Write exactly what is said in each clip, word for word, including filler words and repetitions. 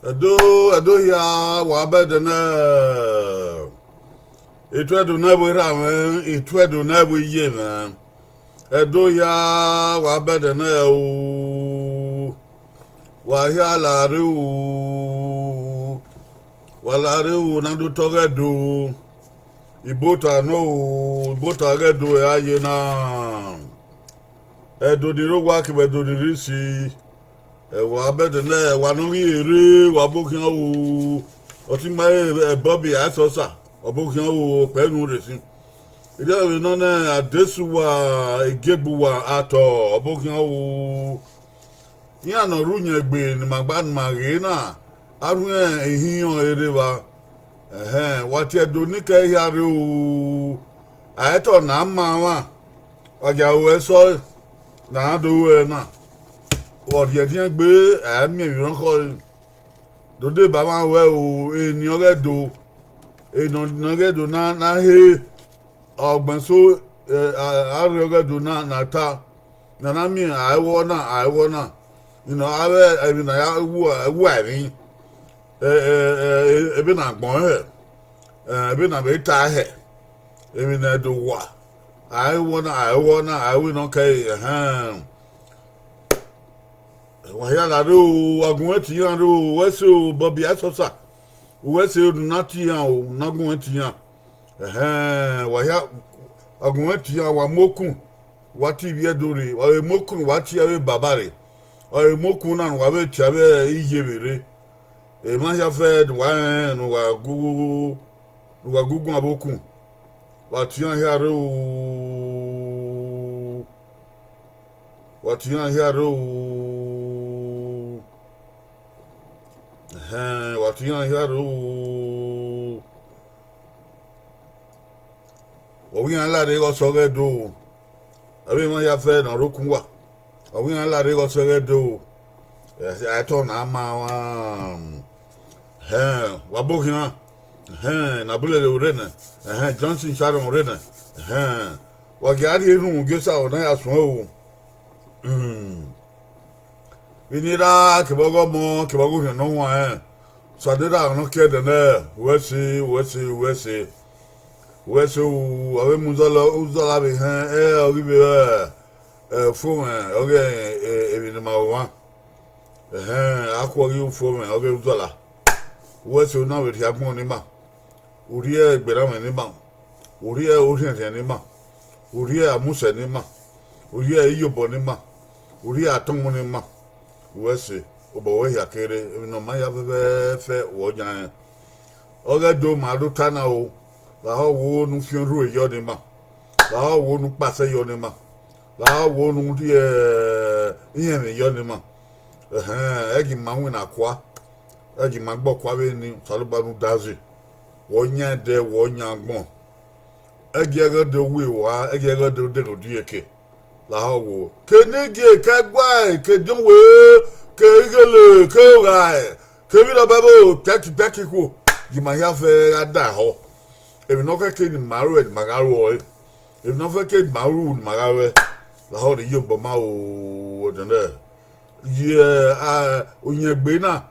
Ẹdo, Ẹdo hia, wa bẹdẹ nẹ. Etuẹdo ne ẹvbo erha mwẹ, etuẹdo ne ẹvbo iye mwẹ. Ẹdo hia, wa bẹdẹ nẹ o. Wa hia la rre o. Wa la rre o, na do tọ ọghẹ do. Ibota nọ o, ibota ọghẹ do ẹre a ye na. Ẹdo ni rre owa kevbe Ẹdo ni rre isi. Ẹ, wa bẹdẹ nẹ, wa ne ọ ghi rre, wa bọ khian o. Ọtẹn ima ẹre, ẹ, Bobby Asọsa, ọ bọ khian o, okpẹ unu rre sin. Erriọ vbe nọ nẹ, Adesuwa, Igiegbuwa, Atọ, ọ bọ khian o. Iran ne ọ rre uyẹngbe ne ima gba ne ima ghe na, a rhuẹn ihinrọn rre evba. Ẹhẹn, wa tie Ẹdo ni kẹ hia rre o. A i tọ ne a ma mwa, wa gia ru ẹsọe ne a do ru ẹre na. Wa rhie ẹdiẹn gbe, a i miẹn emwi ne ọ khọe. Do deba mwa wẹ o, eni ọghẹ do, eni ọghẹ do na, na he, ọgbẹn eso, ẹ, a, a rre ọghẹ do na, na ta, ne a na miẹn, a i wọ na, a i wọ na. Ina avbe emwi ne a ya wa, wa emwi, ẹ, ẹ, ẹ, ebe ne agbọn hẹ, ẹ, ebe ne a vbe ta hẹ, emwi ne Ẹdo wa, a i wọ na, a i wọ na, a i wẹ ne ọ kẹre, ẹhẹn. Wa hia la rre o, wa gu mwẹ tie iran rre o, uwẹ ẹse o, Bobby Asọsa, uwẹ ẹse ne u na tie iran o, u na gu mwẹ tie iran. Ẹhẹn, wa hia, wa gu mwẹ tie iran, wa mu okun, wa tie ivbi Ẹdo rre, wa vbe mu okun ne uwa tie avbe baba rre, wa vbe mu okun na ne uwa vbe tie avbe iye vbe rre. Emwa hia fẹ ne uwa rẹnrẹn ne uwa gu, ne uwa gu guan vbe okun, wa tie iran hia rre o. Wa tie iran hia rre o. Ẹhẹn, wa tie iran hia rre o. Ọ wẹ iran la rre ighẹ ọ sẹ ọghẹ do. Avbe emwa hia fẹ ne ọ rre okun uwa, ọ wẹ iran la rre ighẹ ọ sẹ ọghẹ do. Ẹ, a i tọ ne a ma mwa. Ẹhẹn, wa bọ khian. Ẹhẹn, ne Abulele rre nẹ. Ẹhẹn, Johnson Sharon rre nẹ. Ẹhẹn, wa gia rhie erhunmwu gie Osanobua ne a ya suẹn o. Hmm. Vbene I ra kevbe ọghe ọmọ kevbe ọghe orhiọn ne ọ huanrẹn, Osanobua ne ọ kie ẹdẹ nẹ, uwẹ ẹse, uwẹ ẹse, uwẹ ẹse. Uwẹ ẹse o, avbe mu uzọla, uzọla vbe hẹn, ẹ, ọ ghi vbe, ẹ, fo mwẹ ọghe, ẹ, emwi ne ima vbe ọmwa. Ẹhẹn, a khuọ ghi fo mwẹ ọghe uzọla. Uwẹ ẹse, u na vbe rhie agbọn ne ima, u rhie egberranmwẹ ne ima, u rhie orhiẹnrhiẹn ne ima, u rhie amusẹ ne ima, u rhie iyobọ ne ima, u rhie atọmwẹ ne ima. Uwẹ ẹse, obọ wẹ hia kere, emwi ne ọ ma ya fẹfẹfẹ, wẹ ọ yan rẹn. Ọghe Ẹdo ma do ta na o, lahọ wo ne u fian orhu yọ ne ima, lahọ wo ne u kpasẹ yọ ne ima, lahọ wo ne u rhie irẹnmwi yọ ne ima. Ẹhẹn, ẹghẹ ima winna kua, ẹghẹ ima gbe ọkua vbe ni, Osanobua ne u dazi, wẹ ọ yan ẹdẹ, wẹ ọ yan agbọn. Ẹghẹ ẹghẹ Ẹdo wi wa, ẹghẹ ẹghẹ Ẹdo deghe odieke. Lahọ wo, ke ne gie, ke ẹguae, ke ediọn wee, ke ighele, ke oghae, ke emwi ne ọ bẹbho, tẹki tẹki khuo, gie ima hia fẹ gha da ehọ. Emwi ne ọ khẹke ne ima ruẹ ne ima gha ru ẹre, emwi ne ọ khẹke ne ima ru ne ima gha ru ẹre. Lahọ ne iyobọ ma o, ẹdẹnẹ. Ye, a, uyẹngbe na,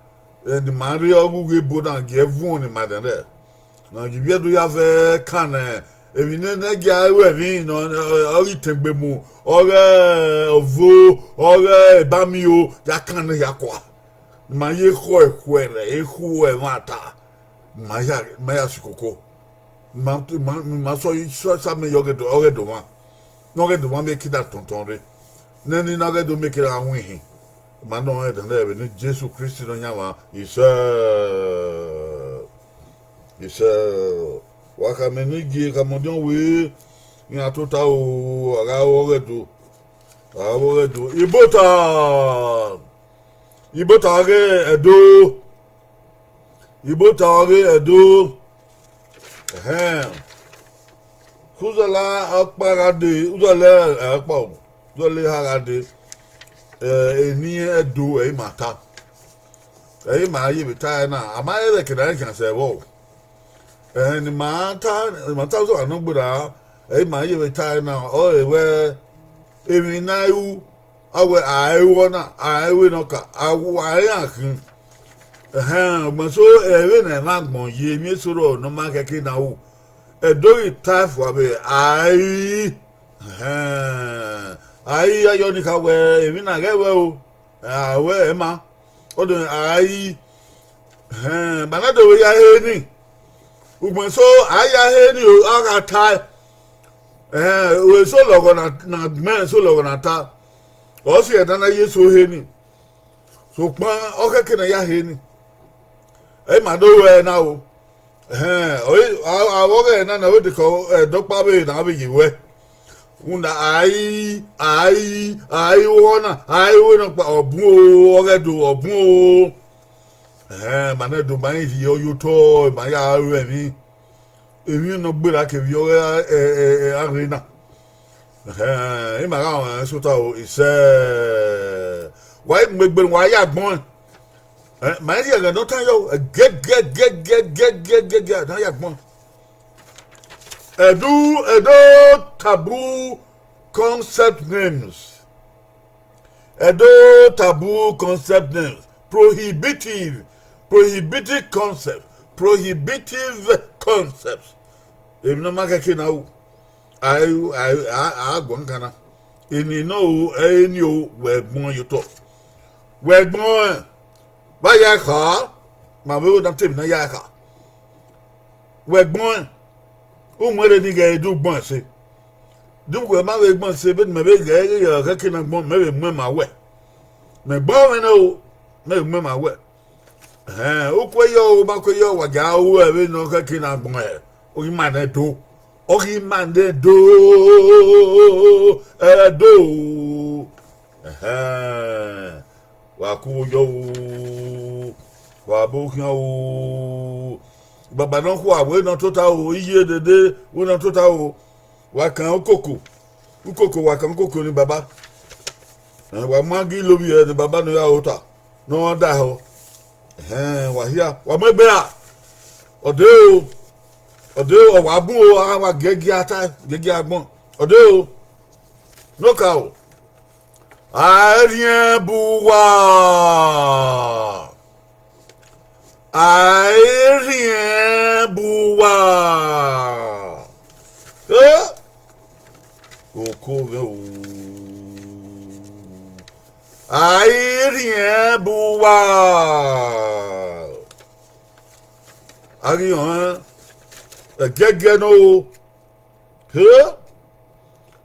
ẹ, ne ima rre ọghe ughe ebo na, gie ẹvuọn ne ima dẹnrẹ. Ne ivbi Ẹdo ya vẹ kan nẹ, emwi ne, ne gia ru ẹmwi nọ, ọ ghi tẹn egbe mu, ọghe ọvo, ọghe ebamio, ya kan nẹ hia kua. Ne ima ye ekhọe khuẹrhẹ, ekhọe ẹmwata, ne ima ya, ne ima ya si koko. Ma, ma, ma sọ, sọ, sa mẹ yọ ọghe do, ọghe do mwa. Ne ọghe do mwa miẹn kida tọntọn rre. Nene ne ọghe do miẹn kida wan ihin. Ma nọ ẹdẹnẹ vbe ne Jesu Kristi Nọyaẹnmwa, isẹ, isẹ. Wa khama eni gie, khama ọdiọn wee, iran tota o, a gha ru ọghe do, a gha ru ọghe do. Ibota, ibota ọghe Ẹdo. Ibota ọghe Ẹdo. Ẹhẹn. Uzọla ọkpa gha dee, uzọla ọkpa o, uzọla eha gha dee. Ẹ, eni Ẹdo, ẹ i ma ta. Ẹ i ma ye vbe ta ẹre na, a ma rẹn vbe ẹke ne a khian sẹ vbọ o. Ẹhẹn, ne ima ta, ne ima ta uzọla nọ gberra, ẹ i ma ye vbe ta ẹre na, ọ re wẹ, emwi ne a ru, a wẹ a i ru ọna, a i ru nọ ka, a wa iran khin. Ẹhẹn, ugbẹn so, ẹvbe ne ẹmwẹ agbọn ye emwi eso rrọọ ne ọ ma khẹke na ru, Ẹdo ghi tae fua vbe ai, ẹhẹn, ai ya yọ ni kha wẹ emwi na ghẹ ruẹ o, a ruẹ ẹre ma, ọ do ai, ẹhẹn, ma na do vbe ya he ni, ugbẹn so a ya he ni o, a gha tae, ẹhẹn, eso lọghọ na, na gbẹn eso lọghọ na ta, ọ si ẹre ne a na ye eso he ni. Sokpan ọ khẹke ne a ya he ni, ẹ ma do ruẹ na o. Ẹhẹn, ọ, a, avbe ọghẹe na ne ọ vbe dekọ, ẹ, dọkpa vbe ne a vbe ye ruẹ. Rhunmwuda ai, ai, ai, uwọ na, ai, uwẹ nọkpa, ọ bun o, ọghẹ do, ọ bun o. Ẹhẹn, ma nẹ do, ma i rhie ọ ye otọ, ma ya ru ẹmwẹ. Emwi ne ọ gberra kevbe ọghe a rre na. Ẹhẹn, ima gha rẹn sota o, isẹ. Wa i mu egbe ne uwa ya agbọn. Ma i rhie ẹghẹ ne ọ tan yọ, gẹgẹgẹgẹgẹgẹgẹ ne a ya agbọn. Ẹdo, Ẹdo taboo concept names. Ẹdo taboo concept names. Prohibitive, prohibitive concept, prohibitive concept. Emwi ne ọ ma khẹke na ru, a, a, a, a guan kan na. Eni nọ o, ẹre eni o, wẹ gbọn ye otọ. Wẹ gbọn, vbe a ya kha, ma vbe na te emwi ne a ya kha. Wẹ gbọn, u mu ẹre ni ghẹ i do gbọn ẹse. De uwẹ ma vbe gbọn ẹse, vbene mẹ vbe ghẹ ghe khẹke na gbọn, mẹ vbe muẹn ma wẹ. Mẹ gbọn mwẹ nẹ o, mẹ vbe muẹn ma wẹ. Ẹhẹn, u kue yọ o, u ma kue yọ, wa gia ru ẹre vbene ọ khẹke na gbọn, ọ ghi ma nẹ do, ọ ghi ma nẹ do, ẹ do. Ẹhẹn, wa ku vbe yọ o, wa bu khian o. Baba ne ọ khua, wẹ ne ọ tota o, iye dede, wẹ ne ọ tota o. Wa kan ukoko, ukoko, wa kan ukoko ni baba. Wa mu agi lovbiẹ ne baba ne ọ ya ota, ne ọ da ehọ. Ẹhẹn, wa hia, wa mu egbe ra. Ọ de o, ọ de o, ọ wa bun o, a wa giẹgiẹ ta, giẹgiẹ agbọn. Ọ de o, ne okaro. A i rhiẹn bu uwa. A i rhiẹn bu uwa. Eh? Oko mwẹ o. A i rhiẹn bu uwa. A ghi họn ẹgiẹgiẹ nọ o. He,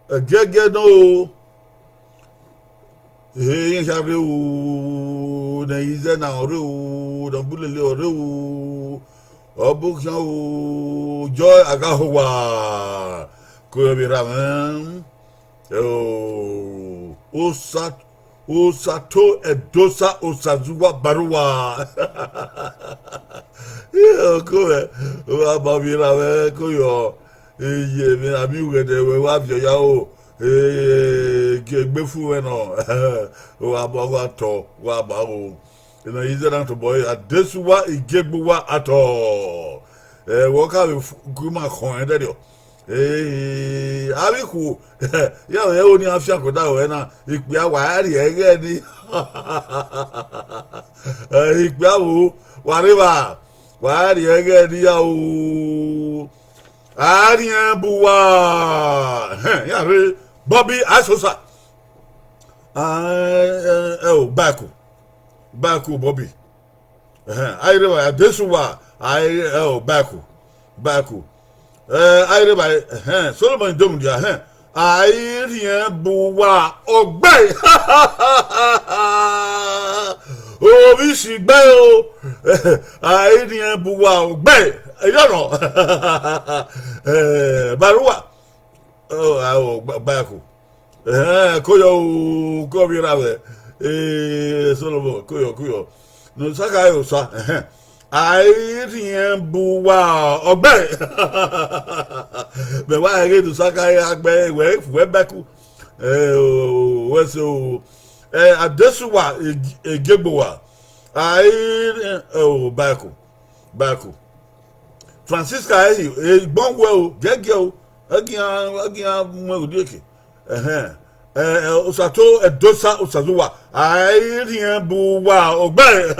ẹgiẹgiẹ nọ o. Ehe, iran hia rre o, ne izẹ na ọ rre o, ne ọ bu lele ọ rre o, ọ bu khian o, Joy Aghahowa, ko vbe ra mwẹ, o, osa, osa to ẹdosa, osa zuwa baruwa. Oko mwẹ, wa ma vbe ra mwẹ ko yọ. Eye, emwi a miẹn ughẹdẹ wẹ wa viọ ya ro, gie egbe fu mwẹ nọ, wa ma gha tọ, wa ma ro. Emwi ne izẹ na tobọ ẹre, Adesuwa Igiegbuwa atọ. Ẹ, wẹ ọ ka vbe gu ima khọn ẹdẹrriọ. Avbe ikhuo, iran vbe ẹro ne iran fian ke odaro ẹre na, ikpia wa rhie ẹghẹ ni. Ikpia vbo, wa rre evba, wa rhie ẹghẹ ni ya o. A rhiẹn bu uwa, ẹhẹn, iran rre, Bobby Asosa. Ẹ o, Baku, Baku Bobby. Ẹhẹn, a i rre evba, Adesuwa, a i, ẹ o, Baku, Baku. Ẹ, a i rre evba, ẹhẹn, Solomọn Idomudia, ẹhẹn, a i rhiẹn bu uwa ọgbẹe. Ovbi isigbe o, a i rhiẹn bu uwa ọgbẹe. Ẹyọnọ, ẹ, Baruwa. Ọ, a, ọ, Gba-, Gbayaku. Ẹhẹn, koyọ o, ke ovbi erha mwẹ. Ee, Solomon, koyọ, koyọ. Ne Osa kha re Osa, ẹhẹn. A i rhiẹn bu uwa ọgbẹe. Mẹ wa ẹghẹ ne Osa kha re agbẹe, wẹ, wẹ Baku. Ẹ, o, wẹ so, ẹ, Adesuwa, Eg-, Egiegbowa. A i rhiẹn, ẹ, o, Baku. Baku. Francisca ehi, egbọn wẹ o, giẹgiẹ o, ẹgian, ẹgian mu ẹre odieke. Ẹhẹn. Osato, Ẹdosa, Osazuwa, a i rhiẹn bu uwa, ọgbẹe.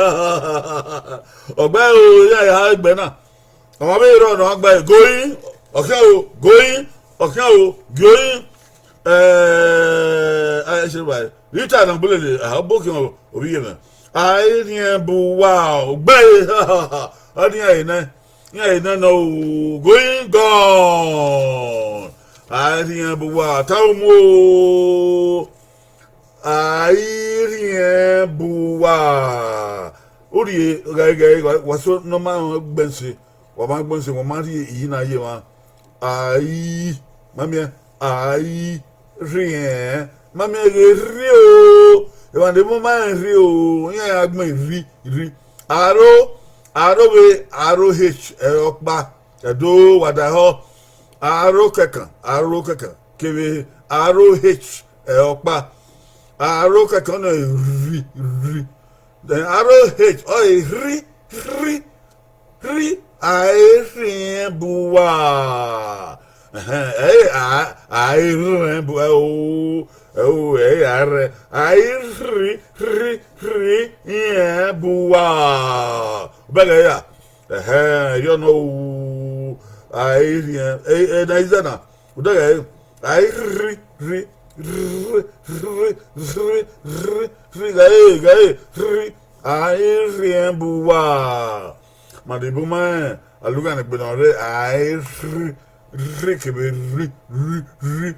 Ọgbẹe o, iran eha egbe na. Ọmwa vbe rrọọ ne ọ gba ẹre, Goyin, ọ khian o, Goyin, ọ khian o, Goyin. Ẹ, a i se vbe Rita ne ọ gbele le, a, ọ bọ khian o, ovbi iye mwẹ. A i rhiẹn bu uwa, ọgbẹe. Ọ nian ehe nẹ, iran ehe nẹ nọ o, Goyin gọn. A i rhiẹn bu uwa, ta umu o. A i rhiẹn bu uwa. Urrie ghaighai, wa so ne ọ ma gbẹn se, wa ma gbẹn se, wa ma rhie iyi na ye emwa. A i, ma miẹn, a i rhiẹn, ma miẹn ghe rhie o. Emwa ne emọ ma rẹn rhie o, iran ya gbẹn rhi, rhi. Aro, aro vbe, aro he ẹre ọkpa, Ẹdo wa da họ. Aro kẹkan, aro kẹkan, kevbe aro he ẹre ọkpa. Aro kẹkan nọ rhi, rhi. Then aro he ọre rhi, rhi, rhi, a i rhiẹn bu uwa. Ẹhẹn, ẹ i a, a i rhiẹn bu, ẹ o, ẹ o, ẹ i a rẹ, a i rhi, rhi, rhi, rhiẹn bu uwa. Bẹghe ya, ẹhẹn, erriọ nọ o, a i rhiẹn, ẹ, ẹ, na iza na, u dẹghe, a i rhi, rhi, rhi, rhi, rhi, rhi, rhi, ghae, ghae, rhi, a i rhiẹn bu uwa. Ma debo ma rẹn, alugha ne egbe nọ rre, a i rhi, rhi kevbe rhi, rhi, rhi.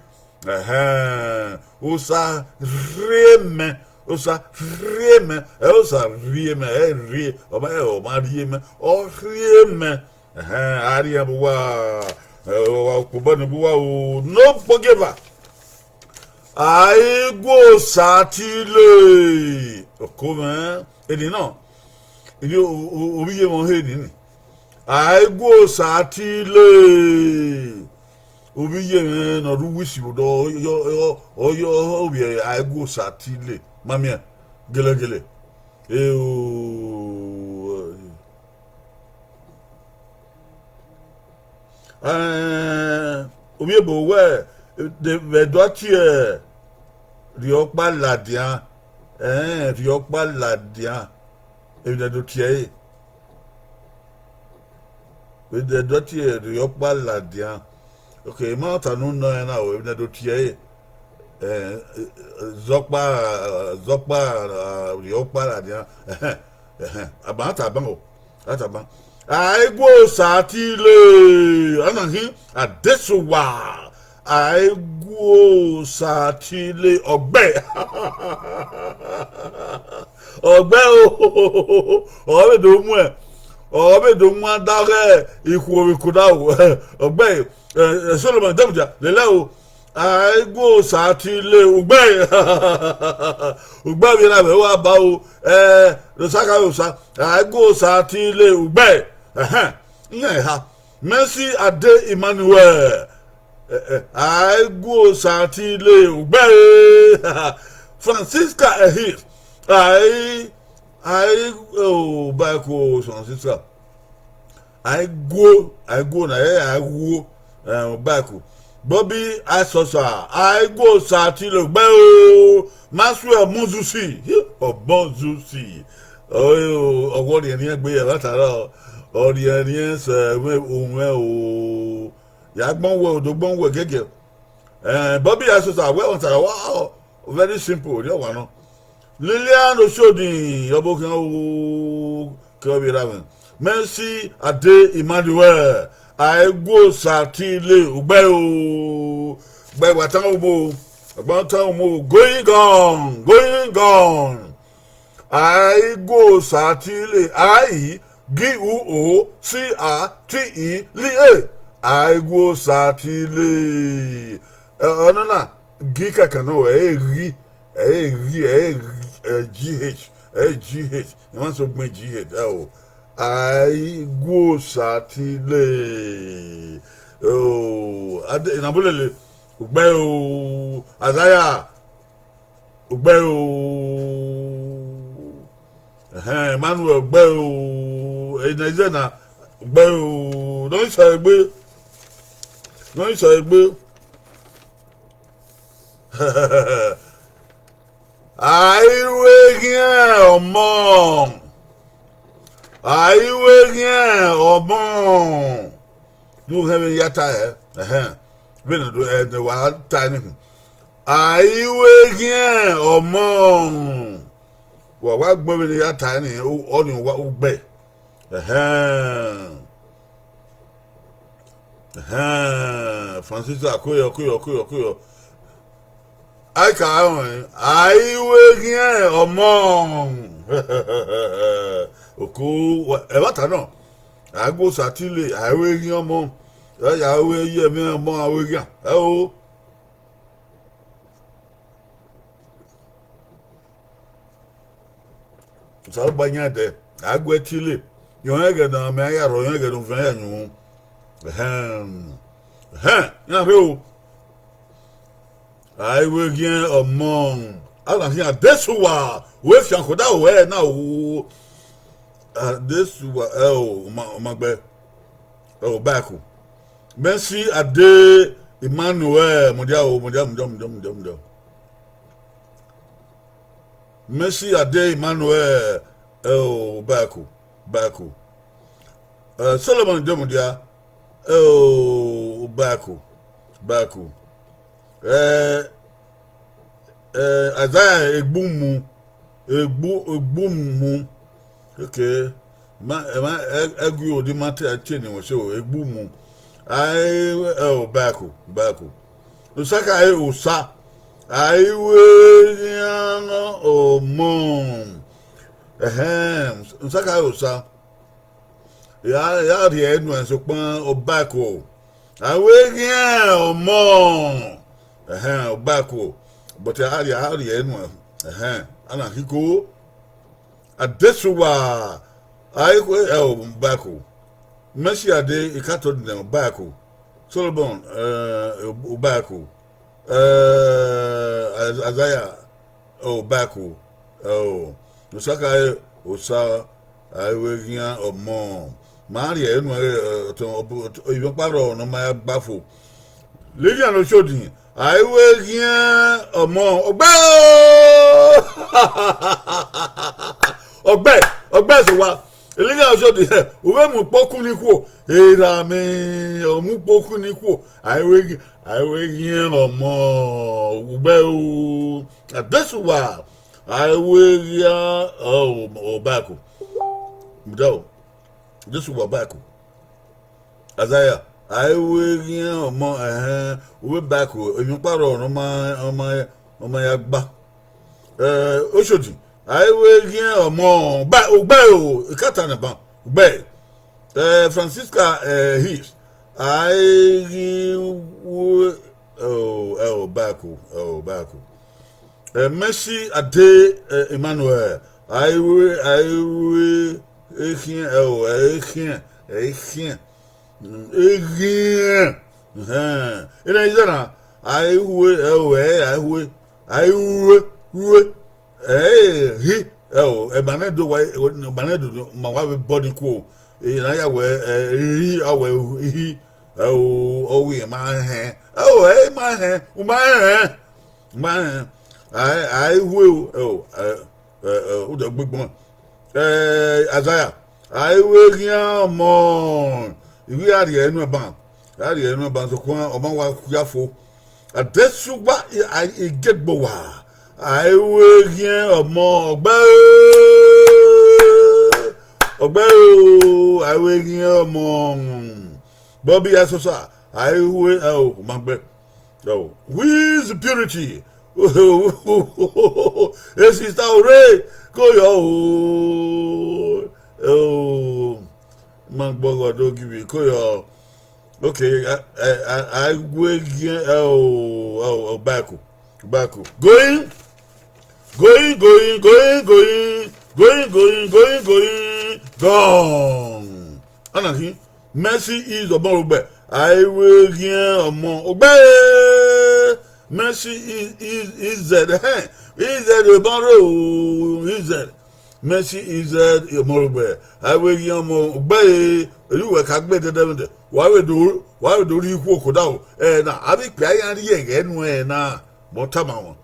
Ẹhẹn, Osa rhie mẹ, Osa rhie mẹ, ẹ Osa rhie mẹ, ẹ rhie, ọ ma, ẹ ọ ma rhie mẹ, ọ rhie mẹ. Ẹhẹn, a rhiẹn bu uwa, ẹ, wa kpobọ ni bu uwa o, ne okpogieva. A i gu Osa tile, oko mwẹ, eni nọ, eni o, o, ovbi iye mwẹ ọhọ eni ni. A i gu Osa tile. Ovbi iye mwẹ ne ọ rre uwu isi vbe odọ, ọ, ọ, ọ, ọ, ọ, ovbi ẹre, a i gu Osa tile. Ma miẹn, gẹlẹgẹlẹ. Eo. Ẹn, ovbi ebo wẹ, de, vbe do a tie rhiọkpa ladian, ẹn, rhiọkpa ladian, emwi ne do tie ẹre. Vbe de do tie rhiọkpa ladian. Ok, I ma ta ne u nọ ẹn na o, emwi ne do tie ẹre. Ẹ, zọkpa, zọkpa, rhiọkpa ladian. Ẹhẹn, ẹhẹn, a ma ta ban o, a ta ban. A i gu Osa tile, ọna khin, Adesuwa. A i gu Osa tile, ọgbẹe. Ọgbẹe o, ọ vbe do muẹn, ọ vbe do muẹn da ghe ikhuo vbe kona o. Ọgbẹe, ẹ, ẹ, Solomọn, demudia, lele o. A i gu Osa tile, ugbẹe. Ugbẹe vbe na vbe wa ba o, ẹ, Osa kha vbe Osa, a i gu Osa tile, ugbẹe. Ẹhẹn, iran eha. Mercy Ade Emmanuel. Ẹ, ẹ, a i gu Osa tile, ugbẹe. Francisca Ehis. A i, a i, o, ba ẹko Francisca. A i guo, a i guo na, ẹ, a i guo, ẹ, ba ẹko. Bobby Asosa, a i gu Osa tile, ugbẹe o. Maxwell Mozusi, hi, Ọbọnzusi. Ọ, ọ, ọ, ọ rhiẹnrhiẹn egbe ye ẹmwata rrọọ, ọ rhiẹnrhiẹn sẹ mwẹ, o mwẹ o. Ya gbọn wẹ, odogbọn wẹ gẹgẹ. Eh, Bobby Asosa, wẹ ọta wa, very simple, ni ọ wa nọ. Lilian Osodi, ọbokhian o, ke ọ vbe ra mwẹ. Mercy Ade Emmanuel, a i gu Osa tile, ugbẹe o. Gba ẹvbo tan omo, ẹvbo tan omo, going on, going on. A i gu Osa tile, a i gi u o si a ti i li e. A i gu Osa tile. Ẹ, ọnọna, gi kẹkan nọ, ẹ i ghi, ẹ i ghi, ẹ i ghi, ẹ, G H, ẹ i G H, ẹ ma so gbẹn G H, ẹ o. A i gu Osa tile. O, Ade, Inabulele, ugbẹe o, Azaya, ugbẹe o. Ẹhẹn, Emmanuel, ugbẹe o. Ẹna ize na, ugbẹe o. Nọ i sẹ egbe, nọ i sẹ egbe. A i ru eghian ọmọ, a i ru eghian ọmọ. Ne u họn vbene I ya ta hẹ, ẹhẹn, vbene ne wa ta ni, a i ru eghian ọmọ. Wa wa gbẹn vbene I ya ta ni, ọnii ugbẹn. Ẹhẹn, ẹhẹn, Francisca, koyọ, koyọ, koyọ, koyọ. A i ka rẹn, a i ru eghian ọmọ. Oko, ẹmwata nọ, a i gu Osa tile, a i ru eghian ọmọ, a ya ru ye ẹmwẹ ọmọ, a ru eghian, ẹo. Osanobua yan ẹdẹ, a gu ẹre tile, ye ọnrẹn ẹghẹ ne amẹ ya rhọ, ye ọnrẹn ẹghẹ ne uviẹn ya yin uhunmwu. Ẹhẹn, ẹhẹn, iran rre o. A i ru eghian ọmọ, a na khian Adesuwa, wẹ fian khodaro ruẹ na o. Adesuwa, ẹo, u ma, u ma gbe, ẹo, Baku. Mercy Ade Emmanuel, mudia o, mudia, mudia, mudia, mudia, mudia. Mercy Ade Emmanuel, ẹo, Baku, Baku. Eh, Solomon Demudia, ẹo, Baku, Baku. Eh, eh, Isaiah Egbumu, Egbu, Egbumu. Okay. Ma, ma, ẹ, ẹgu odi ma te, te ni wẹ so, Egbumu. A i, ẹo, Baku, Baku. Osa ka e Osa. A i ru eghian ọmọ. Ẹhẹn, Osa ka e Osa. Ya, ya rhie ẹre nuẹn sokpan Baku. A i ru eghian ọmọ. Ẹhẹn, Baku. But a rhie, a rhie ẹre nuẹn. Ẹhẹn, a na khin ko. Adesuwa, a i ru eghian ọmọ, Baku. Mercy Ade, I ka tọ nẹ, Baku. Solomon, eh, Baku. Eh, Isaiah, ẹo, Baku, ẹo, Osa ka e Osa, a i ru eghian ọmọ. Ma rhie ẹre nuẹn, eh, ọtẹn, ọ, ọ, ivbi ọkpa rrọọ ne ọ ma ya gba fo. Lilian Oshodi, a i ru eghian ọmọ, ọgbẹ o! Ọgbẹ, ọgbẹ sẹ owa. Lilian Oshodi, u vbe mu ukpokun ni khuo, erha mwẹ, ọ mu ukpokun ni khuo, a i ru eghian, a i ru eghian ọmọ, ugbẹ o, Adesuwa, a i ru eghian, ọ, Baku. Mudia o, Adesuwa Baku. Isaiah, a i ru eghian ọmọ, ẹhẹn, u vbe Baku, emwi ọkpa rrọọ ne ọ ma, ọ ma, ọ ma ya gba. Eh, Oshodi, a i ru eghian ọmọ, ba, ugbẹ o, I ka ta nẹ ban, ugbẹ. Eh, Francisca, eh, His, a i ghi ru, ẹo, ẹo, Baku, ẹo, Baku. Eh, Mercy Ade, eh, Emmanuel, a i ru, a i ru eghian, ẹo, eghian, eghian. Mm, eghian. Ẹhẹn. Ena iza na, a i ru, ẹo, ẹ, a i ru, a i ru, ru, ẹ, hi, ẹo, ẹmwa ne do wa, ẹmwa ne do ma wa vbe bọ ni khuo. Ena ya wẹ, ẹ, hi, a wẹ, hi, ẹo, ọ wẹ ma hẹn. Ẹo, ẹ ma hẹn, u ma hẹn. Ma hẹn. A, a i ru, ẹo, ẹ, ẹ, ẹ, u dẹ gbe gbọn. Eh, Isaiah, a i ru eghian ọmọ, I ghi a rhie ẹre nuẹn ban, a rhie ẹre nuẹn ban, sokpan ọ ma wa khia fo. Adesuwa, I, I, Igiegbowa, a i ru eghian ọmọ, ọgbẹ o, ọgbẹ o, a i ru eghian ọmọ. Bobby Asosa, a i ru, ẹo, u ma gbe. Oh, with purity. Esista ore, koyọ o. Oh, ma gbọghọ do give it, koyọ. Okay, I, I, I, I will gi-, oh, oh, oh, Baku, Baku. Going, going, going, going, going, going, going, going, going, gone. Anaki, Mercy is ọmọ rẹ ogbẹ. A i ru eghian ọmọ ogbẹ. Mercy is, is, is Z. Ẹhẹn. Is Z ọmọ rẹ o, is Z. Mercy is Z ọmọ rẹ ogbẹ. A i ru eghian ọmọ ogbẹ. Eri uwẹ ka gbe dẹdẹmwẹdẹ. Wa vbe do, wa vbe do rhie ikhuo khodaro. Ẹ na, avbe ikpia iran rhie ẹghẹ nuẹn na. Vbe ọ tama wọn?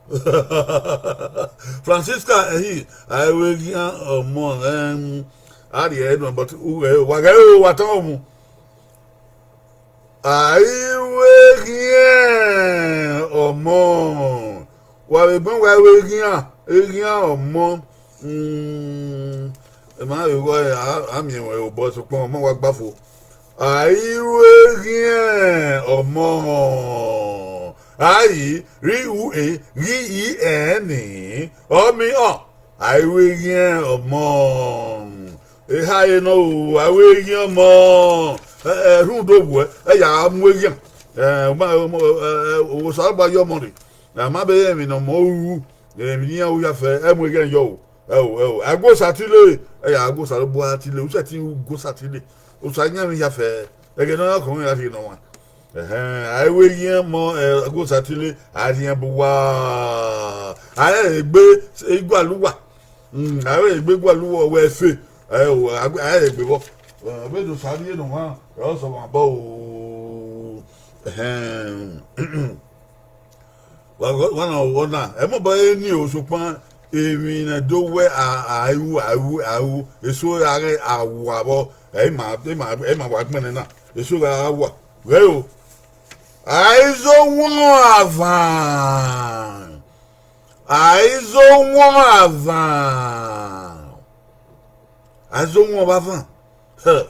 Francisca Ehi, a i ru eghian ọmọ, em, a rhie ẹre nuẹn, but u ghẹ, wa ghẹ ro, wa tama mu. A i ru eghian ọmọ. Wa vbe gbẹn, wa i ru eghian, eghian ọmọ. Mm, emwa vbe gho a, a miẹn ruẹn obọ, sokpan ọmọ wa gba fo. A i ru eghian ọmọ. A i ri u e ghi i ẹn ni, ọ miẹn ọ. A i ru eghian ọmọ. Eha ye nọ o, a i ru eghian ọmọ. Ẹ, ẹ, rhunmwuda owẹ, ẹ ya mu eghian. Ẹ, ọ ma, ọ ma, ẹ, ẹ, Osanobua ye ọmọ rre. A ma be rẹn emwi ne ọmọ ru, emwi ne iran ru ya fẹ, ẹ mu eghian yọ o. Ẹ o, ẹ o, aguosa tile, ẹ ya aguosa lobua tile, usẹtin uguosa tile. Osa yan emwi ya fẹ, ẹghẹ ne ọ ya khọn mwẹ ya rhie nọ wan. Ẹhẹn, a i ru eghian ọmọ, ẹ, aguosa tile, a rhiẹn bu uwa. A rẹn egbe igualu uwa. Mm, a rẹn egbe igualu uwa, wẹ fe. Ẹ o, a rẹn egbe vbọ. Ẹ, vbene Osa rhie nọ wan, ẹ, ọ sẹ ọmwa obọ o. Ẹhẹn. Wa, wa na ọghọ na, ẹ mobọ ẹre ni o, sokpan emwi ne do wẹ a, a ru, a ru, a ru, eso gha ghẹ a wa vbọ, ẹ i ma, ẹ i ma, ẹ i ma wa gbẹnnẹ na, eso gha wa. Ghẹ o, Aizowan Avan, Aizowan Avan, Aizowan vbe avan. Hẹ,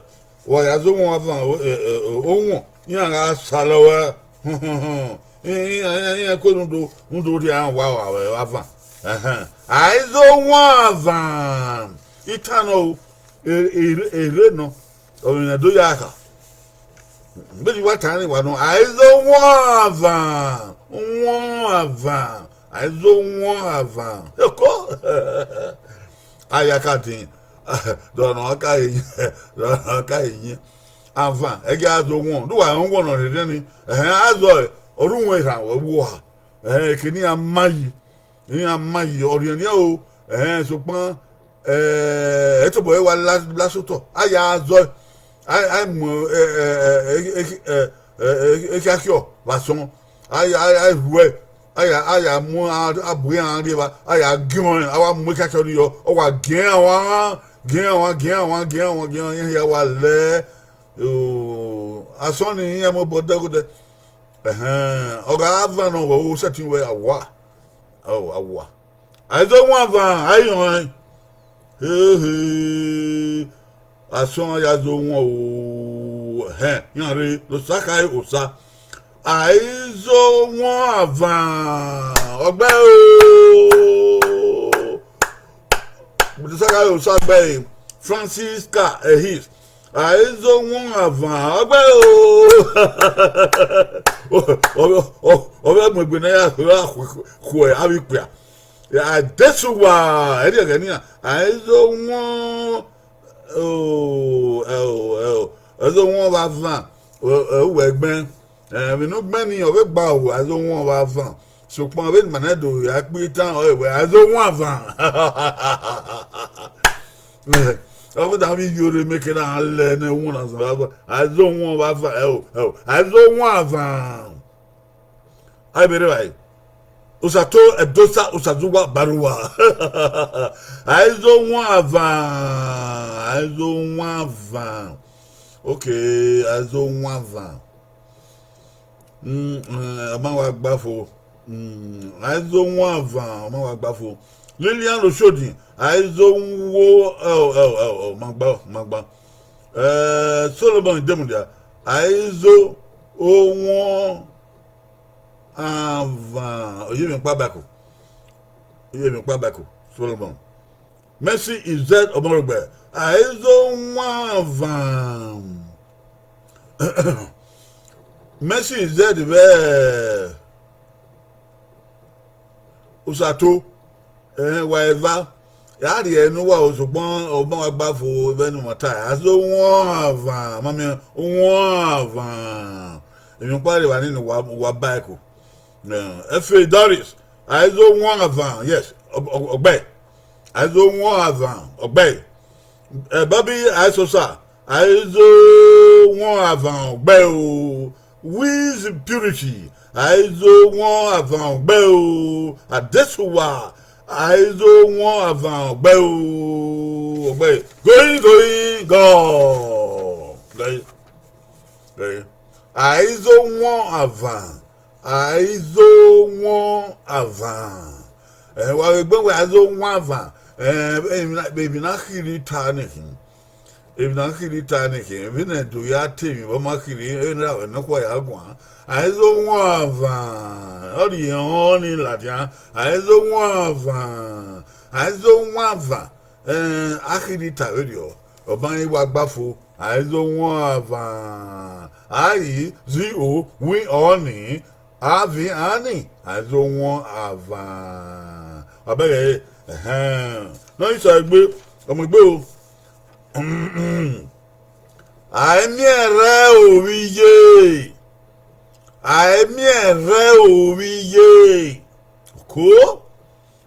wa ya zẹ owan avan, o, e, e, e, owọn, iran gha salọ ruẹ, iran, iran, iran ko rhunmwuda, rhunmwuda orhiọn iran wa wa vbe avan. Ẹhẹn. Aizowan Avan, itan nọ o, e, e, erre nọ, ọ vbe mwẹ do ya kha. Vbene I wa ta ẹre wa nọ, Aizowan Avan, Uwọn Avan, Aizowan Avan. Eko. A ya ka din, dọnọ ka ye, dọnọ ka ye yin. Avan, ẹgẹ a zẹ owọn, do wa rẹn owọn nọ rherhe ni, ẹhẹn, a zọ ẹre, ọ rre uwọn erhan wẹ vbe oha. Ẹhẹn, eke ne iran ma yi, iran ma yi, ọ rhiẹnrhiẹn o, ẹhẹn, sokpan, ẹ, ẹ tobọ ẹre wa la, la sotọ, a ya zọ ẹre, a, a mu, ẹ, ẹ, ẹ, ẹ, ẹ, ẹ, ẹ, ekhiakhiọ vbe asọn, a ya, a, a ruẹ, a ya, a ya mu a, a bu iran rri evba, a ya giẹn ọnrẹn, a wa mu ekhiakhiọ nii yọ, ọ wa giẹn ọnrẹn, giẹn ọnrẹn, giẹn ọnrẹn, giẹn ọnrẹn, iran hia wa lẹ, o, asọn nii iran mu obọ dẹghodẹ. Ẹhẹn, ọ gha van nọ, ọ sẹtin wẹ a wa, a wa. Aizowan Avan, a i rọnrẹn. Hehe. Asọn ya zẹ owọn o. Ẹhẹn, iran rre, ne Osa khare Osa. Aizowan Avan, ọ gbe o. Ne Osa khare Osa gbe ẹre. Francisca Ehis. Aizowan Avan, ọ gbe o. Ọ, ọ, ọ, ọ vbe mu egbe ne a ya khuẹ avbe ikpia. Adesuwa, ẹrriọ ẹghẹ nian, Aizowan, o, ẹ o, ẹ o, Aizowan vbe avan, o, ẹ, uwẹ gbẹn. Ẹ, vbene u gbẹn nii, ọ vbe gba ru Aizowan vbe avan. Sokpan vbene ima na do ya kpe itan, ọ wẹ Aizowan Avan. Ọ vbe da vbe ivbiorre mẹ ke na lẹ ne owọnna zẹ vbe avan, Aizowan vbe avan, ẹ o, ẹ o, Aizowan Avan. A i vbe rre evbare. Osato Ẹdosa Osazuwa Baruwa. Aizowan Avan, Aizowan Avan. Okay, Aizowan Avan. Mm, eh, ọ ma wa gba fo. Mm, Aizowan Avan, ọ ma wa gba fo. Lilian Oshodi, Aizowo, ẹ o, ẹ o, ẹ o, ẹ o, ma gba, ma gba. Eh, Solomon Idemudia, Aizowan Avan, Oyevẹn Kpabako. Oyevẹn Kpabako, Solomon. Mercy Izet Ọmọrọgbẹ, Aizowan Avan. Mercy Izet vbe Osato, ẹhẹn, wa eva, a rhie ẹre ne uwa o, sokpan ọ ma wa gba fo vbene ima ta, Aizowan Avan, ma miẹn, Uwọn Avan. Emwi ọkpa rre evba nii ne uwa, uwa ba ẹko. Eh, Efe Doris, Aizowan Avan, yes, ọ, ọ, ọ gbe. Aizowan Avan, ọ gbe. Eh, Bobby Aisosa, Aizowan Avan, ọ gbe o. Wiz Purity, Aizo wọn avan ọgbẹ o, adesuwa, aizo wọn avan ọgbẹ o, ọgbẹ, going, going, gone. Aizo wọn avan, aizo wọn avan. Ẹ, wa vbe gbe wẹ aizo wọn avan, ẹ, emwi na, emwi na khirhi ta nekhin. Emwi na khirhi ta nekhin, vbene do ya te emwi vbe ọ ma khirhi, ena wẹ nọkhua ya guan. Aizo wọn avan, ọ rhie họn ni ladian, aizo wọn avan, aizo wọn avan, ẹ, a khirhi ta vberriọ, ọ ma rẹn wa gba fo, aizo wọn avan, a i zi o wi ọni, a vbe ani, aizo wọn avan. Wa bẹghe, ẹhẹn, ne ọ i sẹ egbe, ọ mu egbe o. A i miẹn rẹ ovbi iye, a i miẹn rẹ ovbi iye. Ko,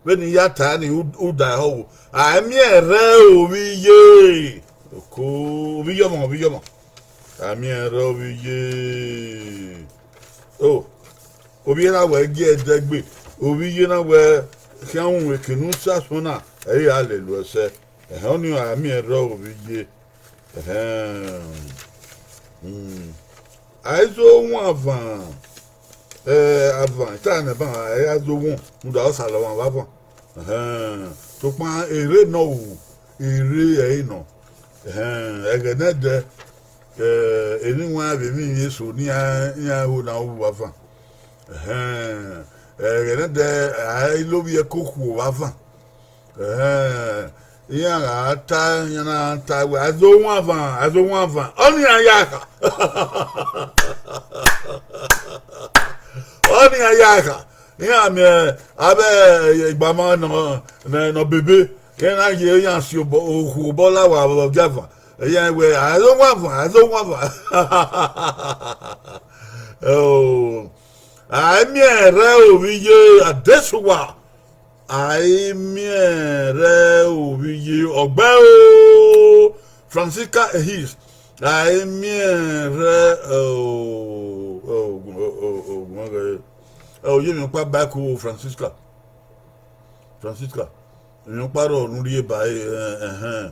vbene I ya ta ni, u, u da ẹhọ wo. A i miẹn rẹ ovbi iye. Ko, ovbi iye ọmọ, ovbi iye ọmọ. A i miẹn rẹ ovbi iye. O, ovbi iye na wẹ gie ẹdẹgbe, ovbi iye na wẹ khian ru eke ne u sa suẹn na, ẹ i ra lele uẹ sẹ. Ẹhẹn, ọnii a i miẹn rre ovbi iye. Ẹhẹn. Aizo wọn avan, ẹ, avan, I ta nẹ ban, aizo wọn, rhunmwuda Osanobua vbe avan. Ẹhẹn. Sokpan erre nọ ru, erre ẹre nọ. Ẹhẹn, ẹghẹ nẹdẹ, ẹ, eni wan vbe emwi eso ne iran, iran ho na ru vbe avan. Ẹhẹn, ẹghẹ nẹdẹ, a i lovbiẹ ke okhuo vbe avan. Ẹhẹn, iran gha ta, iran na ta wẹ, aizo wọn avan, aizo wọn avan, ọnii iran ya kha. Ọnii iran ya kha. Iran miẹn avbe igbama nọ, nọ, nọ bebe, iran na ye iran si obọ, okhuo obọ la wa vbe ọgiavan. Iran wẹ, aizo wọn avan, aizo wọn avan. O, a i miẹn rẹ ovbi iye, adesuwa. A i miẹn rẹ ovbi iye, ọgbẹ o, Francisca Ehis. A i miẹn rẹ, o, o, o, o, o, Oyemwiọkpa Baku, Francisca. Francisca, emwiọkpa rrọọ ne u rhie ba ẹre, ẹhẹn,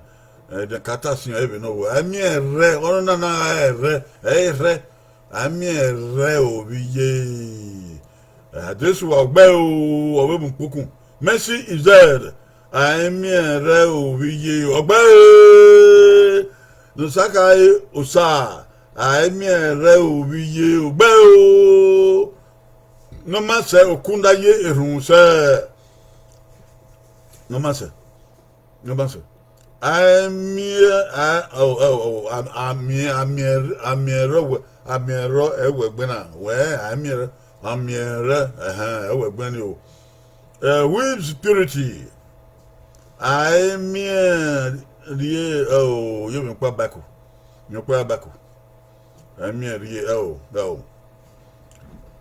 ẹdẹn ka ta siẹn vbe nọ wẹ, a i miẹn rẹ, ọnọna na gha rẹ, ẹ i rẹ, a i miẹn rẹ ovbi iye. Adesuwa ọgbẹ o, ọ vbe mu ukpokun. Mercy Izẹd, a i miẹn rẹ ovbi iye, ọgbẹ e. Nusaka e Osa, a i miẹn rẹ ovbi iye, ọgbẹ o. Ne ọ ma sẹ, okunda ye erhunmwu sẹ. Ne ọ ma sẹ, ne ọ ma sẹ. A i miẹn, a, ọ, ọ, ọ, a, a miẹn, a miẹn, a miẹn rẹ wẹ, a miẹn rẹ ẹwẹgbẹ na, wẹ, a i miẹn rẹ, a miẹn rẹ, ẹhẹn, ẹwẹgbẹ ni o. Ẹ, Whipps Purity, a i miẹn rhie, o, Oyemwiọkpa Baku, Emwiọkpa Baku. A i miẹn rhie, ẹ o, ẹ o.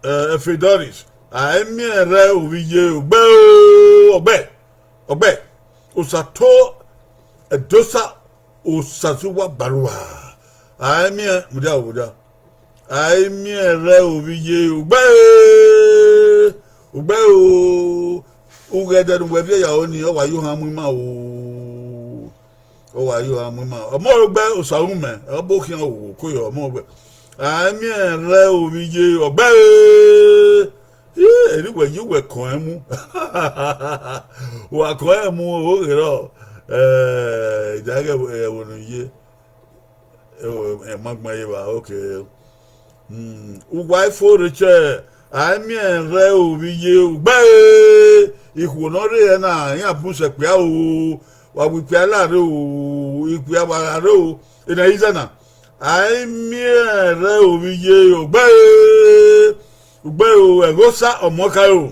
Ẹ, Efe Doris, a i miẹn rẹ ovbi iye, ọgbẹ o, ọgbẹ, ọgbẹ. Osato Ẹdosa, Osazuwa Baruwa. A i miẹn, mudia, mudia. A i miẹn rẹ ovbi iye, ọgbẹ e, ọgbẹ o. Ughẹdẹ ne uwẹ viẹ ya ro ni, ọ wa ye ohan mu ima o. Ọ wa ye ohan mu ima. Ọmọ rẹ ọgbẹ Osarume, ọ bu khian o, ko yọ ọmọ rẹ ọgbẹ. A i miẹn rẹ ovbi iye, ọgbẹ e. Ẹ, erriọ uwẹ ye uwẹ kọn ẹn mu. Wa kọn ẹn mu, o ghe rọ, ẹ, idaghẹ ẹvbo ne u ye. Ẹ, ma gbẹn ye evba, okay. Hmm, uwa ifo rre chẹ, a i miẹn rẹ ovbi iye, ọgbẹ e, ikhuo ne ọ rre hẹ na, iran bun sẹ ikpia o, wa wu ikpia la rre o, ikpia wa gha rre o, ena iza na, a i miẹn rẹ ovbi iye, ọgbẹ e, ọgbẹ e, ẹghosa ọmọ kharo,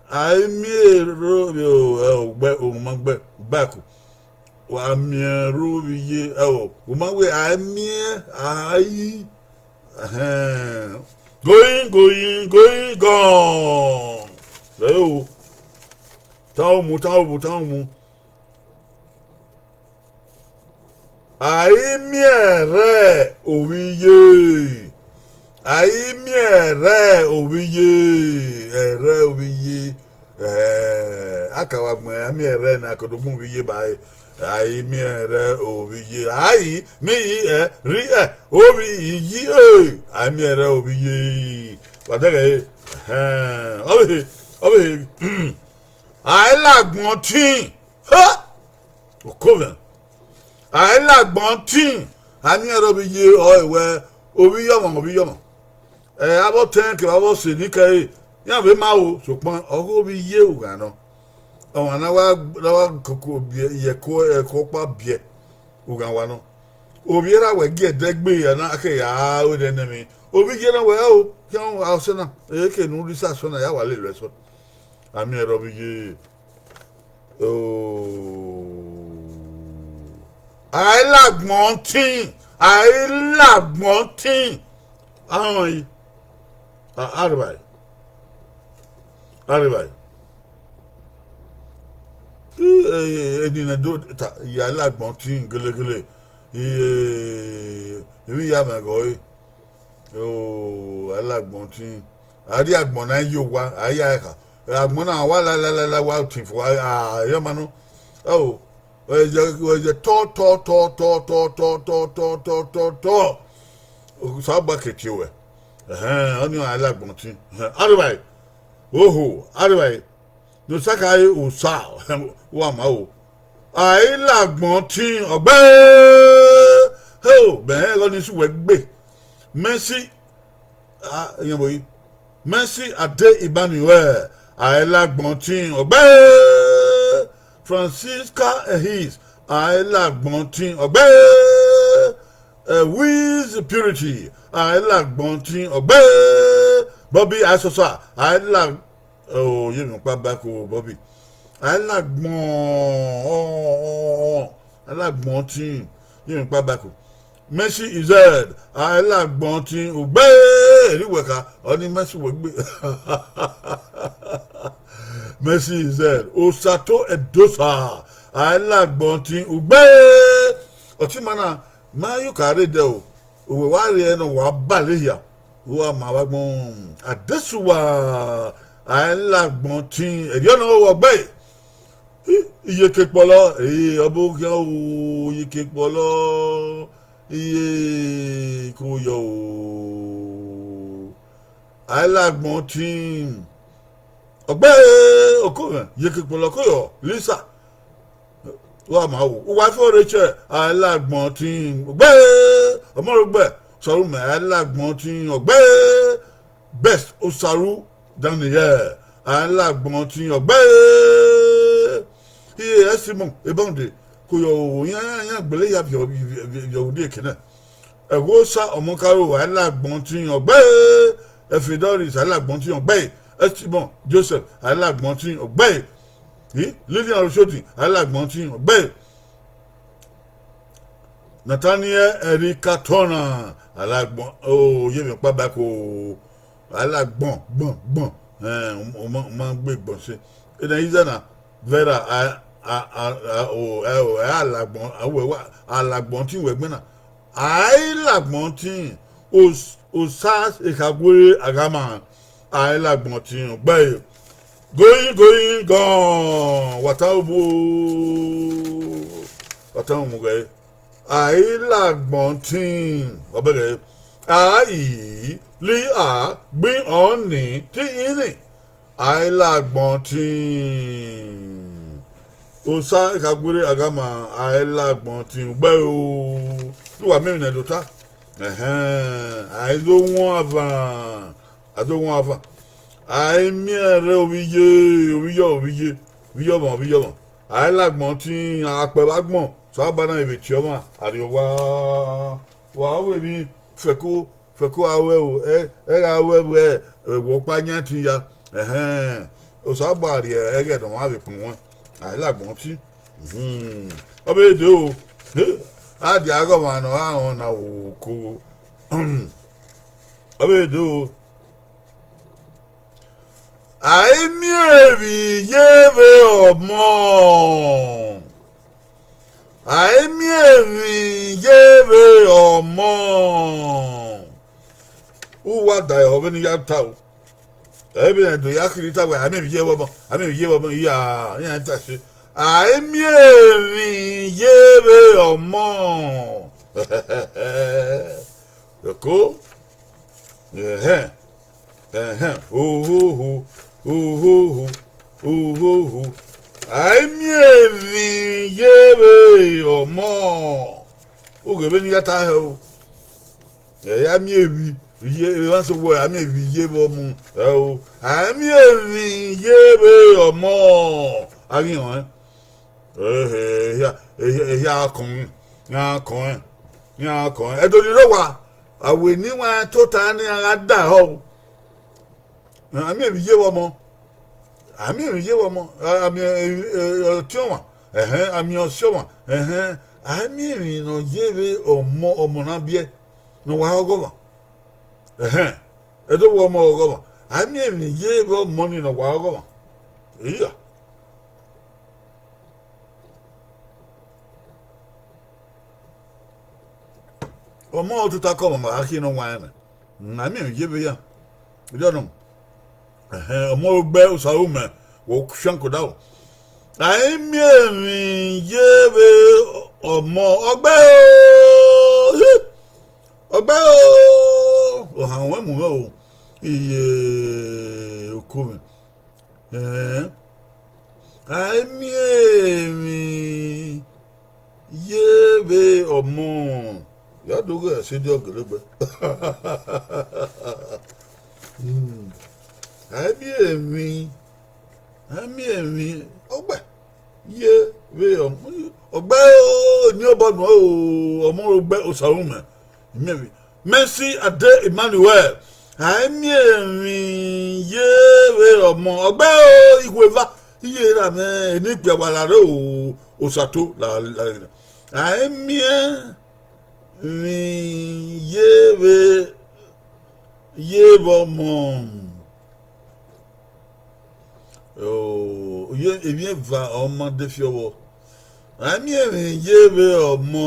a i miẹn rẹ ovbi, ẹ, ọgbẹ, orhunmwuda ọgbẹ, back. Wa miẹn rẹ ovbi iye, ẹ o, u ma wẹ a i miẹn, a i, ẹhẹn. Going, going, going, gone. Ẹ o. Tan omu, tan omu, tan omu. A i miẹn rẹ ovbi iye. A i miẹn ẹrẹ ovbi iye, ẹrẹ ovbi iye. Eh, a ka wa gbẹn, a miẹn ẹrẹ ne a ke do mu ovbi iye ba ẹre. A i miẹn ẹrẹ ovbi iye, a i miẹn ẹrẹ ovbi iye, a i miẹn ẹrẹ ovbi iye. Wa dẹghẹ ẹre, ẹhẹn, ọ vbe, ọ vbe, a i la agbọn ọtẹn, ha! Okovbian. A i la agbọn ọtẹn, a miẹn ẹrẹ ovbi iye, ọ wẹ, ovbi iye ọmwa, ovbi iye ọmwa. Ẹ, avbe ọtẹn kevbe avbe ọse ni kẹre, iran vbe ma ro, sokpan ọghe ovbi iye ughan nọ. Ọmwa ne a wa, ne a wa koko biẹ, ye ẹko, ẹko ọkpa biẹ, ughan wa nọ. Ovbi erha wẹ gie ẹdẹ gbe, a na kegha ru ẹdẹ nẹ emwi. Ovbi iye na wẹ, o, khian ọse na, eke ne u rhie isa sẹ na, ya wa lele ẹsọ. A miẹn ẹrẹ ovbi iye. Oh. A i la agbọn ọtẹn, a i la agbọn ọtẹn. Ahọn yi. A, arrivai. Arrivai. Eni ne do ta, ya la agbọn ọtẹn gelegele. Emwi ya mwẹ ghe ọre. Oh, a la agbọn ọtẹn. A rhie agbọn na ye owa, a ya ẹre kha. Agbọn na wa la la la la wa tin fo, a, a, ya ma nọ. Ẹo, ọ ye, ọ ye tọ, tọ, tọ, tọ, tọ, tọ, tọ, tọ, tọ, tọ. Osanobua ke tie ruẹ. Ẹhẹn, ọnii ọre a la agbọn ọtẹn. Ẹhẹn, arrivai. Oho, arrivai. Ne Osa khare Osa, wa ma ro. A i la agbọn ọtẹn, ọgbẹe. Heo, bẹhẹn, ẹghẹ ọnii sẹ uwẹ gbe. Mercy, a, iyan vbo yi? Mercy Ade Emmanuel, a i la agbọn ọtẹn, ọgbẹe. Francisca Ehis, a i la agbọn ọtẹn, ọgbẹe. Eh, Wiz Purity, a i la agbọn ọtẹn, ọgbẹe. Bobby Asosa, a i la, o, ye emwi ọkpa ba ẹko, Bobby. A i la agbọn, ọ, ọ, ọ, a i la agbọn ọtẹn, ye emwi ọkpa ba ẹko. Mercy Ized, a i la agbọn ọtẹn, ugbẹe, erha uwẹ kha, ọnii Mercy wẹ gbe. Mercy Ized, Osato Edosa, a i la agbọn ọtẹn, ugbẹe. Ọtẹn ima na, ma yo ka rre dẹ o, uwẹ wa rre nọ wa bale hia, uwa ma vbe agbọn, Adesuwa, a i la agbọn ọtẹn, erriọ nọ vbe ọgbẹe. Iyeke Kpọlọ, eh, ọbokhian o, Iyeke Kpọlọ, iye ko yọ o. A i la agbọn ọtẹn. Ọgbẹe, Okovbian, Iyeke Kpọlọ ko yọ, Lisa. Wa ma ro, uwa fo Rachel, a i la agbọn ọtẹn. Ọgbẹe, Ọmọrọgbẹ, Sorumẹ, a i la agbọn ọtẹn. Ọgbẹe, Best Osaru Daniel, a i la agbọn ọtẹn, ọgbẹe. Iye Simon Ebọnde, ko yọ o, iran, iran, iran gbele ya viọ, viọ, viọ, viọ odieke nẹ. Ẹghosa Ọmọkaro, a i la agbọn ọtẹn, ọgbẹe. Efe Doris, a i la agbọn ọtẹn, ọgbẹe. Estimon Joseph, a i la agbọn ọtẹn, ọgbẹe. Lilian Oshodi, a i la agbọn ọtẹn, ọgbẹe. Nathaniel Erika Tọna, a i la agbọn, o, ye emwi ọkpa ba ẹko, a i la agbọn, gbọn, gbọn, eh, u ma, u ma gbe gbọn se. Ena iza na, Vera, a, a, a, a, o, ẹ, o, ẹ, a i la agbọn, a, wẹ, wa, a i la agbọn ọtẹn wẹ gbẹn na. A i la agbọn ọtẹn, Os-, Osa Ekhaguere Aghama, a i la agbọn ọtẹn, ọgbẹe. Going, going, gone, wa ta obo, wa ta omughẹ. A i la agbọn ọtẹn, ọ bẹghe, a i li a gbin ọnii te ini, a i la agbọn ọtẹn. Osa Ekhaguere Aghama, a i la agbọn ọtẹn, ugbẹe o. Te uwa miẹn emwi ne ẹdẹ ota. Ẹhẹn, a i do wọn avan, a do wọn avan. A i miẹn ẹrẹ ovbi iye, ovbi iyọ, ovbi iye, ovbi iyọ ọmwa, ovbi iyọ ọmwa. A i la agbọn ọtẹn, akpẹ vbe agbọn, Osanobua na vbe tie ọmwa, a rrie owa. Wa vbe emwi fẹko, fẹko a wẹ o, ẹ, ẹ gha wẹ vbe ẹvbo ọkpa yan ẹtin ya. Ẹhẹn, Osanobua rhie ẹghẹ ne ọmwa vbe kpunu ẹn, a i la agbọn ọtẹn. Mhm. Ọ vbe dee o, he, a dia aghọmwa ne ọ gha rọnmwẹ na oko. Ọ vbe dee o. A i miẹn emwi ye vbe ọmọ. A i miẹn emwi ye vbe ọmọ. U wa da ẹre vbene I ya ta o. Ẹ vbe rẹn do ya kiri ta wẹẹ, a miẹn emwi ye vbe ọmọ, a miẹn emwi ye vbe ọmọ, iya, iran ta ẹse. A i miẹn emwi ye vbe ọmọ. Oko. Ẹhẹn. Ẹhẹn. Ohoho. Ohoho. Ohoho. A i miẹn emwi ye vbe ọmọ. U ghe vbene I ya ta hẹ o. Ẹ ya miẹn emwi ye, emwa sẹ wẹ a miẹn emwi ye vbe ọmọ, ẹ o, a miẹn emwi ye vbe ọmọ. A ghi họn ẹn. Ehia, ehia, ehia kọn mwẹ, iran kọn ẹn, iran kọn ẹn. Ẹdẹ ni rre owa, a wẹ ne iran tota ne iran gha da ẹhọ o. A miẹn emwi ye vbe ọmọ, a miẹn emwi ye vbe ọmọ, a miẹn ọtiọnmwa, ẹhẹn, a miẹn ọsiọnmwa, ẹhẹn, a miẹn emwi ne ọ ye vbe ọmọ, ọmọ na biẹ ne ọ wa re ọghọmwa, ẹhẹn, ẹdẹ vbe ọmọ ọghọmwa, a miẹn emwi ye vbe ọmọ ni ne ọ wa re ọghọmwa, iya. Ọmọ ọtuta kọ ọmwa ma gha khian ne ọ wan ẹmwẹ, a miẹn emwi ye vbe ya, erriọ nọ, ẹhẹn, ọmọ ọgbe Osaru mẹ, wẹ fian ke odaro. A i miẹn emwi ye vbe ọmọ, ọgbe o, ọgbe o, ọ han ruẹn mu mwẹ o, iye, oko mwẹ, ẹn, a i miẹn emwi ye vbe ọmọ, ya do ghe ẹse diọ gelegbe. A i miẹn emwi, a i miẹn emwi, ọgbe ye vbe ọmọ, ọgbe o, eni obọ nuẹn o, ọmọ ọgbe Osaru mẹ, I miẹn emwi. Mercy Ade Emmanuel, a i miẹn emwi ye vbe ọmọ, ọgbe o, ikhuo eva, iye ra mwẹ eni ikpia wa la rre o, Osato la, la, a i miẹn emwi ye vbe, ye vbe ọmọ. O, ye, emwi eva ọ ma de fi ọvbọ. A i miẹn emwi ye vbe ọmọ,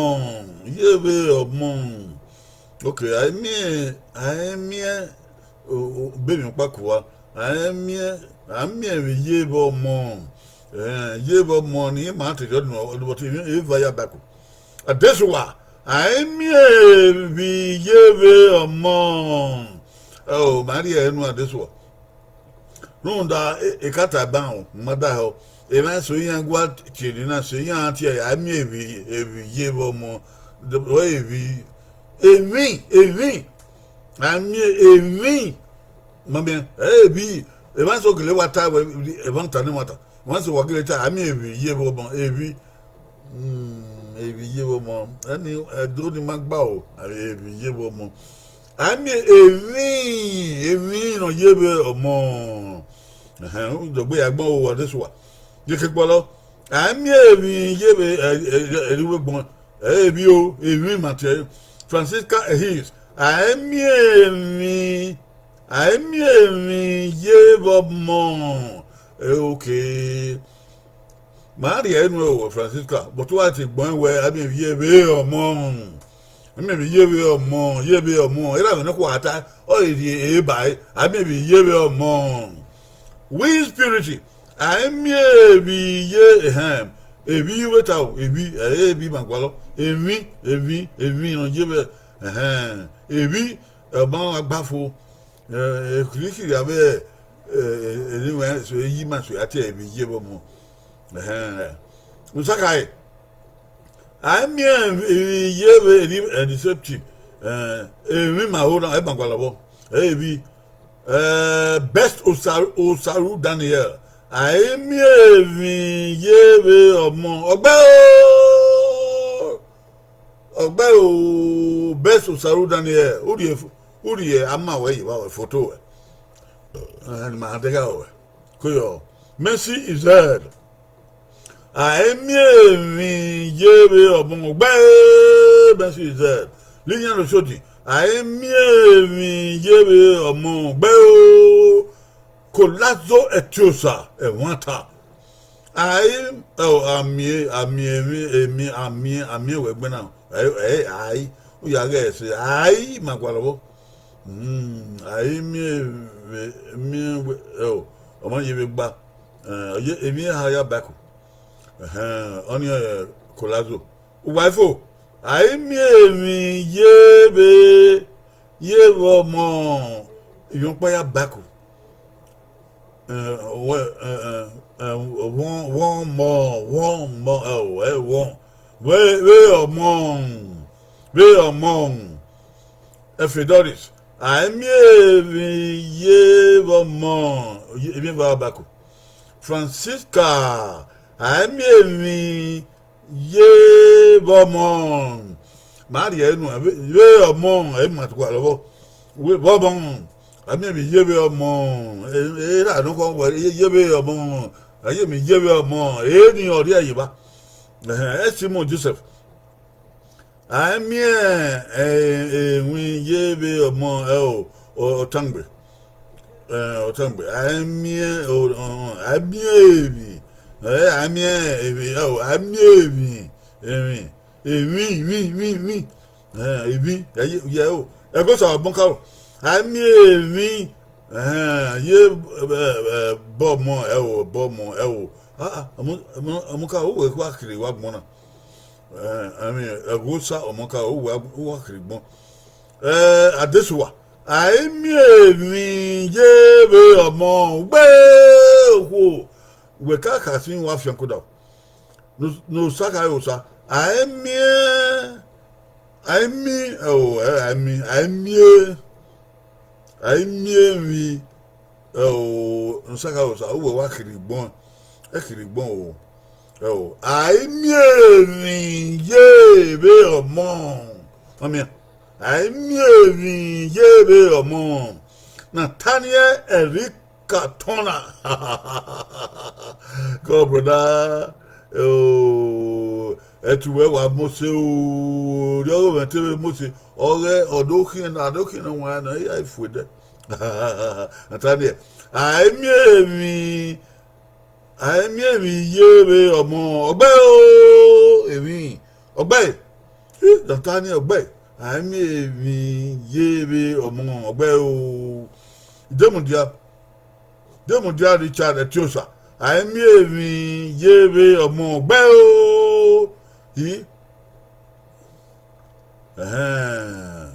ye vbe ọmọ. Ok, a i miẹn, a i miẹn, o, o, be emwi ọkpa kua. A i miẹn, a miẹn emwi ye vbe ọmọ. Ẹn, ye vbe ọmọ ni ma te judge nọ, but emwi eva ya baku. Adesuwa, a i miẹn emwi ye vbe ọmọ. O, ma rhie ẹre unu Adesuwa. Rhunmwuda, e, ekata ban u, ma da hẹ o. Emwa eso iran gua tie eni na, eso iran tie ẹre, a miẹn emwi, emwi ye vbe ọmọ, emwi, emwi, emwi, a miẹn emwi, ma miẹn, emwi, emwa eso gele wa ta wẹ, ẹmwata ne ẹmwata, emwa eso wa gele ta, a miẹn emwi ye vbe ọmọ, emwi, mm, emwi ye vbe ọmọ, ẹni, ẹdẹ ni ma gba o, emwi ye vbe ọmọ. A miẹn emwi, emwi ne ọ ye vbe ọmọ. Ẹhẹn, u dọgbe ya gbọn o, Adesuwa. Ye ke kpọlọ. A miẹn emwi ye vbe, ẹ, ẹ, ẹ, ẹre uwu egbọn. Ẹ, emwi o, emwi ma tie. Francisca Ehis. A miẹn emwi, a miẹn emwi ye vbe ọmọ. Ẹ, okay. Ma rhie ẹre unu o, Francisca, but wa te gbẹn wẹ a miẹn emwi ye vbe ọmọ. A miẹn emwi ye vbe ọmọ, ye vbe ọmọ. Erha mwẹ ne ọ khuo a ta, ọ rhie ẹre ba ẹre, a miẹn emwi ye vbe ọmọ. We spirit, a miẹn emwi ye, ẹhẹn, emwi wẹ ta o, emwi, ẹ, emwi ma gualọ, emwi, emwi, emwi ne ọ ye vbe, ẹhẹn, emwi, ẹ, ma gba fo. Ẹ, ekhirikiri avbe, ẹ, ẹ, eni wẹ so eyi ma so ya tie emwi ye vbe ọmọ. Ẹhẹn. Usakhae, a i miẹn emwi ye vbe eni, ẹ, deceptive. Ẹ, emwi ma ho na, ẹ ma gualọ vbọ. Ẹ, emwi, ẹ, best Osaru, Osaru Daniel. A i miẹn emwi ye vbe ọmọ. Ọgbe o! Ọgbe o, best Osaru Daniel, u rhie, u rhie ama wẹ ye evba wẹ foto wẹ. Ẹn, ma deghẹ wẹ. Koyọ, Mercy Israel. A i miẹn emwi ye vbe ọmọ gbe, Mercy Israel. Lilian Oshodi, a i miẹn emwi ye vbe ọmọ gbe o. Kolazo Ẹtiosa ẹmwata. A i, ọ, a miẹn, a miẹn emwi, emwi, a miẹn, a miẹn wẹ gbẹn na. Ẹ, ẹ, a i, u ya ghẹ ẹse, a i ma gualọ vbọ. Hmm, a i miẹn vbe, miẹn vbe, ẹo, ọ ma ye vbe gba. Eh, ọ ye, emwi eha ya baku. Ẹhẹn, ọnii ọre Colazo. Uwa ifo, a i miẹn emwi ye vbe, ye vbe ọmọ, emwi ọkpa ya baku. Eh, wẹ, eh, eh, eh, vbọ, vbọ ọmọ, vbọ ọmọ, ẹo, ẹ vbọ, vbe, vbe ọmọ, vbe ọmọ, Theodorus, a i miẹn emwi ye vbe ọmọ, emwi vbe abaku. Francisca, a i miẹn emwi ye vbe ọmọ. Ma rhie ẹre nuẹn, vbe, vbe ọmọ, ẹ i ma gualọ vbọ. Vbe, vbe ọmọ, a miẹn emwi ye vbe ọmọ, e, erha nọkhọ wẹ, ye, ye vbe ọmọ, a ye emwi ye vbe ọmọ, eni ọ rhie ye evba. Ẹhẹn, Simon Joseph, a i miẹn, eh, emwi ye vbe ọmọ, ẹo, Ọtangbe. Eh, Ọtangbe, a i miẹn, o, o, a i miẹn emwi, eh, a i miẹn emwi, ẹo, a i miẹn emwi, emwi, emwi, emwi, emwi, emwi, eh, emwi, ẹ ye, ye o, Ẹgosa Ọmọkaro, a i miẹn emwi, eh, ye, eh, eh, vbe ọmọ, ẹo, vbe ọmọ, ẹo, ah, ah, Ọmọ-, Ọmọ-, Ọmọkaro, uwẹ wa kherhe wa gbọn na. Eh, I mean, Ẹgosa Ọmọkaro, uwẹ wa kherhe gbọn. Eh, Adesuwa, a i miẹn emwi ye vbe ọmọ, gbe okhuo, wẹ ka kha sin wa fian koda. Ne Osa kha re Osa, a i miẹn, a i miẹn, ẹo, a i miẹn, a i miẹn, a i miẹn emwi, ẹo, ne Osa kha re Osa, uwẹ wa kherhe gbọn, ẹ kherhe gbọn o, ẹo, a i miẹn emwi ye vbe ọmọ, ọ miẹn, a i miẹn emwi ye vbe ọmọ, Nathaniel Eric Katona. God, brother. Oh, ẹtu wẹ wa Mose o, rhie ọghe mwẹ te vbe Mose. Ọghe ọ do khian, a do khian wan na, iran i fu ẹdẹ. Nathaniel, a i miẹn emwi, a i miẹn emwi ye vbe ọmọ, ọgbẹe o, emwi, ọgbẹe. Nathaniel, ọgbẹe, a i miẹn emwi ye vbe ọmọ, ọgbẹe o. Idemudia, Idemudia Richard Ẹtiosa, a i miẹn emwi ye vbe ọmọ, ọgbẹe o. I, ẹhẹn.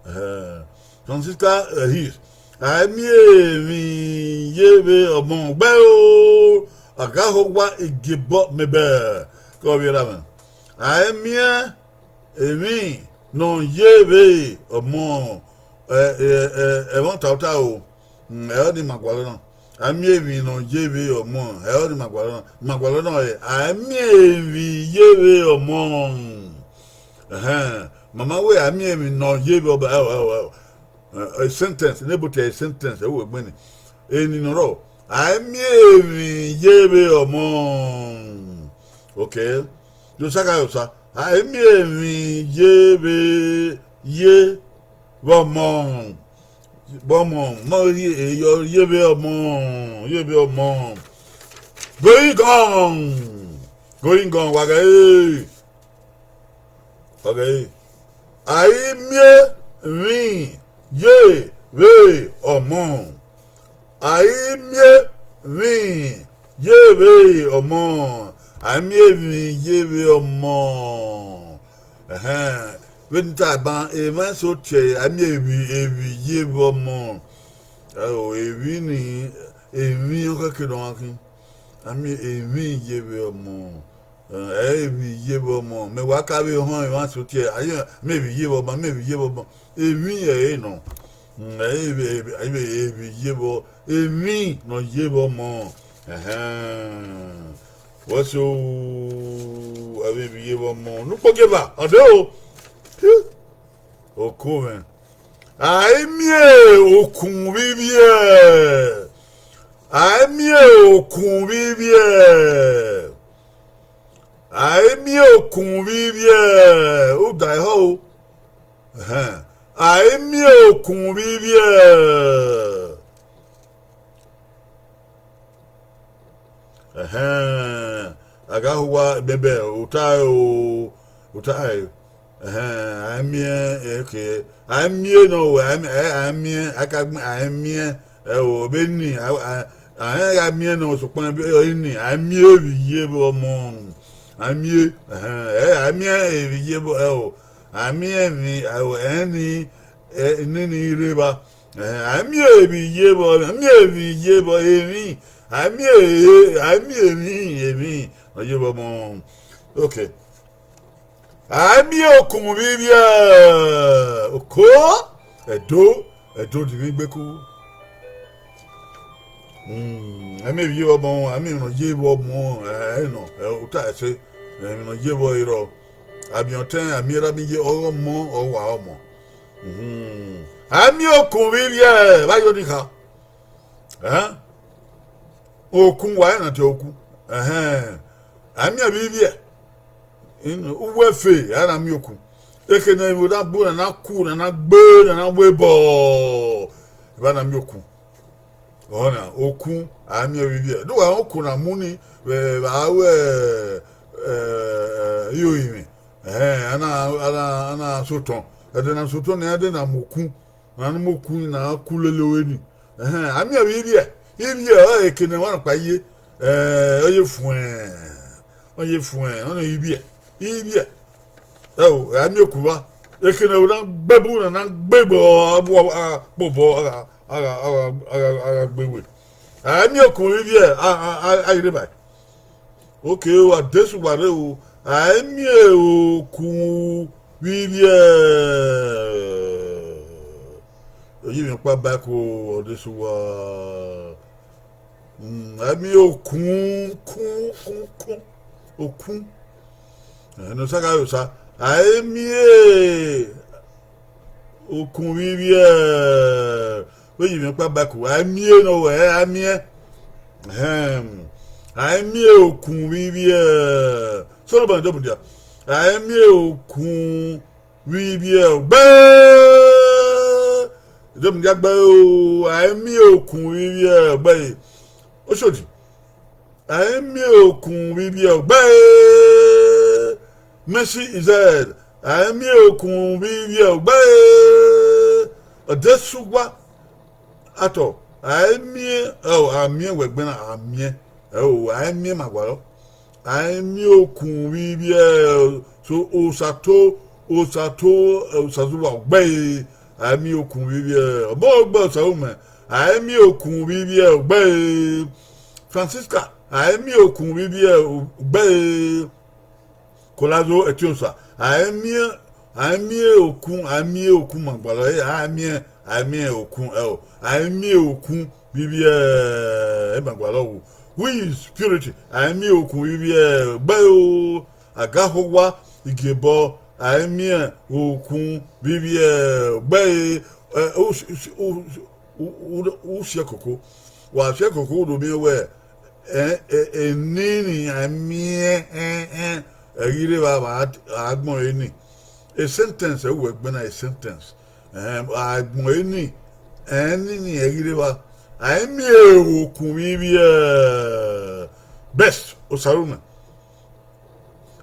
Eh, Francisca, eh, Hills, a i miẹn emwi ye vbe ọmọ, ọgbẹe o. A gha ho owa Igiebọ Mebẹl, ke ọ vbe ra mwẹ. A i miẹn emwi ne ọ ye vbe ọmọ, eh, eh, eh, ẹmwata ota o. Mm, ẹ ọnii ma gualọ na. A miẹn emwi ne ọ ye vbe ọmọ, ẹ ọnii ma gualọ na. Ma gualọ na, ẹ, a miẹn emwi ye vbe ọmọ. Ẹhẹn, mama wẹ a miẹn emwi ne ọ ye vbe ọmọ, ẹ, ẹ, ẹ, ẹ, sentence, ne ebo te sentence, ẹ wo egbe ni. Eni ne ọ rrọọ, a miẹn emwi ye vbe ọmọ. Okay. Ye Osa kha re Osa, a miẹn emwi ye vbe, ye vbe ọmọ. Vbe ọmọ, mọ rhie eyọ ye vbe ọmọ, ye vbe ọmọ. Going on, going on, wa ghẹ ẹre. Ọghẹ ẹre, a i miẹn emwi ye vbe ọmọ. A i miẹn emwi ye vbe ọmọ. A i miẹn emwi ye vbe ọmọ. Ẹhẹn. Vbene I ta ban, emwa eso tie, a miẹn emwi, emwi ye vbe ọmọ. Ẹo, emwi ni, emwi ọ khẹke ne ọ gha khin. A miẹn emwi ye vbe ọmọ. Ẹ, emwi ye vbe ọmọ. Mẹ wa ka vbe họn emwa eso tie, a miẹn emwi ye vbe ọmọ, a miẹn emwi ye vbe ọmọ. Emwi ẹre nọ. Mm, ẹ, emwi, emwi, emwi, emwi ye vbe, emwi ne ọ ye vbe ọmọ. Ẹhẹn. Wẹ so, a miẹn emwi ye vbe ọmọ. Ne ukpogieva, ọ de o. Oko mwẹ. A i miẹn okun vbe ivbiẹ. A i miẹn okun vbe ivbiẹ. A i miẹn okun vbe ivbiẹ. U da ehọ o. Ẹhẹn. A i miẹn okun vbe ivbiẹ. Ẹhẹn, a gha ho owa, bẹbẹ, u ta ẹre o, u ta ẹre. Ẹhẹn, a i miẹn, okay. A i miẹn nọ, a i miẹn, a i ka gbẹn, a i miẹn, ẹo, vbe ni, a, a, a i gha miẹn nọ, sokpan vbe ni, a i miẹn vbe iye vbe ọmọ, a i miẹn, ẹhẹn, ẹ, a i miẹn vbe iye vbe, ẹo, a i miẹn emwi, ẹo, ẹni, ẹ, nene i rre evba. Ẹhẹn, a i miẹn emwi iye vbe, a i miẹn emwi iye vbe emwi, a i miẹn, a i miẹn emwi, emwi, ọ ye vbe ọmọ. Okay. A i miẹn okun vbe ivbiẹ, oko, ẹdo, ẹdo dinmwi gbeku. Mm, a i miẹn vbe iye vbe ọmọ, a i miẹn emwi nọ ye vbe ọmọ, ẹ, ẹ nọ, ẹ, ota ẹse, emwi nọ ye vbe ọre rrọọ. A miẹn ọtẹn, a miẹn erha, a miẹn iye, ọghe ọmọ, ọ wa ọmọ. Mhm. A i miẹn okun vbe ivbiẹ, vbe a yo ni kha? Ẹn? Okun wa na te okun. Ẹhẹn. A i miẹn vbe ivbiẹ. In, uwu ẹfe, a na miẹn okun. Eke ne ẹvbo na bu, na na ku, na na gbe, na na webọ, vbe a na miẹn okun. Ọna, okun, a i miẹn vbe ivbiẹ. Do wa okun na mu ni, vbe, vbe a ru, ẹ, ẹ, ẹ, iyorinmwi. Ẹhẹn, a na, a na, a na sotọn. Ẹdẹ na sotọn nẹ, a de na mu okun. Na mu okun, na ku lele ore ni. Ẹhẹn, a miẹn vbe ivbiẹ. Ivbiẹ ọre eke ne ẹmwẹ ọkpa ye, ẹ, ọ ye fuẹn. Ọ ye fuẹn, ọnii ivbiẹ. Ivbiẹ. Ẹo, a miẹn okun vba. Eke ne ẹvbo na gbe bu, na na gbe gbe, ọ, a bu, a, kpobọ, a gha, a gha, a gha, a gha, a gha gbe we. A miẹn okun vbe ivbiẹ, a, a, a, a ghi rre evba. Okay o, Adesuwa rre o, a i miẹn okun vbe ivbiẹ. Oyi mwẹ ọkpa ba ẹko, Adesuwa. Mm, a i miẹn okun, kun, kun, kun, okun. Ẹhẹn, ne Osa gha re Osa. A i miẹn okun vbe ivbiẹ, vbe Oyi mwẹ ọkpa ba ẹko, a i miẹn ne ọ wẹ, a i miẹn. Ẹhẹn. A i miẹn okun vbe ivbiẹ. Solomọn, do mudia. A i miẹn okun vbe ivbiẹ, gbe. Do mudia, gbe o. A i miẹn okun vbe ivbiẹ, gbe. Oshodi. A i miẹn okun vbe ivbiẹ, gbe. Mercy Israel. A i miẹn okun vbe ivbiẹ, gbe. Adesuwa. Atọ, a i miẹn, ẹo, a miẹn wẹ ẹgbẹe na, a miẹn, ẹo, a i miẹn ma gualọ. A i miẹn okun vbe ivbiẹ, so, Osato, Osato, ẹ, Osazuwa gbe ẹre, a i miẹn okun vbe ivbiẹ, ọbọ gbe Osaghumwẹ, a i miẹn okun vbe ivbiẹ gbe ẹre, Francisca, a i miẹn okun vbe ivbiẹ gbe ẹre. Kolazo Ẹtiosa, a i miẹn, a i miẹn okun, a i miẹn okun ma gualọ, a i miẹn, a i miẹn okun, ẹo, a i miẹn okun vbe ivbiẹ, ẹ, ma gualọ wu. Wizzy Purity, a i miẹn okun vbe ivbiẹ, gbe ẹre o. Agahowa Igiebọ, a i miẹn okun vbe ivbiẹ, gbe ẹre, ẹ, u, u, u, u, u si ẹkoko. Wa si ẹkoko, u do miẹn wẹ, ẹ, ẹ, eni ni a miẹn, ẹ, ẹ, ẹ ghi rre evba, a gbọn ẹre ni. A sentence, ẹ, wẹ ẹgbẹe na, a sentence. Ẹ, a gbọn ẹre ni, eni ni ẹ ghi rre evba. A i miẹn okun vbe ivbiẹ, Best Osaghumwẹ.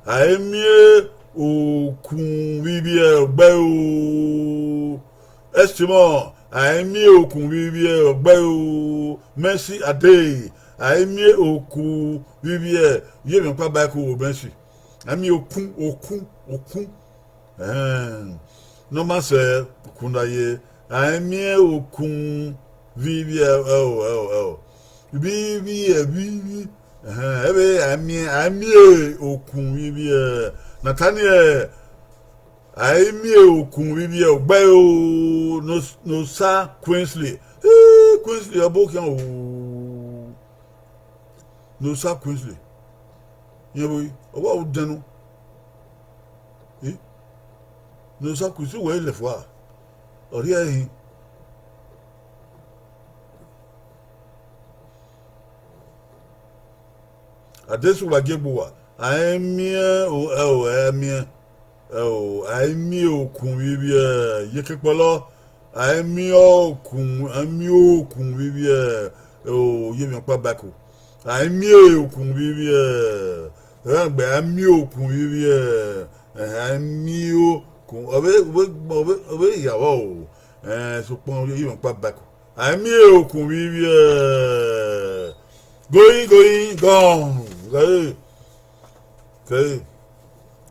A i miẹn okun vbe ivbiẹ, gbe ẹre o. Estimọ, a i miẹn okun vbe ivbiẹ, gbe ẹre o. Mercy Ade, a i miẹn okun vbe ivbiẹ, ye mwẹ ọkpa ba ẹko, Mercy. A i miẹn okun, okun, okun. Ẹhẹn. Ne ọ ma sẹ, okun da ye, a i miẹn okun vbe ivbiẹ, ẹo, ẹo, ẹo. Vbe ivbiẹ, vbe ivbi. Ẹhẹn, ẹvbe a i miẹn, a i miẹn okun vbe ivbiẹ. Nathaniel, a i miẹn okun vbe ivbiẹ, gbe ẹre o. Ne Osa Queensley. Ee, Queensley, ọbokhian o. Ne Osa Queensley. Irẹn vbe ọwa odẹn nọ. Ne Osa Queensley wẹ lẹ fua. Ọ rhie ẹre hin. Adesuwa gie gbe uwa, a i miẹn, ẹo, a i miẹn, ẹo, a i miẹn okun vbe ivbiẹ, iyeke kpọlọ, a i miẹn okun, a i miẹn okun vbe ivbiẹ, ẹo, ye mwẹ ọkpa ba ẹko, a i miẹn okun vbe ivbiẹ, ẹghẹ gbe a i miẹn okun vbe ivbiẹ, Ẹhẹn, a i miẹn okun, ọ vbe, ọ vbe, ọ vbe, ọ vbe ya vbọ o. Ẹn, sokpan irẹn ọkpa back. A i miẹn okun vbe ivbiẹ. Going, going, gone. Kẹre, kẹre.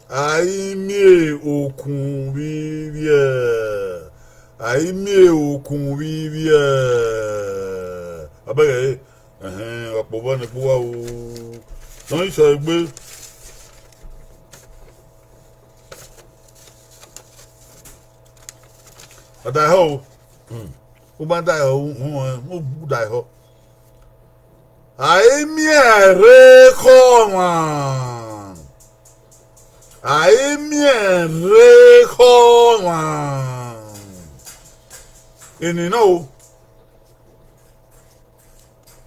A i miẹn okun vbe ivbiẹ. A i miẹn okun vbe ivbiẹ. Abẹghe ẹre. Ẹhẹn, ọkpobọ ne kpo uwa o. Tọn isẹ egbe. Ọ daehọ o. U ma daehọ, u, u, u daehọ. A i miẹn rre ekhọe ọmwa. A i miẹn rre ekhọe ọmwa. Eni nọ o.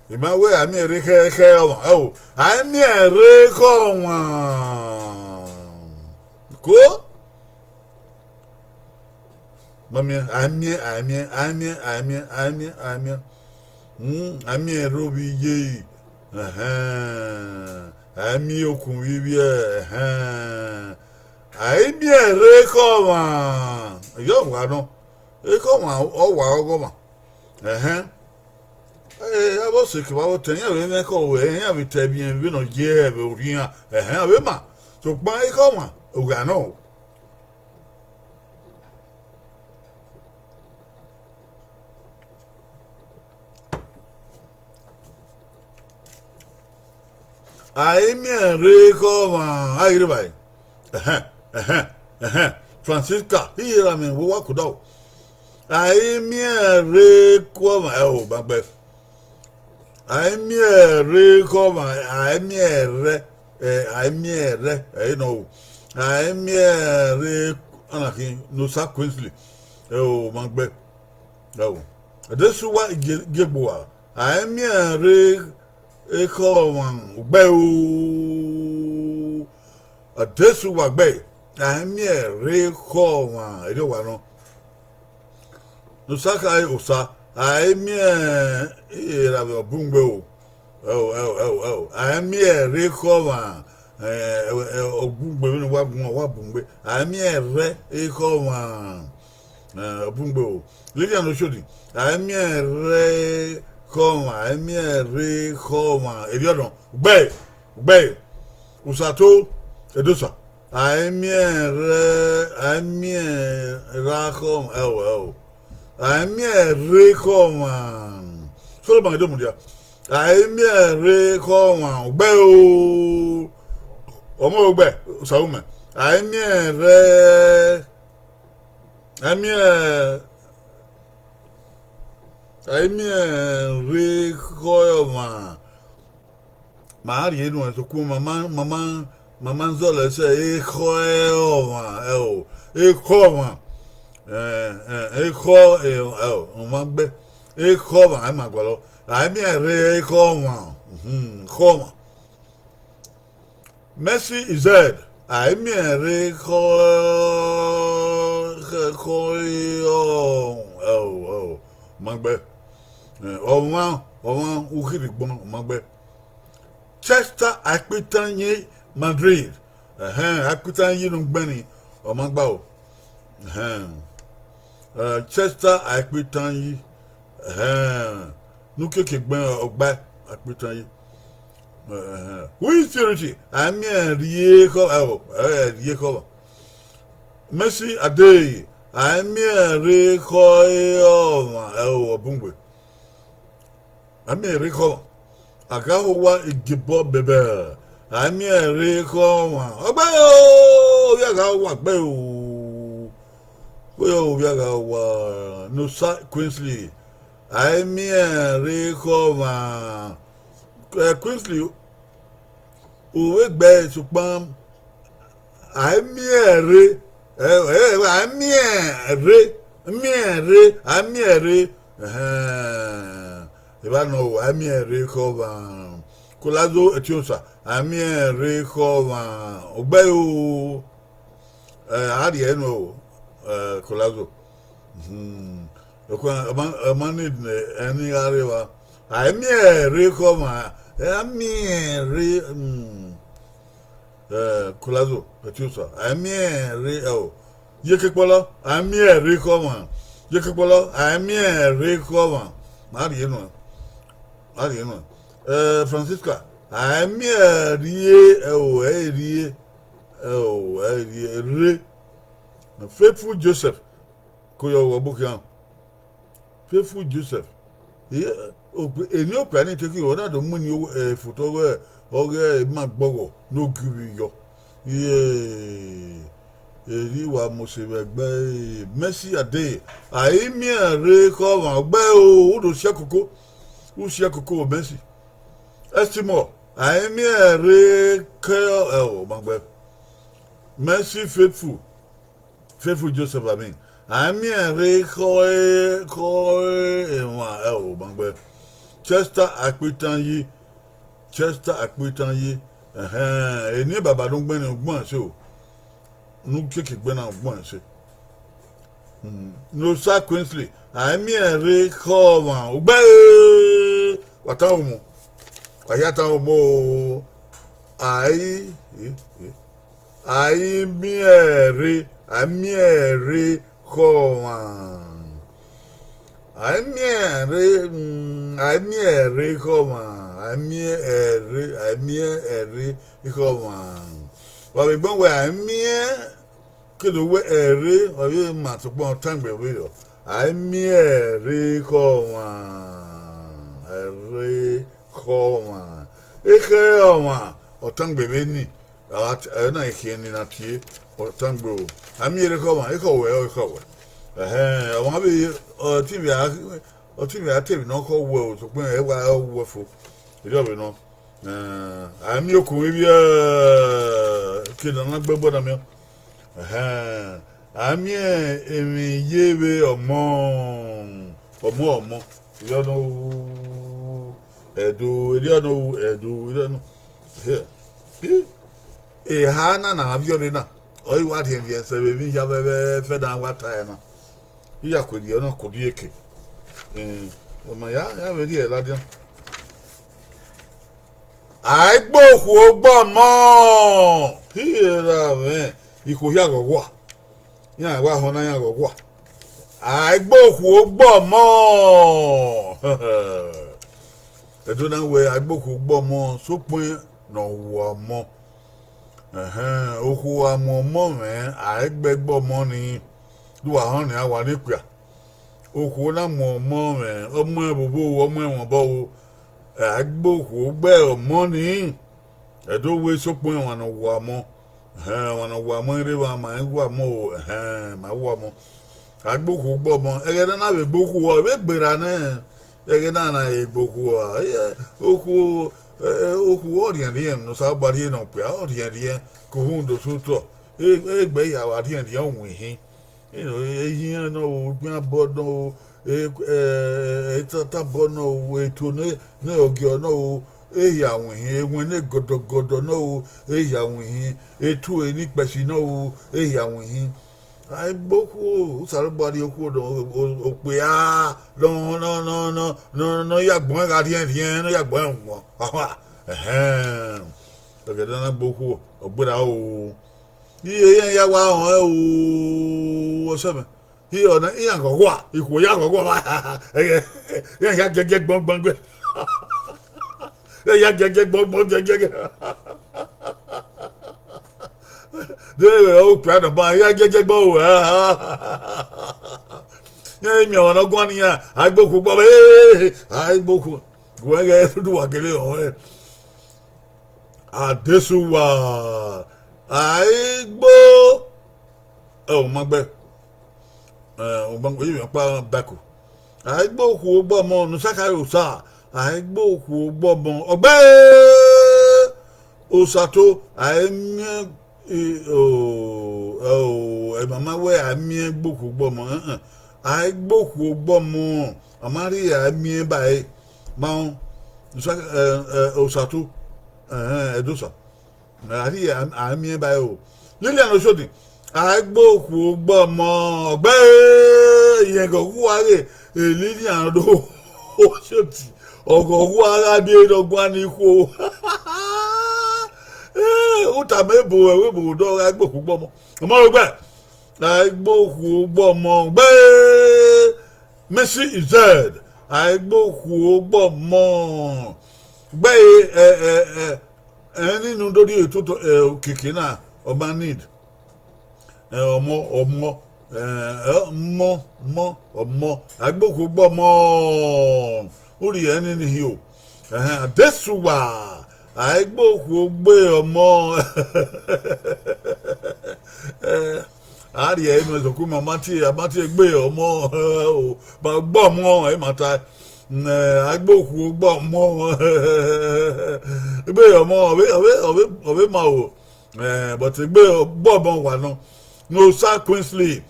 I ma wẹ a miẹn rre ekhọe, ekhọe ọmwa, ẹo, a i miẹn rre ekhọe ọmwa. Ko? Ma miẹn, a i miẹn, a i miẹn, a i miẹn, a i miẹn, a i miẹn, a i miẹn. Hmm, a i miẹn rre ovbi iye. Ẹhẹn. A i miẹn okun vbe ivbiẹ, ẹhẹn. A i miẹn rre ekhọe ọmwa. Yọ wa nọ. Ekhọe ọmwa, ọ wa ọghọmwa. Ẹhẹn. Ẹ, avbe ọse kevbe avbe otọ, iran vbe mwẹ ekhọe ruẹ, iran vbe ta ẹmwẹ vbene ọ ye ẹre vbe orhiọn iran. Ẹhẹn, ọ vbe ma. Sokpan ekhọe ọmwa, ogha nọ. A i miẹn rre ekhọe ọmwa, a ghi rre evbare. Ẹhẹn, ẹhẹn, ẹhẹn. Francisca, iye ra mwẹ vbe owa koda o. A i miẹn rre ekhọe ọmwa, ẹo, ma gbe. A i miẹn rre ekhọe ọmwa, a i miẹn rre, ẹ, a i miẹn rre, ẹ, nọ o. A i miẹn rre, ọna khin, ne Osa Queensley, ẹo, ma gbe. Ẹo. Adesuwa Igie-, Igiegbowa, a i miẹn rre ekhọe ọmwa, ugbẹe o. Adesuwa gbe, a i miẹn rre ekhọe ọmwa, erriọ wa nọ. Ne Osa khare Osa, a i miẹn, iye ra mwẹ ọ bun gbe o. Ẹo, ẹo, ẹo, ẹo. A i miẹn rre ekhọe ọmwa, ẹ, ẹ, ẹ, ọ bun gbe vbene uwa gun, uwa bun gbe. A i miẹn rre ekhọe ọmwa. Ẹ, ọ bun gbe o. Lilian Oshodi, a i miẹn rre ekhọe ọmwa, a i miẹn rre ekhọe ọmwa. Erriọ nọ, ugbẹe, ugbẹe. Usato, Edosa. A i miẹn rre, a i miẹn rre ekhọe ọmwa, ẹo, ẹo. A i miẹn rre ekhọe ọmwa. Solomon Edomudia. A i miẹn rre ekhọe ọmwa, ugbẹe o. Ọmọ ugbẹe, Osaumẹ. A i miẹn rre, a i miẹn, a i miẹn rre ekhọe ọmwa. Ma rhie nuẹn sokpan ma ma, ma ma, ma ma zọlọ ẹsẹ ekhọe ọmwa, ẹo, ekhọe ọmwa. Ẹ, ẹ, ekhọe, ẹ, ẹo, ọmwa gbe. Ekhọe ọmwa, ẹ ma gualọ. A i miẹn rre ekhọe ọmwa. Mhm, ekhọe ọmwa. Mercy Ized, a i miẹn rre ekhọe, ekhọe, ẹo, ẹo, ma gbe. Ẹ, ọmwa, ọmwa, u khirhi gbọn, ma gbe. Chester Akpitanyi Madrid. Ẹhẹn, Akpitanyi ne u gbẹn ni, ọ ma gba o. Ẹhẹn. Ẹ, Chester Akpitanyi. Ẹhẹn. Ne u keke gbẹn ọgba Akpitanyi. Ẹhẹn. Who is security? A i miẹn rre ekhọe, ẹo, ẹ, rre ekhọe ọmwa. Mercy Adey, a i miẹn rre ekhọe ọmwa, ẹo, ọ bun gbe. A miẹn rre ekhọe ọmwa. A gha ho owa igiebọ bẹbẹ. A miẹn rre ekhọe ọmwa. Ọ gbe o, ovbi a gha wa gbe o. Oya ovbi a gha wa, ne Osa Queensley. A i miẹn rre ekhọe ọmwa. Ẹ, Queensley, u vbe gbe ẹre, sokpan a i miẹn rre, ẹ, ẹ, a i miẹn rre, miẹn rre, a i miẹn rre. Ẹhẹn, evba nọ o, a i miẹn rre ekhọe ọmwa. Kolazo Etiosa, a i miẹn rre ekhọe ọmwa. Ugbẹe o. Ẹ, a rhie ẹre nuẹn o, ẹ, Kolazo. Hmm. Ọkpa, ọ ma, ọ ma need ne ẹni gha rre evba. A i miẹn rre ekhọe ọmwa, a i miẹn rre, hmm. Colazo Ẹtiosa, a i miẹn rre ẹo. Iyeke Kpọlọ, a i miẹn rre ekhọe ọmwa. Iyeke Kpọlọ, a i miẹn rre ekhọe ọmwa. Ma rhie nuẹn. Ma rhie nuẹn. Francisca, a i miẹn rre ẹo, ẹ i rre ẹo, ẹ i rre rre. Faithful Joseph, ko yọ vbe ọgbokhian. Faithful Joseph, eni okpia ni te khin, ọ na do mu eni fotọ ọghe, ọghe ima gbọghọ ne ogirri yọ. Erriọ wa mose vbe ẹgbẹ. Mercy Adeye, a i miẹn rre ekhọe ọmwa, ọgbẹe o, u do si ẹkoko, u si ẹkoko Mercy. Estimor, a i miẹn rre ekhọe ẹo, ma gbẹ. Mercy Faithful, Faithful Joseph, I mean, a i miẹn rre ekhọe, ekhọe emwa ẹo, ma gbẹ. Chester Akpitanyi, Chester Akpitanyi, ẹhẹn, eni baba ne ugbẹn ne ugbẹn ẹse o, ne u kiekie gbe na ugbẹn ẹse. Nosa Queensley, a i miẹn rre ekhọe ọmwa, ugbẹe, wa tan omo, wa hia tan omo o, a i, a i miẹn rre, a i miẹn rre ekhọe ọmwa. A i miẹn rre, a i miẹn rre ekhọe ọmwa, a i miẹn ẹre, a i miẹn ẹre ekhọe ọmwa. Wa vbe gbẹn wẹẹ a i miẹn, ke do wẹẹ ẹre, ọ vbe ma sokpan ọ tangbe vberriọ. A i miẹn ẹre ekhọe ọmwa, ẹre ekhọe ọmwa, ekhọe ọmwa, ọ tangbe vbeni. Ẹre na i khian ni na tie, ọ tangbe o. A miẹn ẹre ekhọe ọmwa, ekhọe wẹ, ekhọe wẹ. Ẹhẹn, ọmwa vbe, ọtẹn vbe a, ọtẹn vbe a te emwi ne ọ khọ wẹ o, sokpan ẹ wa wẹ fo. Erriọ vbe nọ. A miẹn okun ivbi ke ne a na gbe ẹbọ na miẹn. Ẹhẹn, a miẹn emwi ye vbe ọmọ, ọmọ, ọmọ, erriọ nọ ru, Ẹdo, erriọ nọ ru, Ẹdo, erriọ nọ. Eha na ne a viọ rre na, ọ i wa rhiẹnrhiẹn sẹ vbe emwi hia vbe ẹfẹ ne a wa ta ẹre na. I ya ku erriọ na ku odieke, ọ ma ya, ya vbe rhie ẹre ladian. A i gbe okhuo gbe ọmọ, hie ra mwẹ, ikhuo hia ghọghua, iran wa họn na iran ghọghua. A i gbe okhuo gbe ọmọ. Ẹdo na wẹẹ a i gbe okhuo gbe ọmọ, sokpan ne ọ wu ọmọ. Ẹhẹn, okhuo a mu ọmọ mwẹ, a i gbe ẹe gbe ọmọ nii, de uwa họn nian, wa ne okpia. Okhuo na mu ọmọ mwẹ, ọmọ ẹvbo vbo, ọmọ ẹmwẹ obọ vbo, a i gbe okhuo gbe ọmọ nii. Ẹdo wẹẹ sokpan ọmwa ne ọ wu ọmọ, ẹhẹn, ọmwa ne ọ wu ọmọ i rre evba, ma i wu ọmọ o, ẹhẹn, ma wu ọmọ. A i gbe okhuo gbe ọmọ, ẹghẹ ne a na vbe gbe okhuo, ọ vbe gberra nẹ, ẹghẹ ne a na vbe gbe okhuo, okhuo, okhuo ọ rhiẹnrhiẹn ne Osanobua rhie ne okpia, ọ rhiẹnrhiẹn, ke uhunmwu do sẹ otọ, egbe ya wa rhiẹnrhiẹn winhin. Ehiẹn nọ o, egbian obọ nọ o, etatabọ nọ o, eto ne ọgiọ nọ o, ehia winhin, ewẹn ne gọdọgọdọ nọ o, ehia winhin, etu ne ikpẹshi nọ o, ehia winhin. A i gbe okhuo, Osanobua rhie okhuo nọ, okpia nọ, nọ, nọ, nọ, nọ ya gbẹn gha rhiẹnrhiẹn, nọ ya gbẹn wọn. Ẹhẹn, ẹghẹ ne a na gbe okhuo, ọ gberra o. Iye iran ya wa họn ẹre o, ọsẹ mwẹ. Iye ọna, iran ghọghua, ikhuo ya ghọghua, iran ya giẹgiẹ gbọngbọn gbe. Iran ya giẹgiẹ gbọngbọn giẹgiẹ. De okpia nọ ba, iran giẹgiẹ gbọn o. Iran miẹn ọmwa ne ọ guan ne iran, a i gbe okhuo gbe ọmọ, a i gbe okhuo. Wẹ ghẹ rhunmwuda uwa gele họn ẹre. Adesuwa, a i gbe, ẹ, u ma gbe, ẹ, u ma gbe, ọkpa bako. A i gbe okhuo gbe ọmọ, ne Osa khare Osa, a i gbe okhuo gbe ọmọ, ọ gbe Osato, a i miẹn, o, o, ẹ, ma ma wẹ a i miẹn gbe okhuo gbe ọmọ, ẹn, a i gbe okhuo gbe ọmọ, a ma rhie a i miẹn ba ẹre, ma rẹn, Osa, ẹ, ẹ, Osato, ẹhẹn, Ẹdosa. A rhie a i miẹn ba ẹre o. Lilian Oshodi, a i gbe okhuo gbe ọmọ, ọ gbe irẹn ghọghua ghe, Lilian do Oshodi, ọ ghọghua gha die ne ọ guan ne ikhuo. Ee, u tama ebo ẹvbo ebo dọ gha gbe okhuo gbe ọmọ. Ọmọ rẹ ogbẹ, a i gbe okhuo gbe ọmọ gbe. Mercy Ized, a i gbe okhuo gbe ọmọ gbe. Ẹ, ẹ, ẹ, ẹrinmwi ne u do rhie toto, ẹ, okiekie na, ọ ma need. Ẹ, ọmọ, ọmọ, ẹ, ọmọ, ọmọ, ọmọ, a i gbe okhuo gbe ọmọ. U rhie ẹrinmwi ni hin o. Ẹhẹn, Adesuwa, a i gbe okhuo gbe ọmọ. Ẹ, a rhie ẹrinmwi sokumi, a ma tie, a ma tie gbe ọmọ, o, ma gbe ọmọ, ẹ ma ta. Ẹ, a i gbe okhuo gbe ọmọ. Gbe ọmọ, ọ vbe, ọ vbe, ọ vbe, ọ vbe ma o. Eh, but egbe ọgbọ ọmọ wa nọ. Nosa Queensley,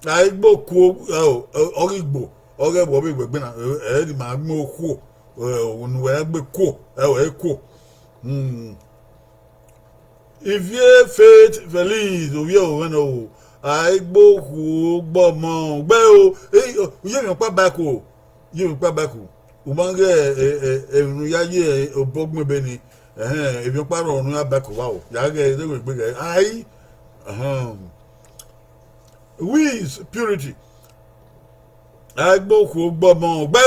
a i gbe okuo, ọ ghi gbo, ọ ghẹ vbe ọ vbe wẹ egbe na, ẹ, ẹ, ne ima gbe okuo, ẹ, ne uwẹ gbe kuo, ẹ, ẹ kuo. Hmm. Ivie Faith Felix, ovbi ẹvbo mwẹ nọ o, a i gbe okhuo gbe ọmọ, gbe o, e, u ye emwi ọkpa ba ẹko, u ye emwi ọkpa ba ẹko, u ma ghẹ, ẹ, ẹ, emwi ne u ya ye obọ gbẹn ebe ni, ẹhẹn, emwi ọkpa rrọọ ne u ya ba ẹko vba o, ya ghẹ deghẹ egbe ghẹ, ai, ẹhẹn. Wiz Purity, a i gbe okhuo gbe ọmọ gbe,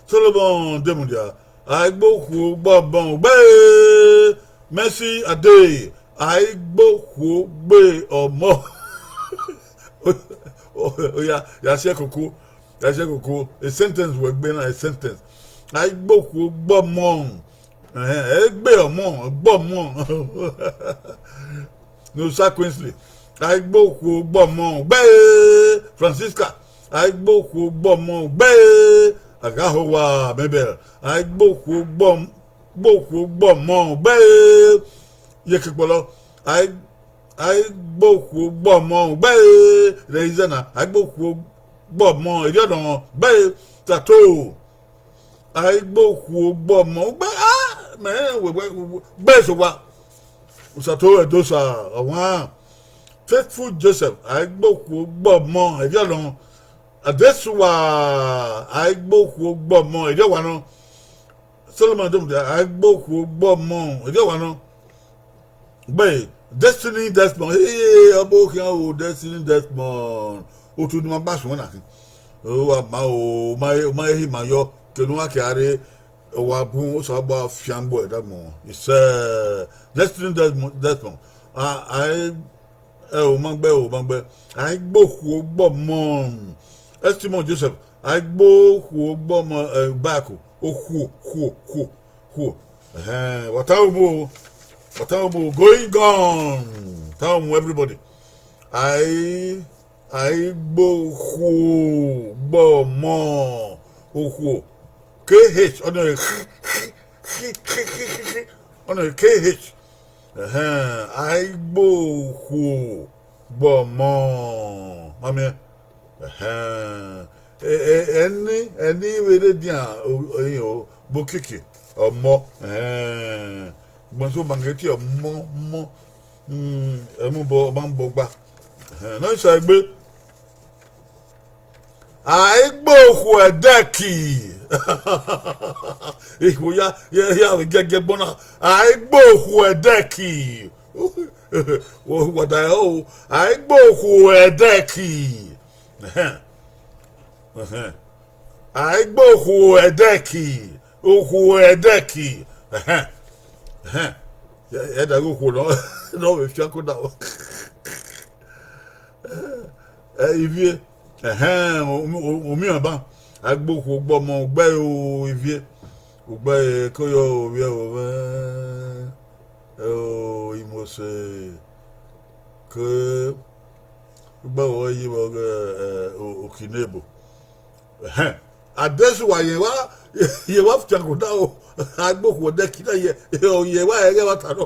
Solomon Demudia, a i gbe okhuo gbe ọmọ gbe, Mercy Ade, a i gbe okhuo gbe ọmọ. Oya, ya si ẹkoko, ya si ẹkoko, a sentence wẹ gbe na, a sentence. A i gbe okhuo gbe ọmọ, ẹhẹn, egbe ọmọ, gbe ọmọ. Nosa Queensley, a i gbe okhuo gbe ọmọ gbe, Francisca, a i gbe okhuo gbe ọmọ gbe, Agahowa Mabel, a i gbe okhuo gbe ọm-, gbe okhuo gbe ọmọ gbe, Yekekpọlọ, a i, a i gbe okhuo gbe ọmọ gbe, Reizana, a i gbe okhuo gbe ọmọ, Erriọdọmọ gbe, Tato. A i gbe okhuo gbe ọmọ, u gbe, ah, mẹ rẹn wẹ, wẹ, wẹ, gbe eso wa. Usato Ẹdosa, ọmwa. Faithful Joseph, a i gbe okhuo gbe ọmọ, Erriọdọmọ. Adesuwa, a i gbe okhuo gbe ọmọ, Erriọwa nọ. Solomon Ademudia, a i gbe okhuo gbe ọmọ, Erriọwa nọ. Gbe Destiny Desmond, hey, ọbọ khian o, Destiny Desmond. Otu ni ma gba suẹn na khin. O wa ma o, ma, ma ehi ma yọ, kene uwa ke a rre, wa bun, Osanobua fian gbe ẹdẹ agbọn. It's, uh, Destiny Desmond, Desmond. A, a, ẹ o ma gbẹ, o ma gbẹ. A i gbe okhuo gbe ọmọ. Estimon Joseph, a i gbe okhuo gbe ọmọ, eh, back. Okhuo, khuo, khuo, khuo. Ẹhẹn, wa tama obọ, wa tama obọ, going on. Tama obọ, everybody. A i, a i gbe okhuo gbe ọmọ, okhuo. K H, ọnọ, ọnọ K H. Ẹhẹn, a i gbe okhuo gbe ọmọ. Ma miẹn. Ẹhẹn. Ẹ, ẹ, ẹni, ẹni vbe rre dian, o, o, o, bo kiki, ọmọ. Ẹhẹn. Gbọn so ma ghe tie ọmọ, ọmọ. Hmm, ẹmwẹ obọ, ọ ma bọ gba. Ẹhẹn, nọ isa egbe. A i gbe okhuo ẹdẹki. Ikhuo ya, ya, ya vbe gẹgẹ gbọn na. A i gbe okhuo ẹdẹki. Wa da o, a i gbe okhuo ẹdẹki. Ẹhẹn. Ẹhẹn. A i gbe okhuo ẹdẹki. Okhuo ẹdẹki. Ẹhẹn. Ẹhẹn. Ẹ, ẹ da ghe okhuo nọ, nọ vbe fian ko da. Ẹ, ivie, ẹhẹn, u, u, u miẹn ọba. A i gbe okhuo gbe ọmọ gbe o, ivie. Ugbe ko yo ovbi ẹvbo mwẹ, o, Imose, ke ugbe ẹvbo ye vbe ọghe, ẹ, o, Okinebo. Ẹhẹn. Adesuwa yẹn wa, yẹn wa fian ko da o, a i gbe okhuo ẹdẹki na ye, ọ yẹn wa ẹghẹ vbe ta nọ.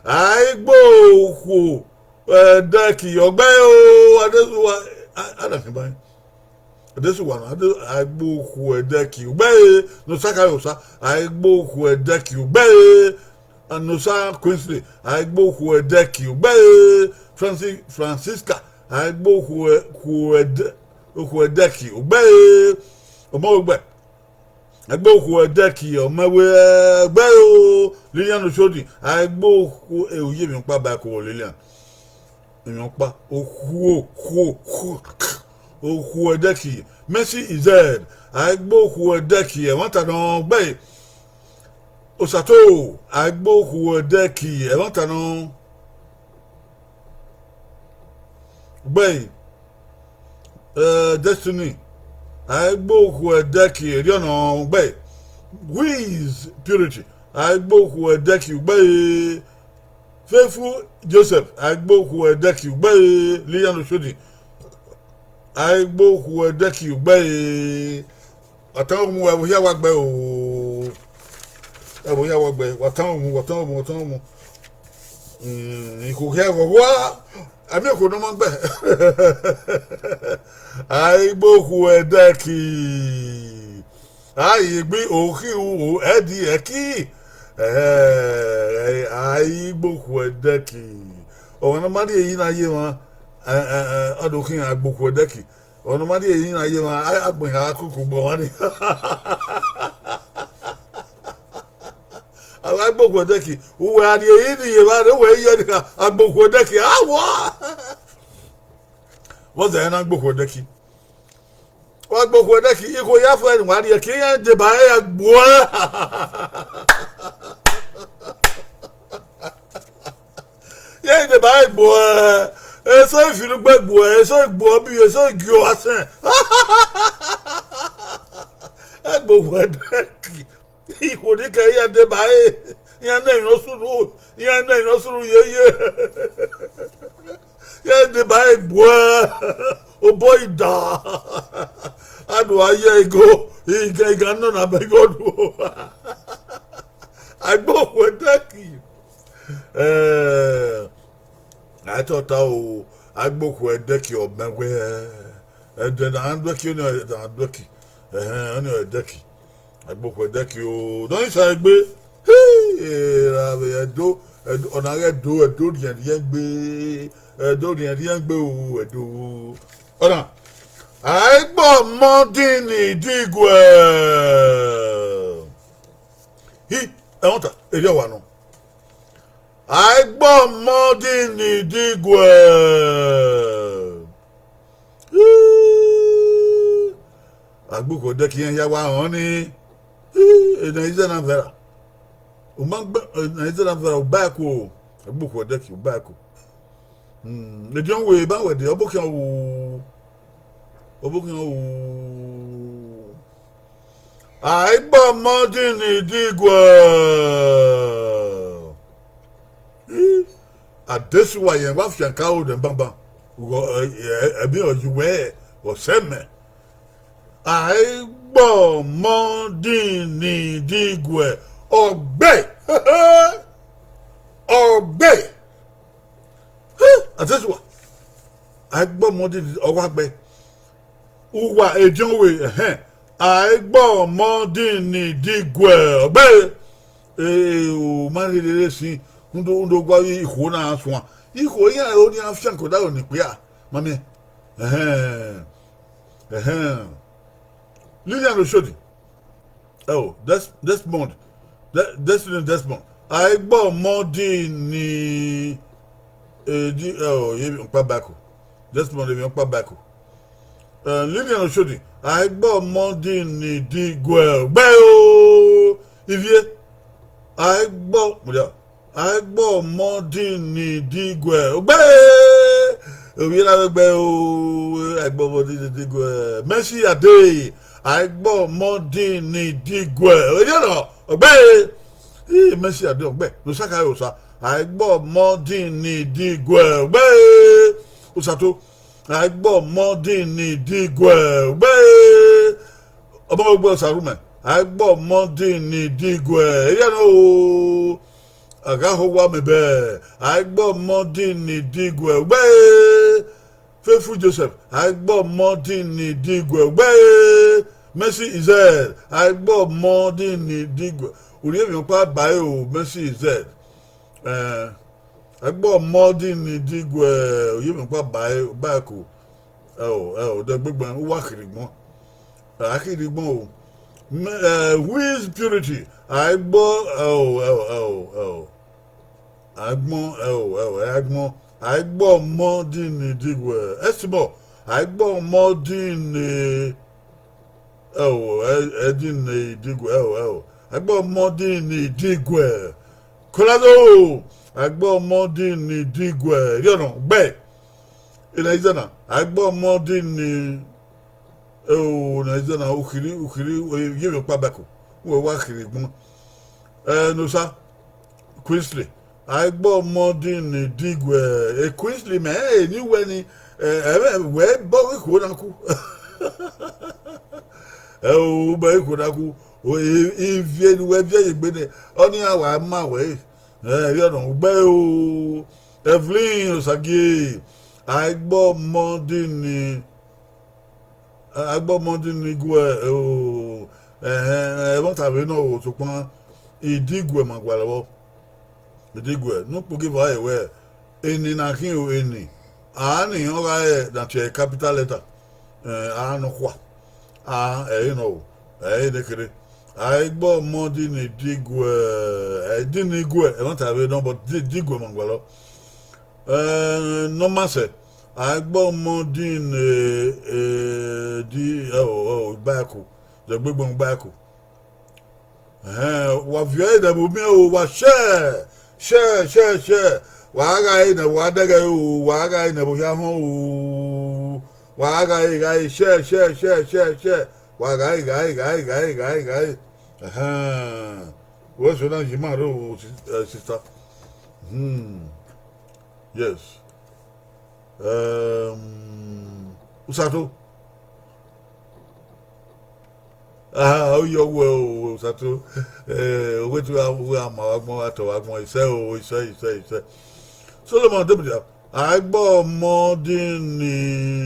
A i gbe okhuo ẹdẹki, ọ gbe o, Adesuwa, a, a na khin ba. Adesuwa nọ, Ade-, a i gbe okhuo ẹdẹki, ugbe e, Nosa Kayosa, a i gbe okhuo ẹdẹki, ugbe e, Nosa Queensley, a i gbe okhuo ẹdẹki, ugbe e, Francis, Francisca, a i gbe okhuo ẹ-, okhuo ẹdẹ-, okhuo ẹdẹki, ugbe e, ọmọ ogbẹ. Aigbe okhuo Ẹdẹki, ọ ma wẹ, ẹgbẹ o, Lilian Oshodi, aigbe okhuo, e, u ye emwi ọkpa ba ẹko vbọ Lilian. Emwi ọkpa, okhuo, okhuo, okhuo, okhuo Ẹdẹki, Mercy Ized, aigbe okhuo Ẹdẹki, ẹmwata nọ gbe. Osato, aigbe okhuo Ẹdẹki, ẹmwata nọ gbe. Eh, Destiny, aigbe okhuo Ẹdẹki, erriọ nọ gbe. Wiz Purity, aigbe okhuo Ẹdẹki gbe. Faithful Joseph, aigbe okhuo Ẹdẹki gbe. Lilian Oshodi, aigbe okhuo Ẹdẹki gbe. Wa tan mu, ẹvbo hia wa gbe o. Ẹvbo hia wa gbe, wa tan mu, wa tan mu, wa tan mu. Mm, ikhuo hia ghọghọ, a miẹn okhuo ne ọ ma gbe. Aigbe okhuo Ẹdẹki. Aigbe okhuo Ẹdẹki. Eh, aigbe okhuo Ẹdẹki. Ọmwa ne ọ ma rhie ẹre na ye emwa, eh, eh, eh, ọ do khin aigbe okhuo Ẹdẹki. Ọmwa ne ọ ma rhie ẹre na ye emwa, a, agbọn ha kuku gbọ ọmwa ni. Aigbe okhuo Ẹdẹki, uwẹ a rhie ẹre ni ye evba rre, uwẹ i ye ẹre kha, aigbe okhuo Ẹdẹki, a wa. Vbọzẹ ẹre na aigbe okhuo Ẹdẹki? Wa aigbe okhuo Ẹdẹki, ikhuo ya fẹ ne wa rhie ẹki, iran deba ẹre ya gbuẹ. Iran deba ẹre gbuẹ, eso ifilugbe gbuẹ, eso igbuẹ bi, eso igiọ asẹn. Aigbe okhuo Ẹdẹki. Ikhuo ni kẹ iran deba ẹre, iran nẹ emwi ne ọ sunu, iran nẹ emwi ne ọ sunu yeye. Iran deba ẹre gbuẹ, obọ i da. A do a ye igo, igan, igan nọ na bẹ igo do. Aigbe okhuo Ẹdẹki. Eh, a i tota o, aigbe okhuo Ẹdẹki, ọ ma wẹ, ẹdẹ ne a duẹki, ọnii ẹdẹ ne a duẹki. Ẹhẹn, ọnii Ẹdẹki. Aigbe okhuo Ẹdẹki o, ne ọ i sa egbe. Hii, ra vbe Ẹdo, Ẹdo, ọna ghe Ẹdo, Ẹdo rhiẹnrhiẹn gbe, Ẹdo rhiẹnrhiẹn gbe o, Ẹdo. Ọna, aigbe ọmọ din ni diguẹ. Hi, ẹmwata, erriọ wa nọ. Aigbe ọmọ din ni diguẹ. Aigbe okhuo Ẹdẹki, iran hia wa rẹn ọnii. Ena izẹ na vẹra. U ma gbe, ena izẹ na vẹra, u ba ẹko o. Aigbe okhuo Ẹdẹki, u ba ẹko. Hmm, ediọn wẹ ba wẹ de, ọ bọ khian ru. Ọ bọ khian ru. Aigbe ọmọ din ni diguẹ. Adesuwa yẹn wa fian ka ro nẹ banban. Ghọ, ẹ, ẹ, ẹmwẹ ọ ye uwẹ, ọ sẹ mẹ. Aigbe ọmọ din ni diguẹ. Ọgbe. Ọgbe. Adesuwa. Aigbe ọmọ din ni, ọ wa gbe. Uwa ediọn wẹ, ẹhẹn, aigbe ọmọ din ni diguẹ. Ọgbe. Eh, u ma rhirhi rre sin, rhunmwuda, rhunmwuda ọgua ikhuo na suan. Ikhuo iran ro ne iran fian ke odaro ni kpia, ma miẹn. Ẹhẹn. Ẹhẹn. Lilian Oshodi. Ẹo, Des-, Desmond. De-, Destiny Desmond. Aigbe ọmọ din ni, eh, di, ẹo, ye emwi ọkpa ba ẹko. Desmond, emwi ọkpa ba ẹko. Eh, Lilian Oshodi, aigbe ọmọ din ni diguẹ. Ọgbe o, ivie. Aigbe, mudia. Aigbe ọmọ din ni diguẹ. Ọgbe! Ovbi na vbe gbe o, aigbe ọmọ din ni diguẹ. Mercy Ade, aigbe ọmọ din ni diguẹ. Ovbi na, ọgbe! Ii, Mercy Ade, ọgbe. Ne Osa ka re Osa. Aigbe ọmọ din ni diguẹ. Ọgbe! Osato. Aigbe ọmọ din ni diguẹ. Ọgbe! Ọmọ ọgbe Osarume. Aigbe ọmọ din ni diguẹ. Iran o. A gha ho owa mẹ bẹẹ, aigbe ọmọ din ni diguẹ. Ọgbe! Faithful Joseph, aigbe ọmọ din ni diguẹ. Ọgbe! Mercy Ized, aigbe ọmọ din ni diguẹ. U rhie emwi ọkpa ba ẹre o, Mercy Ized. Eh, aigbe ọmọ din ni diguẹ, u rhie emwi ọkpa ba ẹre, ba ẹko. Ẹo, ẹo, odẹ gbegbe, uwa khirhigbọn. A khirhigbọn o. Who is Purity? Agbọ, ẹo, ẹo, ẹo, ẹo. Agbọn, ẹo, ẹo, agbọn. Agbọmọdin ni diguẹ. Ẹsimọ, agbọmọdin ni, ẹo, ẹ, ẹdin ni diguẹ, ẹo, ẹo. Agbọmọdin ni diguẹ. Kọlado, agbọmọdin ni diguẹ. Rhiọnọ, gbẹ. Ena iza na, agbọmọdin ni, ẹo, ena iza na, ukhiri, ukhiri, e, ye vbe ọkpa bako, wẹ wa khiri gbọn. Ẹ, ne osa, Queensley, agbọmọdin ni diguẹ, e Queensley mẹ, ẹ, eni wẹ ni, ẹ, ẹ, wẹ bọ ikhuo na ku. Ẹ, u bọ ikhuo na ku, o, i, ivie ne uwẹ viẹ ye egbe nẹ, ọnii a wa ma wẹ, ẹ, rhiọnọ, ugbẹ o, Evelyn Osagie, agbọmọdin ni, agbọmọdin ni diguẹ, o, ẹhẹn, ẹmwata vbe nọ o, sokpan idiguẹ ma gualọ vbọ. Idiguẹ, ne ukpogieva rẹn wẹẹ, eni na khin o, eni, a ni ọ gha re na tie capital letter, ẹ, a nọkhua, a, ẹre nọ o, ẹre ne kherhe. Agbọmọdin ni diguẹ, ẹdin ni guẹ, ẹmwata vbe nọ, but di-, diguẹ ma gualọ. Ẹ, ne ọ ma sẹ, agbọmọdin ni, e, di, ẹo, ẹo, igbaẹku, zẹ gbegbe igbaẹku. Ẹhẹn, wa viọ ẹre nẹ vbe omiẹn o, wa share, share, share, share. Wa gha re nẹ vbe adẹghẹ o, wa gha re nẹ vbe ohia họn o. Wa gha re, gha re, share, share, share, share, share. Wa gha re, gha re, gha re, gha re, gha re, gha re. Ẹhẹn. Wẹ so na yi ima rre o, si-, ẹ, sister. Hmm. Yes. Um, Usato. Ah, ọ yọ wẹ o, Usato. Eh, owẹ tu gha, wẹ a ma vbe agbọn, a tọ vbe agbọn, isẹ o, isẹ, isẹ, isẹ. Solomon Demedia, agbọmọdin ni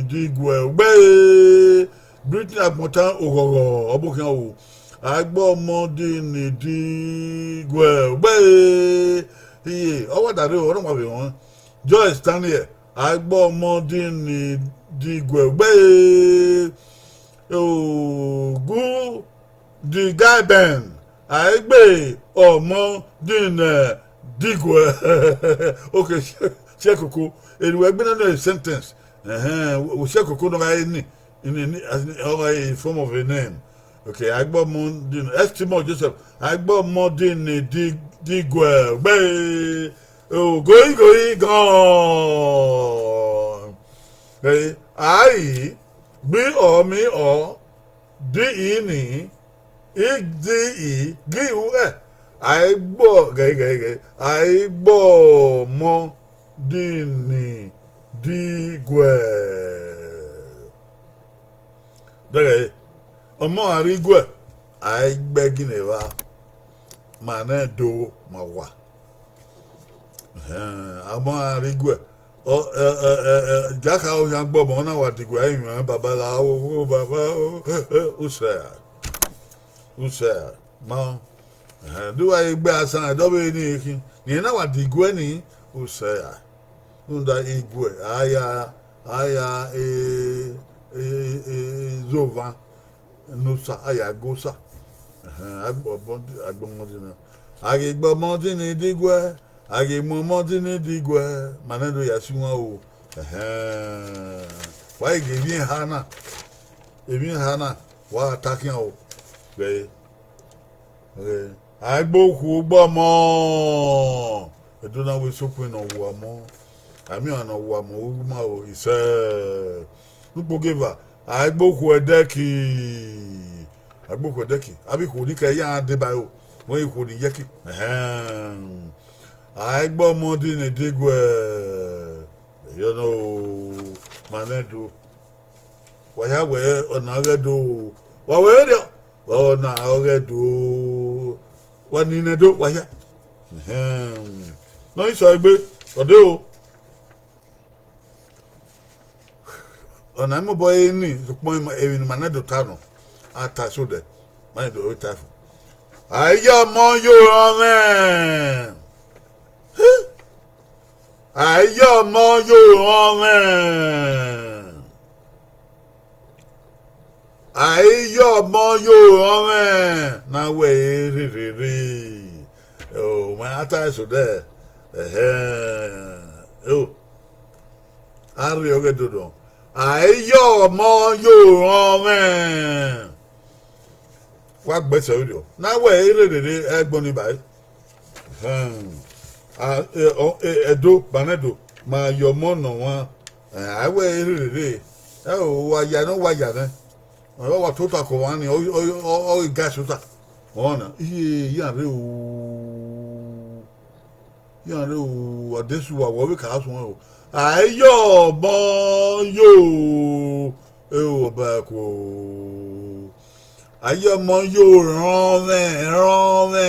diguẹ, ugbẹre. Britain Agbọntan Oghọghọ, ọ bu khian o. Agbọmọdin ni diguẹ, ugbẹre. Iye, ọ wa da rre o, ọ na wa vbe wọn. Joyce Daniel, agbọmọdin ni diguẹ, ugbẹre. Ogu the guy Ben, a i gbe ọmọdin ni diguẹ. Okay, share koko. Eni wẹ gbe na nọ sentence. Ẹhẹn, u share koko ne ọ gha re ni, ni, ni, as in, ọ gha re in form of a name. Okay, agbọmọdin, Estimor Joseph, agbọmọdin ni di-, diguẹ, ugbẹre, ogoigoi gan. Ẹ, a i gbe ọmọ, ọ, di i ni, i di i, gi u ẹ, a i gbọ, ghẹ, ghẹ, ghẹ, a i gbọmọdin ni diguẹ. Dẹghẹ, ọmọ a rre iguẹ, a i gbe ẹginna evba, ma nẹ do ma wa. Ẹhẹn, ọmọ a rre iguẹ, ọ, ẹ, ẹ, ẹ, ẹ, jakha ọ yan gbe ọmọ na wa diguẹ, a i mwẹ baba la, o, o, baba, o, ẹ, ẹ, usẹ a, usẹ a, ma, ẹhẹn, do wa gbe asan, ẹdọ vbe ni khin, ne na wa diguẹ ni, usẹ a. Rhunmwuda iguẹ, a ya, a ya, e, e, e, zẹ ovan ne osa, a ya gu osa. Ẹhẹn, agbọmọdin, agbọmọdin na. A ghi gbe ọmọdin ni diguẹ, a ghi mu ọmọdin ni diguẹ, ma nẹ do ya si wan o. Ẹhẹn, wa i ghe emwi eha na, emwi eha na, wa ta khian o. Vbe, a i gbe okhuo gbe ọmọ, Ẹdo na wẹ sokpan ne ọ wu amọ, a miẹn ọmwa ne ọ wu amọ, u ma ro isẹ. Ne ukpogieva, a i gbe okhuo ẹdẹki, a i gbe okhuo ẹdẹki, avbe ikhuo ni kẹ iran deba ẹro, wẹ ikhuo ni yẹki. Ẹhẹn. A i gbe ọmọdin ni diguẹ, ẹyọ nọ o, ma nẹ do. Wa hia wẹ ọna ọghe Ẹdo, wa wẹ vberriọ, ọna ọghe Ẹdo, wa ni nẹ do, wa hia. Ẹhẹn. Ne ọ i sẹ egbe, ọ de o. Ọna mobọ ẹre ni, sokpan emwi ne ima nẹ do ta nọ, a ta eso dẹ, ma nẹ do ta fo. A i ya ọmọ ye orọnmwẹ. A i ya ọmọ ye orọnmwẹ. A i ye ọmọ ye orọnmwẹ ne a wẹ ẹre rherhe rre. O, ma ta eso dẹ. Ẹhẹn. O, a rrie ọghe Ẹdo nọ. A i ye ọmọ ye orọnmwẹ. Wa gbe ẹsẹ vberriọ. Ne a wẹ ẹre rherhe rre, ẹgbọn ni ba ẹre. Ẹhẹn. A, e, ọ, e, Ẹdo, banẹ Ẹdo, ma ye ọmọ ne ọmwa, ẹ, a wẹ ẹre rherhe rre. Ẹ o, wa ya nẹ, wa ya nẹ. Ọ wa tota kọ ọmwa ni, ọ, ọ, ọ, ọ ghi ga ẹse ota. Ọna, iye, iran rre o. Iran rre o, Adesuwa, wẹ vbe ka suẹn o. A i ye ọmọ ye o, e o, ọba ẹko. A i ye ọmọ ye orọnmwẹ, orọnmwẹ,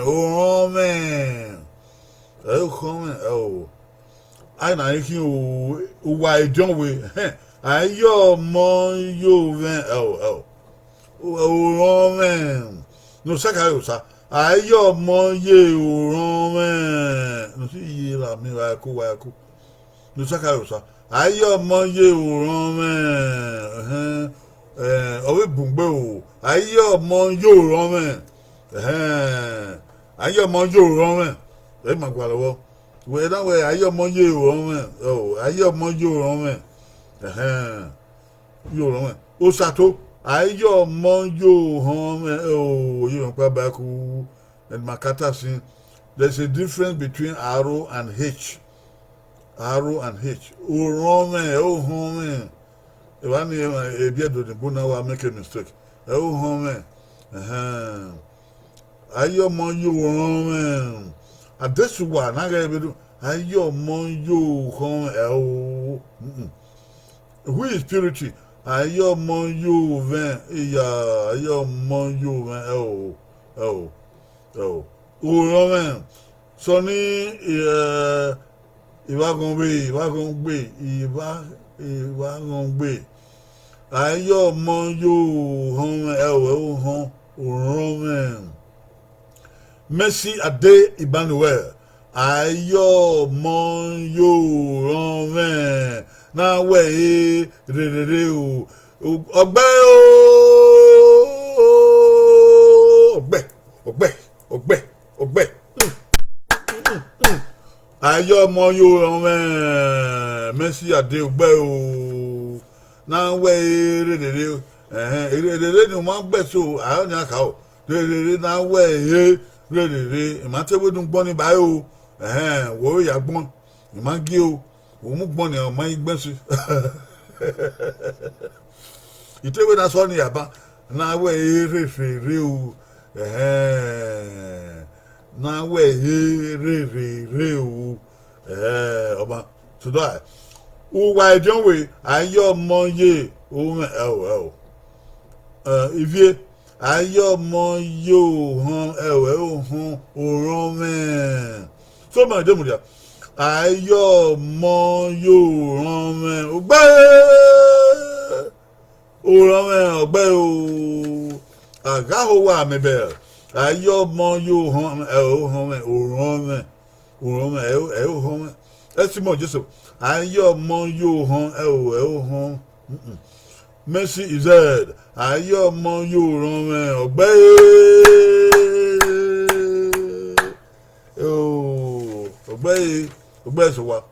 orọnmwẹ. Ẹ i khọnmwẹ, ẹ o. A na i khian o, uwa ediọn we, ẹhẹn, a i ye ọmọ ye ovẹn, ẹ o, ẹ o. Orọnmwẹ, ne Osa ka ye Osa, a i ye ọmọ ye orọnmwẹ, ne usi ye ra miẹn vbe ẹko, vbe ẹko. Ne Osa ka ye Osa, a i ye ọmọ ye orọnmwẹ, ẹhẹn, ẹ, ọ vbe bun gbe o, a i ye ọmọ ye orọnmwẹ, ẹhẹn, a i ye ọmọ ye orọnmwẹ, ẹ ma gualọ vbọ. Wẹ na wẹ a i ye ọmọ ye orọnmwẹ, o, a i ye ọmọ ye orọnmwẹ, ẹhẹn, ye orọnmwẹ. Osato, a i ye ọmọ ye orọnmwẹ, o, ye mwẹ ọkpa ba ku, ẹn ma kata sin. There's a difference between aro and h. Aro and h. Orọnmwẹ, ẹ i ohọnmwẹ. Evba ni, e, ebiẹ do ni bu na wa make a mistake. Ẹ i ohọnmwẹ. Ẹhẹn. A i ye ọmọ ye orọnmwẹ. Adesuwa na ghẹ vbe do. A i ye ọmọ ye orọnmwẹ, ẹ o. Mm-mm. Holy Spirit, a i ye ọmọ ye ovẹn, iya, a i ye ọmọ ye ovẹn, ẹ o, ẹ o, ẹ o. Orọnmwẹ, sọni, ẹ, Ivbaghọngbe, Ivbaghọngbe, Ivba, Ivbaghọngbe. A i ye ọmọ ye ohọnmwẹ, ẹ o, ẹ o, họn, orọnmwẹ. Mercy Ade Emmanuel, a i ye ọmọ ye orọnmwẹ, ne a wẹ ẹre rherhe rre o. Ọgbẹe o, ọgbẹe, ọgbẹe, ọgbẹe, ọgbẹe. A i ye ọmọ ye orọnmwẹ, Mercy Ade, ọgbẹe o, ne a wẹ ẹre rherhe rre. Ẹhẹn, rherhe rre ne u ma gbe ẹse o, aro nian kharo. Rherhe rre ne a wẹ ẹre rherhe rre, I ma te wẹ ne u gbọn ni ba ẹre o. Ẹhẹn, wẹ ọre ya gbọn, I ma gie o, u mu gbọn nian, ọ ma i gbẹn ẹse. I te wẹ ne a sọ ni ya ban, ne a wẹ ẹre rherhe rre o. Ẹhẹn, ne a wẹ ẹre rherhe rre o. Ẹhẹn, ọma, sodọ, uwa ediọn we, a i ye ọmọ ye ovẹn, ẹ o, ẹ o. Ẹ, ivie, a i ye ọmọ ye ohọn, ẹ o, ẹ o, họn, orọnmwẹ. So ma de mudia, a i ye ọmọ ye orọnmwẹ, ọgbẹe, orọnmwẹ, ọgbẹe o. A gha ho uwa mẹ bẹe, a i ye ọmọ ye ohọn, ẹ o, ohọnmwẹ, orọnmwẹ, orọnmwẹ, ẹ o, ẹ o, ohọnmwẹ. Ẹsimọ Joseph, a i ye ọmọ ye ohọn, ẹ o, ẹ o, ohọn. Mm-mm. Mercy Ized, a i ye ọmọ ye orọnmwẹ, ọgbẹe o, ọgbẹe, ọgbẹe sẹ owa.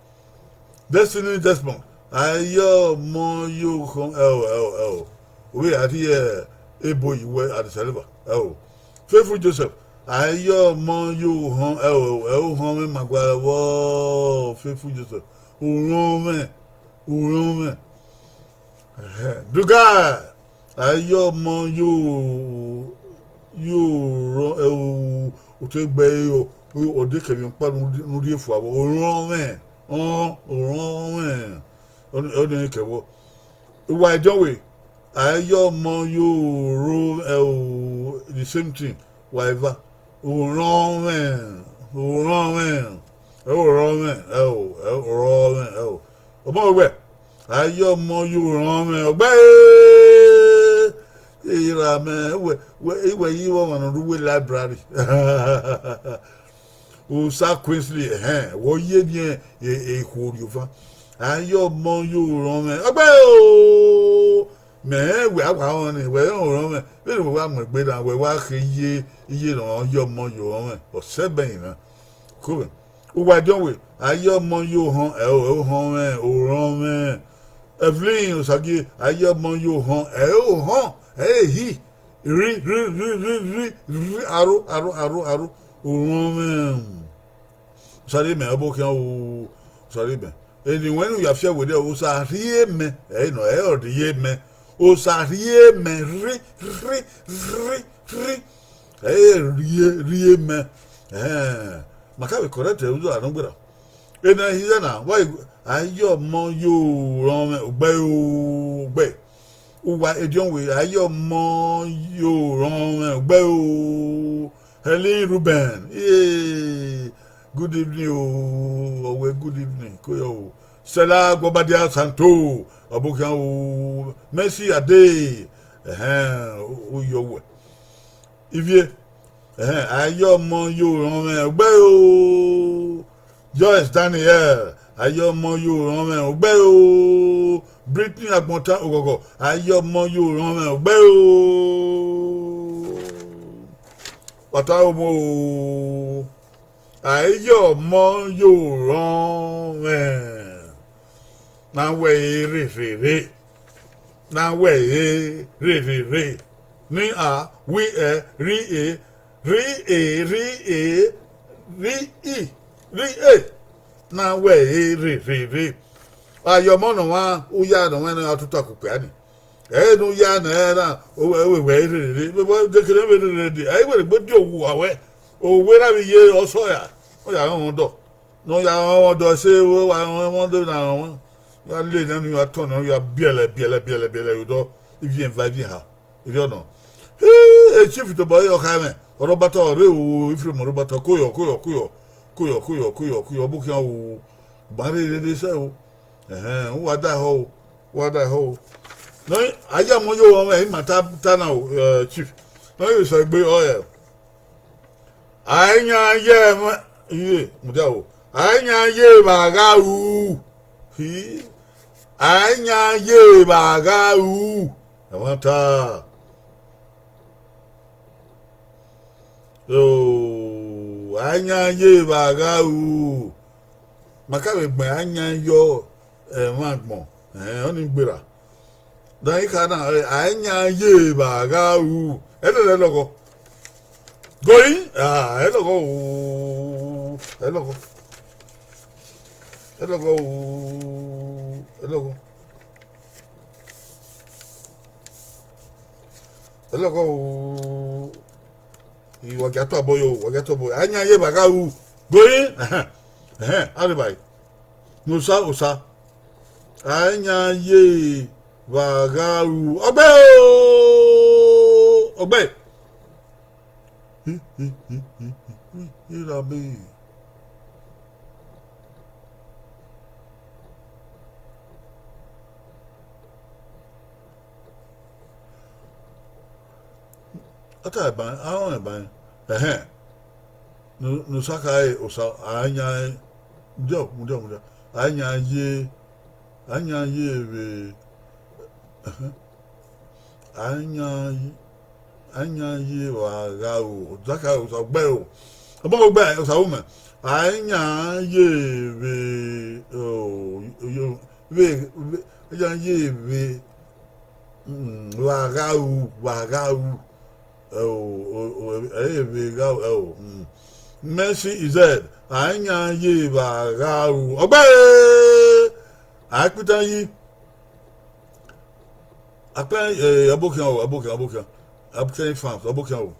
Destiny Desmond, a i ye ọmọ ye ohọn, ẹ o, ẹ o, ẹ o. Ovbi a rhie ebo yi wẹ Addis Ababa, ẹ o. Faithful Joseph, a i ye ọmọ ye ohọn, ẹ o, ẹ o, ohọnmwẹ ma gualọ vbọ, Faithful Joseph. Orọnmwẹ, orọnmwẹ. Ẹhẹn. Duga, a i ye ọmọ ye o, ye orọ, ẹ o, otọ egbe ẹre, ọ, ọ dekẹmwi ọkpa ne u rhie fua vbọ, orọnmwẹ, ọ, orọnmwẹ, ọ, ọ nene kẹ vbọ. Uwa ediọn we, a i ye ọmọ ye oro, ẹ o, the same thing, wa eva, orọnmwẹ, orọnmwẹ, ẹ o, orọnmwẹ, ẹ o, ẹ o, orọnmwẹ, ẹ o. Ọmọ wẹ, a i ye ọmọ ye orọnmwẹ, ọgbẹe, e ra mẹ, wẹ, wẹ, wẹ yi vbe ọmwa ne ọ rre uwu library. Osa Queensley, ẹhẹn, wẹ ọ ye emwi e, e, ikhuo rriọvan. A i ye ọmọ ye orọnmwẹ, ọgbẹe o, Mẹ rẹn wẹ a wa rọnmwẹ, wẹ rẹn orọnmwẹ, vbene wẹ wa mu egbe na, wẹ wa khe iye, iye ne ọ ye ọmọ ye orọnmwẹ, ọ sẹ ẹbẹre na. Ko vbe, uwa ediọn wẹ, a ye ọmọ ye ohọn, ẹ o, ohọn mwẹ, orọnmwẹ. Evelyn Osagie, a ye ọmọ ye ohọn, ẹ o, ohọn, ẹ i hi. Rri, rri, rri, rri, rri, rri, aro, aro, aro, aro, orọnmwẹ. Osa rhie mẹ, ọbokhian o, Osa rhie mẹ. Eni wẹ ne u ya fiẹ werriẹ, Osa rhie mẹ, ẹ i nọ, ẹ i rhie mẹ. Osa rhie mẹ, rhi, rhi, rhi, rhi. Ẹ i rhie, rhie mẹ. Ẹhẹn, ma ka vbe correct ẹre uzo a nọ gberra. Ena hia na, wa, a ye ọmọ ye orọnmwẹ, ugbẹe o, ugbẹe. Uwa ediọn wẹ, a ye ọmọ ye orọnmwẹ, ugbẹe o. Helen Reuben, eh, good evening o, ọwẹ good evening, ko yọ o. Stella Gbobadia Santo, ọbokhian o, Mercy Ade, ẹhẹn, u yọ wẹ. Ivie, ẹhẹn, a ye ọmọ ye orọnmwẹ, ugbẹe o. Joyce Daniel, a ye ọmọ ye orọnmwẹ, ugbẹe o. Brittany Agbọntan Oghọghọ, a ye ọmọ ye orọnmwẹ, ugbẹe o. Ọta omo o, a ye ọmọ ye orọnmwẹ, na wẹ ẹre rherherhe, na wẹ ẹre rherherhe, ni a wi ẹ rri e, rri e, rri e, rri i, rri e, na wẹ ẹre rherherhe. A ye ọmọ ne ọmwa, u ya ne ọmwa ne a tuta kukpia ni. Ẹ ne u ya nẹ na, wẹ wẹ rherherhe, dekele vbe rherherhe, ẹ i wẹ egbe die owa wẹ, owa na vbe ye ọsọ ra, ọ ya rọnmwẹ odọ. Ne ọ ya rọnmwẹ odọ ẹse, wa rọnmwẹ odọ na rọnmwẹ, ya le nẹ ne u ya tọn nẹ, u ya biẹlẹ, biẹlẹ, biẹlẹ, biẹlẹ ye odọ, ivbi eva, ivbi eha, ivbi ọnọ. E chief tobọ ẹre ọ kha mwẹ, ọ rre ọbata, ọ rre o, Ifrem ọ rre ọbata, koyọ, koyọ, koyọ, koyọ, koyọ, koyọ, ọbokhian o, gba rherherhe sẹ o. Ẹhẹn, u wa da ehọ o, u wa da ehọ o. Nọ, a ye ọmọ ye orọnmwẹ, ima ta, ta na o, eh, chief. Nọ, ẹ i sẹ egbe, ọ, ẹ, a i yan ye ẹmwẹ, iye, mudia o. A i yan ye evba gha ru. Hi. A i yan ye evba gha ru. Ẹmwata. O, a i yan ye evba gha ru. Ma ka vbe gbẹn a yan yọ ẹmwẹ agbọn, ẹn, ọnii gberra. Dan I kha na, a i yan ye evba gha ru. Ẹdẹdẹ lọghọ. Gori, ah, ẹ lọghọ o, ẹ lọghọ. Ẹ lọghọ o, ẹ lọghọ. Ẹ lọghọ o. I wa gia tobọ yo, wa gia tobọ yo. A yan ye evba gha ru. Gori, ẹhẹn, ẹhẹn, arriba. Ne osa, osa. A yan ye evba gha ru. Ọgbẹe o! Ọgbẹe. Ira be. A ta ẹban, a rọnmwẹ ẹban. Ẹhẹn. Ne, ne osa khare, osa, a yan, mudia, mudia, mudia. A yan ye, a yan ye vbe, ẹhẹn. A yan, a yan ye evba gha ru, osa khare, osa gbe o. Ọmọ gbe, osa ru mẹ. A yan ye vbe, o, yo, vbe, vbe, a yan ye vbe, mm, evba gha ru, evba gha ru. Ẹ o, o, o, ẹ i vbe gha ru, ẹ o, mm. Mercy Ized, a yan ye evba gha ru. Ọgbẹe! A kpitan yi. Akpẹ, eh, ọbokhian o, ọbokhian, ọbokhian. Akpẹ fans, ọbokhian o.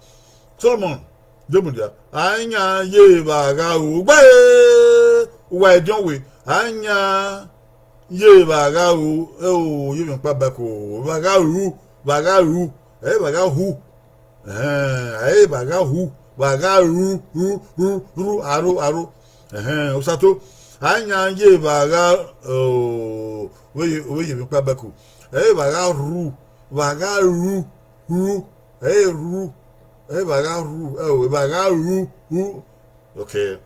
Solomon, demudia, a yan ye evba gha ru. Ọgbẹe! Uwa ediọn wẹ, a yan ye evba gha ru, ẹ o, ye mwẹ kpa back o, evba gha ru, evba gha ru, ẹ, evba gha hu. Ẹhẹn, ẹ, evba gha hu, evba gha ru, ru, ru, ru, aro, aro. Ẹhẹn, osato. A yan ye evba gha, o, wẹ ye, wẹ ye mwẹ kpa back o. Ẹ, evba gha ru, evba gha ru, ru, ẹ, ru, ẹ, evba gha ru, ẹ o, evba gha ru, ru. Okay.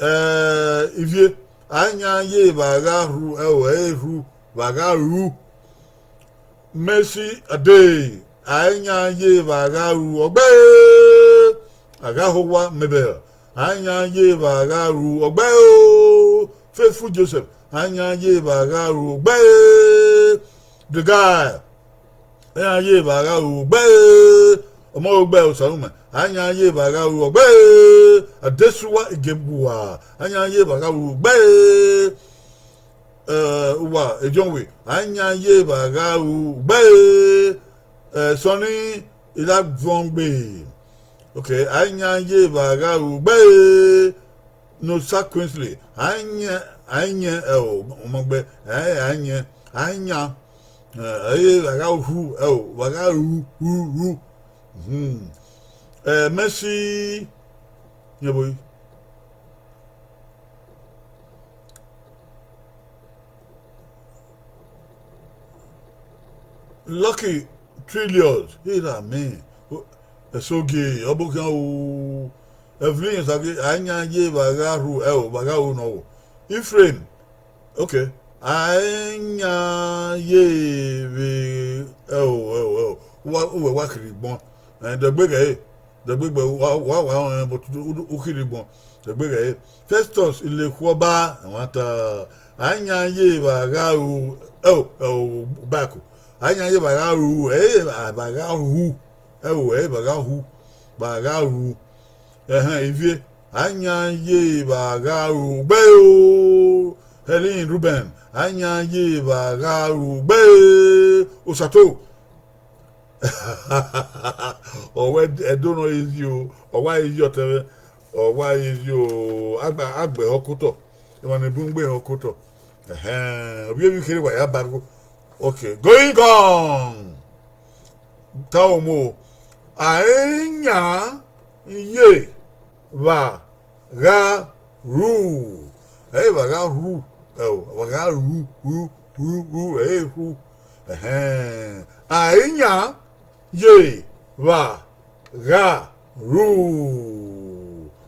Eh, ivie, a yan ye evba gha ru, ẹ o, ẹ ru, evba gha ru. Mercy Adey, a i yan ye vbe a gha ru ọgbẹe. A gha ho owa Mabel, a i yan ye vbe a gha ru ọgbẹe o. Faithful Joseph, a i yan ye vbe a gha ru ọgbẹe. The guy, a i yan ye vbe a gha ru ọgbẹe. Ọmọ ọgbẹe Osarume, a i yan ye vbe a gha ru ọgbẹe. Adesuwa Igebua, a i yan ye vbe a gha ru ọgbẹe. Eh, uwa John we, a i yan ye vbe a gha ru ọgbẹe. Eh, Sonny Ilavongbe, okay, a i yan ye vbe a gha ru ọgbẹe. Nosa Queensley, a i yan, a i yan, ẹ o, ọmọ ọgbẹe, a i yan, a i yan, eh, ẹ i vbe a gha ru, ẹ o, vbe a gha ru, ru, ru. Hmm. Eh, Mercy, yẹn vbe Lucky Trillions, he that man. Ẹsogie, ọ bọ khian o. Evelyn Sage, a i yan ye vbe a gha ru, ẹ o, vbe a gha ru nọ o. Ephraim, okay, a i yan ye vbe, ẹ o, ẹ o, ẹ o. Uwa, uwẹ wa kiri gbọn. Eh, dẹgbe ghẹ re. Dẹgbe gbe wa, wa, wa, eh, but u, u, u kiri gbọn. Dẹgbe ghẹ re. Festus Ilekhuọba, ẹmwata, a i yan ye vbe a gha ru, ẹ o, ẹ o, back. A i yan ye vbe a gha ru, ẹ, vbe a gha ru, ẹ o, ẹ, vbe a gha ru, vbe a gha ru. Ẹhẹn, Ivie, a i yan ye vbe a gha ru ọgbẹe o. Helen Reuben, a i yan ye vbe a gha ru ọgbẹe. Osato, ọ wẹ Ẹdo nọ izi o, ọ wa izi ọtẹn mwẹ, ọ wa izi o, agba, agba ehọ kotọ, emwa ne bun gbe ehọ kotọ. Ẹhẹn, ovbi emwi kherhe wa ya ba rhuo. Okay, going on. Ta omo, a i yan ye vbe a gha ru. Ẹ i vbe a gha ru, ẹ o, vbe a gha ru, ru, ru, ru, ẹ i ru. Ẹhẹn. A i yan ye vbe a gha ru.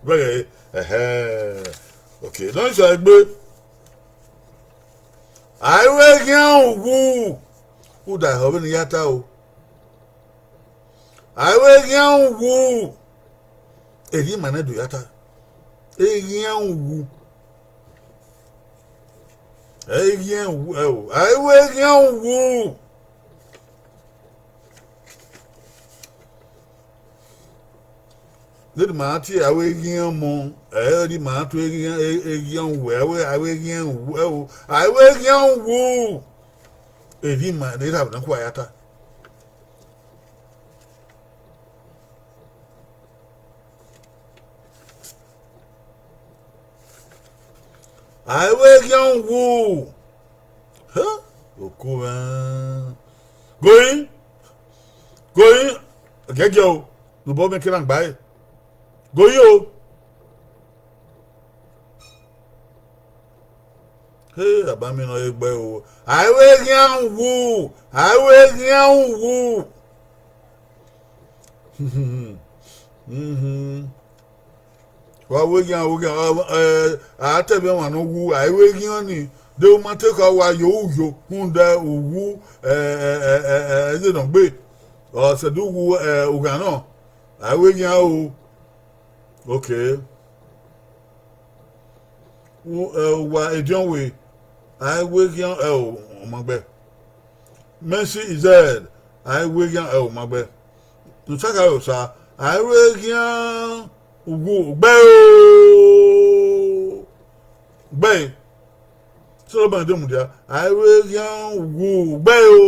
Vbẹghẹ, ẹhẹn. Okay, ne ọ sẹ egbe. A i vbe ghian uwu. Uda ẹhọ vbene I ya ta o. A i vbe ghian uwu. Erriọ ima nẹ do ya ta. Eghian uwu. Eghian uwu, ẹ o. A i vbe ghian uwu. Vbene ima tie a wẹ eghian ọmọ, ẹ, vbene ima tu eghian, e-, eghian uwu, a wẹ, a wẹ eghian uwu, ẹ o, a wẹ eghian uwu. Erriọ ima ne erha na kua ya ta. A i vbe eghian uwu. Hẹ? Oko mwẹ. Going. Going. Gẹgẹ o. Nobọ mwẹ kere gba ẹre. Going o. He, abami nọ ye gbe o. A i vbe eghian uwu. A i vbe eghian uwu. Mhm. Wa wẹ eghian, wẹ eghian, ọ, ẹ, a te ẹmwẹ ọmwa ne ọ wu, a i vbe eghian ni, de u ma te ka wa yo uyo, rhunmwuda uwu, ẹ, ẹ, ẹ, ẹ, ẹ, ẹdẹ nọ gbe, ọ sẹ do wu, ẹ, ughan nọ, a i vbe eghian o. Okay. U-, ẹ, uwa ediọn we, a i vbe eghian, ẹ, o, ọ ma gbe. Mercy Izẹd, a i vbe eghian, ẹ, o ma gbe. Nusa gha ro sa, a i vbe eghian uwu gbe o. Gbe. Solomon de mudia, a i vbe eghian uwu gbe o.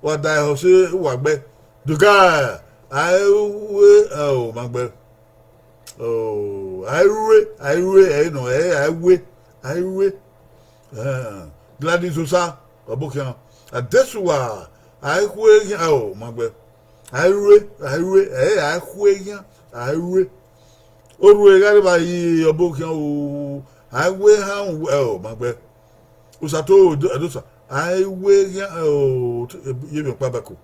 Wa da ẹhọ sẹ uwa gbe. Duga, a i vbe, ẹ, o ma gbe. Oh, a i rue, a i rue, ẹ i nọ, ẹ, a i we, a i rue. Eh, Gladys Osa, ọbokhian. Adesuwa, a i khue eghian, ọ ma gbe. A i rue, a i rue, ẹ, a i khue eghian, a i rue. Orhue gha rre evba yi ọbokhian o, a i we han, ẹ, ọ ma gbe. Osato Ẹdo-, Ẹdosa, a i we eghian, ẹ, o, ye emwi ọkpa bako.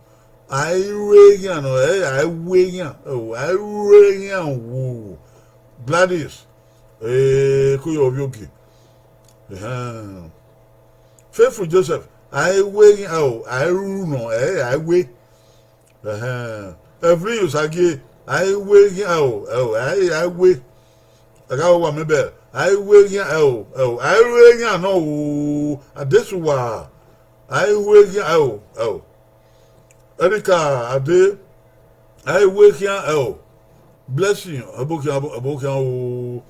A i rue eghian nọ, ẹ, a i we eghian, ẹ, o, a i rue eghian wu. Gladys, eh, ko ye ovbi ogie. Ehẹn. Faithful Joseph, A i wẹ eghian ẹo, a i ru nọ, ẹ, a i wẹ. Ẹhẹn. Evelyn Osagie, a i wẹ eghian ẹo, ẹo, a i, a i wẹ. Ẹgha wa mẹ bẹ, a i wẹ eghian ẹo, ẹo, a i ru eghian nọ o, Adesuwa, a i wẹ eghian ẹo, ẹo. Erika Ade, a i wẹ eghian ẹo. Blessing, ẹbokhian, ẹbokhian o.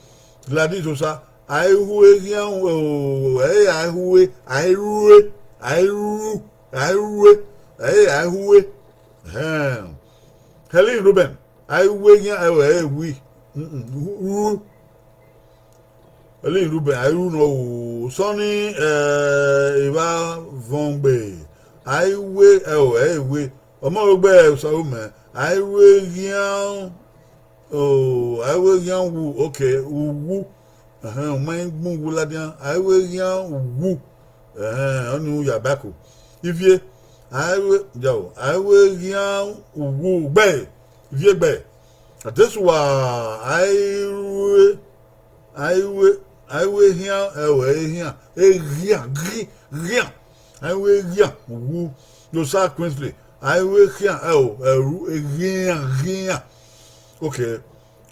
Gladys Osa, a i ru eghian o, ẹ, a i ru, a i ru, a i ru, a i ru, ẹ, a i ru. Ẹhẹn. Helen Reuben, a i wẹ eghian ẹo, ẹ, wi, ru. Helen Reuben, a i ru nọ o. Sọnni, ẹ, evba vọn gbe, a i wẹ ẹo, ẹ, wi. Ọmọ rhogbe Osarume, a i wẹ eghian o, a i wẹ eghian uwu, okay, uwu. Ẹhẹn, u ma i gbẹn uwu ladian, a i wẹ eghian uwu. Ẹhẹn, ọnii u ya bako. Ivie, a i wẹ, jao, a i wẹ eghian uwu gbe, Ivie gbe. Adesuwa, a i ru, a i wẹ, a i wẹ eghian, ẹo, eghian, eghian, ghi, ghian. A i wẹ eghian uwu. Joseph Kingsley, a i wẹ eghian ẹo, ẹru, eghian, ghian. Okay.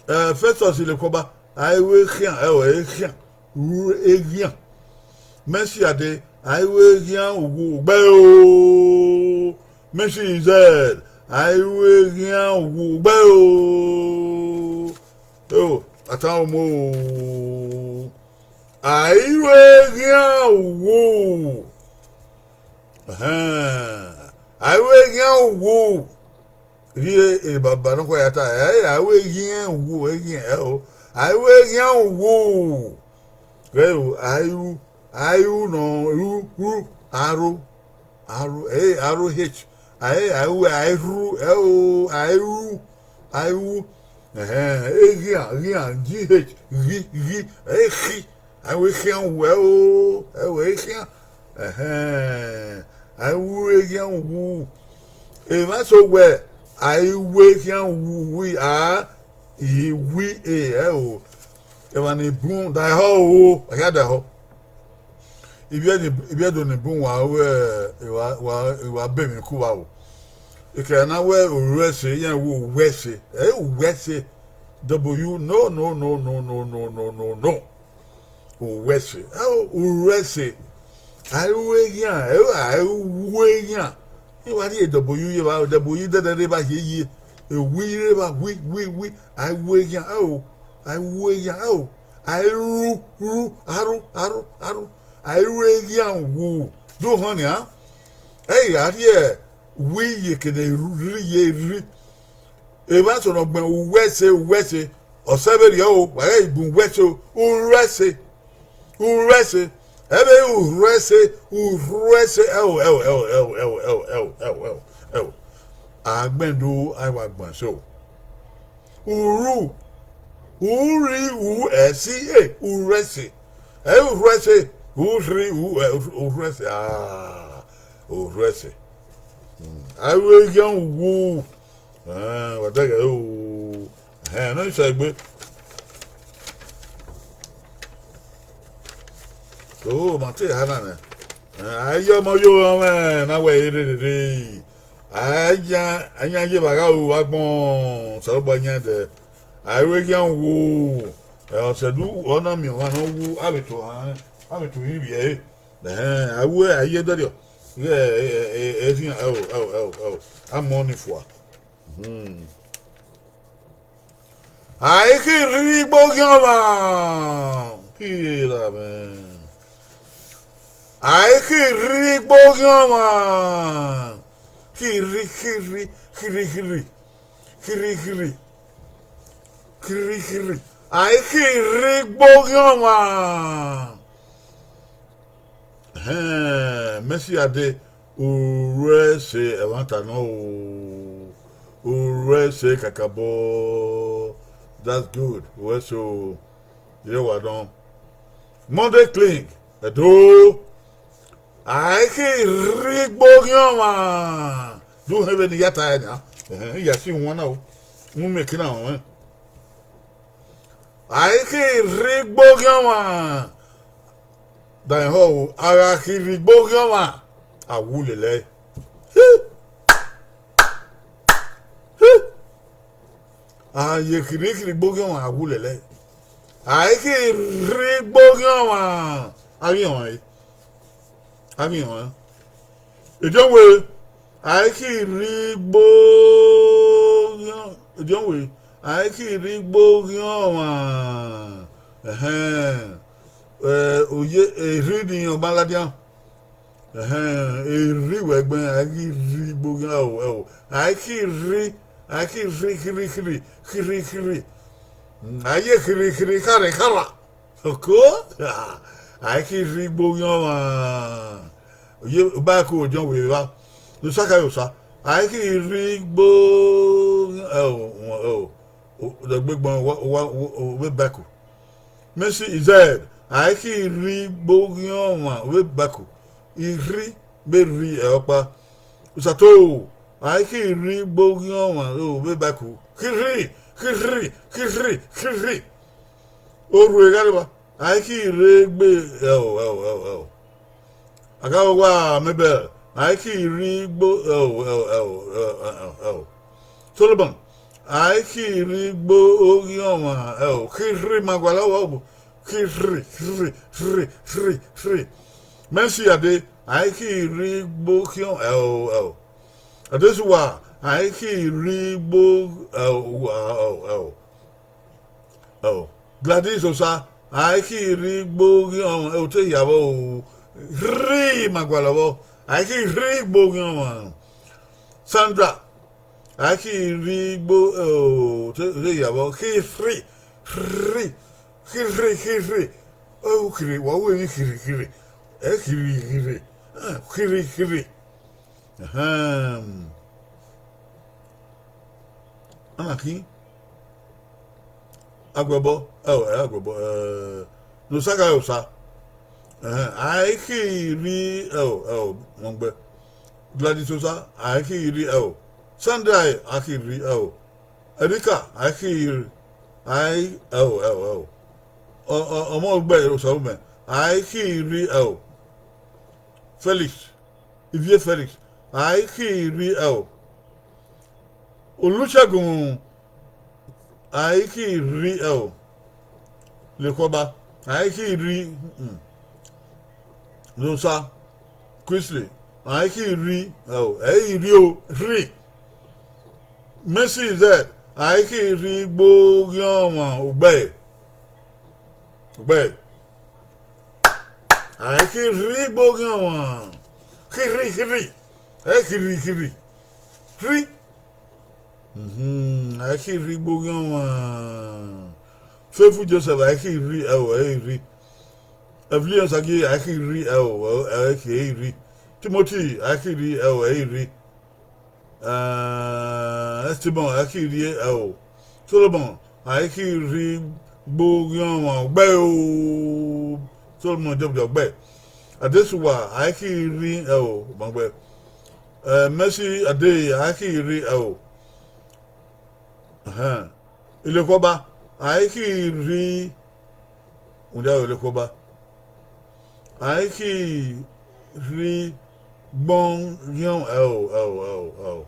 Eh, Festus Ilekuọba, a i wẹ eghian ẹo, eghian, ru eghian. Mercy Ade, a i wẹ eghian uwu gbe o. Mercy Izẹd, a i wẹ eghian uwu gbe o. Eo, a tama omo o. A i ru eghian uwu. Ẹhẹn. A i ru eghian uwu. Rhie, e, baba nọkhua ya ta, ẹ, a i ru eghian uwu, eghian ẹo. A i ru eghian uwu. Ghẹ ru, a i ru, a i ru nọ, ru, ru, aro. Aro, ẹ, aro H. A i, a i ru, a i ru, ẹo, a i ru, a i ru. Ẹhẹn, eghian, ghian, G H, ghi, ghi, ẹ, khi. A i ru eghian uwu, ẹo, ẹo, eghian. Ẹhẹn, a i ru eghian uwu. Emwa eso wẹ, a i ru eghian uwu, wi, a, i, wi, e, ẹo. Emwa ni bun, daehọ o, a ya daehọ. Ivbi Ẹdo, Ivbi Ẹdo ni bun wa ru, e, wa, wa, wa be emwi ku vbe aro. Ekẹn na wẹ Uruẹse, iran wẹ Uwẹse. Ẹ, Uwẹse. W, no, no, no, no, no, no, no, no, no. Uwẹse. Ẹ, Uruẹse. A i ru eghian, ẹ, a i ru eghian. I wa rhie W ye evba, W dẹdẹ rre evba hie ye. E wi rre evba, wi, wi, wi. A i ru eghian, ẹ o. A i ru eghian, ẹ o. A i ru, ru, aro, aro, aro. A i ru eghian wu. Do họn nian. Ẹ i gha rhie wi ye kene ru, rri ye rri. Emwa eso ne ọ gbẹn Uwẹse, Uwẹse, ọ sẹ vberriọ o, wa ghẹ bun Uwẹse o, Uruẹse, Uruẹse, ẹ vbe Uruẹse, Uruẹse, ẹ o, ẹ o, ẹ o, ẹ o, ẹ o, ẹ o, ẹ o, ẹ o, ẹ o, ẹ o, ẹ o. A gbẹn do, a i wa gbẹn so. Uru, u rri u ẹ si e, Uruẹse. Ẹ i Uruẹse, u rri u ẹ, Uruẹse, ah, Uruẹse. Hmm, a i ru eghian wu. Ẹn, wa dẹghẹ o. Ẹhẹn, ne ọ sẹ egbe. O, ma te eha na nẹ. Ẹn, a i ye ọmọ yo mwẹ, na wẹ ererere. A yan, a yan ye vbe a gha ru agbọn, Osanobua yan dẹ. A i ru eghian wu. Ẹ, ọ sẹ do, ọ na miẹn ọmwa ne ọ wu, a vbe to han, a vbe to hin vbiẹ ẹre. Ẹhẹn, a ru ẹre, a i ye dọriọ. Ighẹ, ẹ, ẹ, ẹ, ẹ, ẹsian, ẹ o, ẹ o, ẹ o, ẹ o. A mọ ni fua. Hmm. A i khin rre igbo ghian ọmwa. Kira mwẹ. A i khin rre igbo ghian ọmwa. Khirhi, khirhi, khirhi, khirhi. Khirhi, khirhi. Khirhi, khirhi. A i khin rre igbo ghian ọmwa. Ẹhẹn, Mercy Ade, Uruẹse ẹmwata nọ o, Uruẹse kakabọ, that's good, Uruẹse o, ye wa dọn. Monday Clean, Ẹdo, a i khin rre igbo ghian ọmwa, do họn vbene I ya ta ẹre nian, ẹhẹn, I ya si wan na o, mu miẹn ekin na rọnmwẹ. A i khin rre igbo ghian ọmwa. Danmwehọ o, a gha khin rre igbo ghian ọmwa, a wu lele ẹe. A ye khirhikhirhi gbe oghian ọmwa, a wu lele ẹe. A i khirhi gbe oghian ọmwa, a ghi rẹn ọnrẹn. A ghi rẹn ọnrẹn. Ediọn wẹẹ, a i khirhi gbe oghian, ediọn wẹẹ, a i khirhi gbe oghian ọmwa. Ẹhẹn. Ẹ, oye, erhi ni ọ ma ladian. Ẹhẹn, erhi wẹ gbẹn, a i ghi rhi gbe oghian, ẹo, ẹo. A i khirhi, a i khirhi, khirhi, khirhi, khirhi, khirhi. A ye khirhi, khirhi, khare, khara. Oko, a i khirhi gbe oghian ọmwa. Oye, ba ẹko ediọn wẹẹ evba. Ne Osa khare Osa. A i khirhi gbe oghian, ẹo, ẹo. Dẹgbe gbọn, wa, wa, wa, vbe bẹko. Messi Izẹd, a i khirhi gbe oghian ọmwa vbe bẹko. Irhi vbe rhi ẹre ọkpa. Osato, a i khirhi gbe oghian ọmwa vbe bẹko. Khirhi, khirhi, khirhi, khirhi. Orhu gha rre evba, a i khirhi gbe, ẹo, ẹo, ẹo, ẹo. A gha vbe wa Mabel, a i khirhi gbe, ẹo, ẹo, ẹo, ẹo, ẹo, ẹo. Solomon, a i khirhi gbe oghian ọmwa, ẹo, khirhi ma gualọ vbọ, khirhi, khirhi, khirhi, khirhi, khirhi. Messi Ade, a i khirhi gbe oghian, ẹo, ẹo. Adesuwa, a i khirhi gbe, ẹo, ẹo, ẹo. Ẹo, Gladys Osa, a i khirhi gbe oghian ọmwa, ẹo, te ya vbọ o, rhi ma gualọ vbọ, a i khirhi gbe oghian ọmwa. Sandra, a i khirhi gbe, ẹo, te, te ya vbọ, khirhi, rhi, khirhi, khirhi, ẹo, khirhi, wa ru emwi khirhi, khirhi, ẹ khirhi, khirhi, ẹ, khirhi, khirhi. Ẹhẹn. Ana khin. Agbẹbọ, ẹo, ẹ, agbẹbọ, ẹ, ne Osa khare Osa. Ẹhẹn, a i khirhi, ẹo, ẹo, mọ gbe. Gladys Osa, a i khirhi, ẹo. Sandra, a i khirhi, ẹo. Erika, a i khirhi, a i, ẹo, ẹo, ẹo. Ọ, ọ, ọmọ gbe Osa umẹ, a i khirhi, ẹo. Felix, Ivie Felix, a i khirhi, ẹo. Olusegun, a i khirhi, ẹo. Lekhọba, a i khirhi, mm. Nosa, Chrisley, a i khirhi, ẹo, ẹ i rhi o, rhi. Messi Izẹd, a i khirhi gbe oghian ọmwa, ugbẹe. Ugbẹe. A i khirhi gbe oghian ọmwa. Khirhi, khirhi. Ẹ khirhi, khirhi. Rhi. Mhm, a i khirhi gbe oghian ọmwa. Faithful Joseph, a i khirhi, ẹo, ẹ i rhi. Evelyn Osagie, a i khirhi, ẹo, ẹ i rhi. Timothy, a i khirhi, ẹo, ẹ i rhi. Eh, Esteban, a i khirhi, ẹo. Solomon, a i khirhi gbe oghian ọmwa, ugbẹe o. Solomon Jọbjọ, ugbẹe. Adesuwa, a i khirhi, ẹo, ma gbe. Eh, Mercy Ade, a i khirhi, ẹo. Ẹhẹn. Ilekhọba, a i khirhi, rhunmwuda Ilekhọba. A i khirhi gbe oghian, ẹo, ẹo, ẹo, ẹo.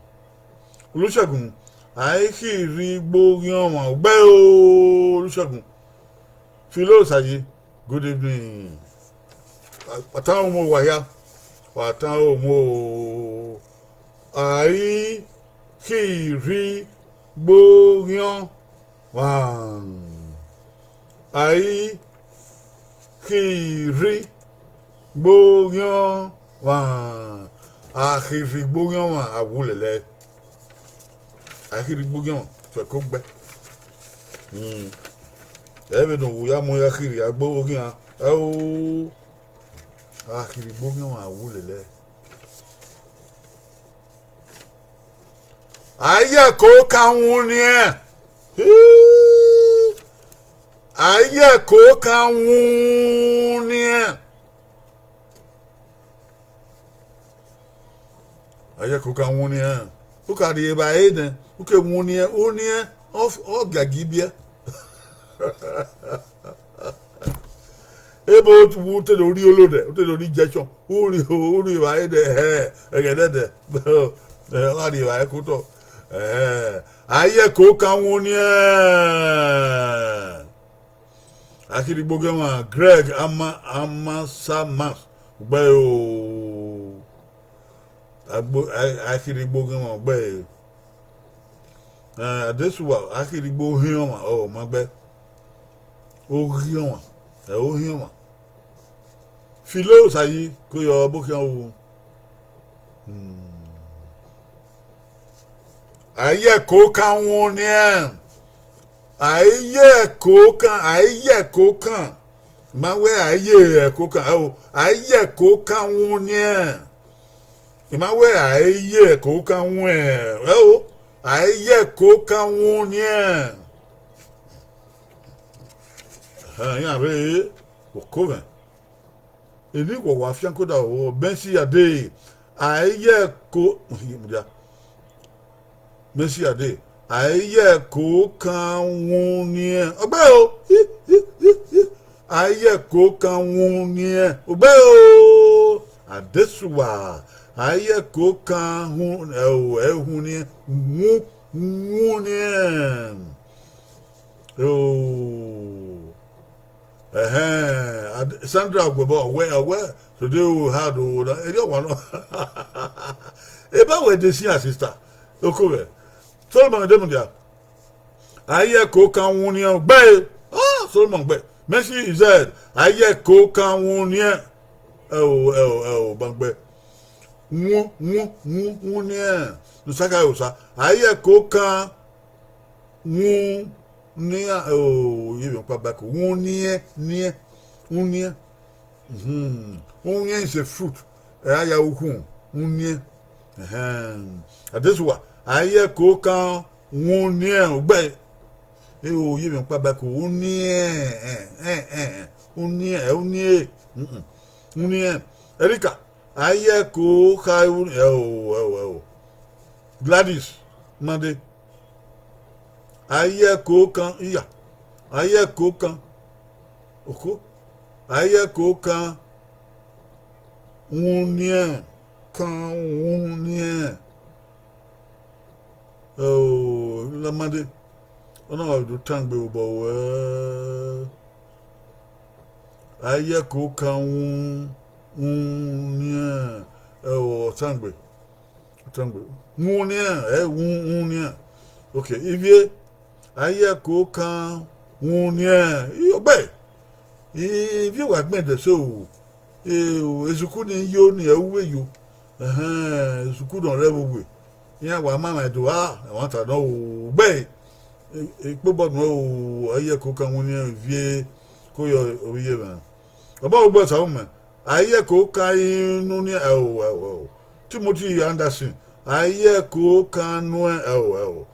Olusegun, a i khirhi gbe oghian ọmwa, ugbẹe o, Olusegun. Philo Osaye, good evening. Wa tan omo wa hia, wa tan omo. A i khirhi gbe oghian ọmwa. A i khirhi gbe oghian ọmwa. A khirhi gbe oghian ọmwa, a wu lele ẹe. A khirhi gbe oghian ọmwa, fẹko gbe. Hmm. Ẹ vbe ne u ya mu ya khirhi a gbe oghian, ẹo. A khirhi gbe oghian ọmwa, a wu lele ẹe. A ye ẹko kan wu niẹn. Hii. A ye ẹko kan wu niẹn. A ye ẹko kan wu niẹn. U ka rhie evbare nẹ, u ke wu niẹn, u niẹn, ọ, ọ giagi biẹ. Ebe u te do rri olo dẹ, u te do rri injection, u rri, u rri evbare dẹ, ẹghẹ nẹdẹ, ọ gha rri evbare ke otọ. A ye ẹko kan wun nian. Akirigbo ghe mwa Greg Ama, Amasamas, ugbẹre o. Agbo, a, Akirigbo ghe mwa ugbẹre. Adesuwa, Akirigbo ohiẹn ọmwa, ọ ma gbẹ. Ohiẹn ọmwa, ẹ ohiẹn ọmwa. Filo Osayi, ko yọ ọbokhian ru. A ye ẹko kan wun nian. A ye ẹko kan, a ye ẹko kan. I ma wẹ a ye ẹko kan, ẹ o, a ye ẹko kan wun nian. I ma wẹ a ye ẹko kan wun, ẹ o, a ye ẹko kan wun nian. Iran rre oko mwẹ. Eni wọwa fian koda o, Mercy Ade, a ye ẹko, Mercy Ade, a ye ẹko kan wun nian. Ọgbẹre o, a ye ẹko kan wun nian. Ọgbẹre o, Adesuwa, a ye ẹko kan wun, ẹ o, ẹ wun nian, wun, wun nian. O. Ẹhẹn, Sandra Ogbebo, ọwẹ, ọwẹ, today we had o, erriọ wa nọ. Eba wẹ de sian sister, oko mwẹ. Solomon de mudia. A ye ẹko kan wun nian ugbẹre. Ah, Solomon gbẹ. Mercy Ized, a ye ẹko kan wun nian. Ẹ o, ẹ o, ẹ o, bangbẹ. Wun, wun, wun, wun nian. Nusaka Osa, a ye ẹko kan wun nian, o, ye vbe ọkpa bako. Wun nian, nian, wun nian. Wun nian is a fruit. Ẹ a ya ukhun, wun nian. Adesuwa, a ye ẹko kan wun nian ugbẹre. Ẹ o, ye vbe ọkpa bako. Wun nian, wun nian, ẹ, wun nian, wun nian. Erika, a ye ẹko kan, ẹ o, ẹ o, ẹ o. Gladys, Mande. A ye ẹko kan, iya. A ye ẹko kan. Oko. A ye ẹko kan wun nian, kan wun nian. O, Lamande, ọ na wa do tangbe obọ wẹ. A ye ẹko kan wun, wun nian, ẹ o, ọ tangbe. Wun nian, ẹ, wun, wun nian. Ok, ivie, a ye ẹko kan wun nian. Ọgbẹre, ivie wa gbẹn dẹ so, esuku ni yo ni ẹ u vbe yo. Ẹhẹn, esuku nọ rre vbe owe. Iran wa ma mwẹ do a, ẹmwata nọ o, ugbẹre. Ekpobọ nuẹn o, a ye ẹko kan wun nian ivie, ko yọ ovbi iye mwẹ. Ọba Ogbẹn Osaghumwẹ, a ye ẹko kan inu nian, ẹ o, ẹ o, ẹ o. Timothy Anderson, a ye ẹko kan nuẹn, ẹ o, ẹ o.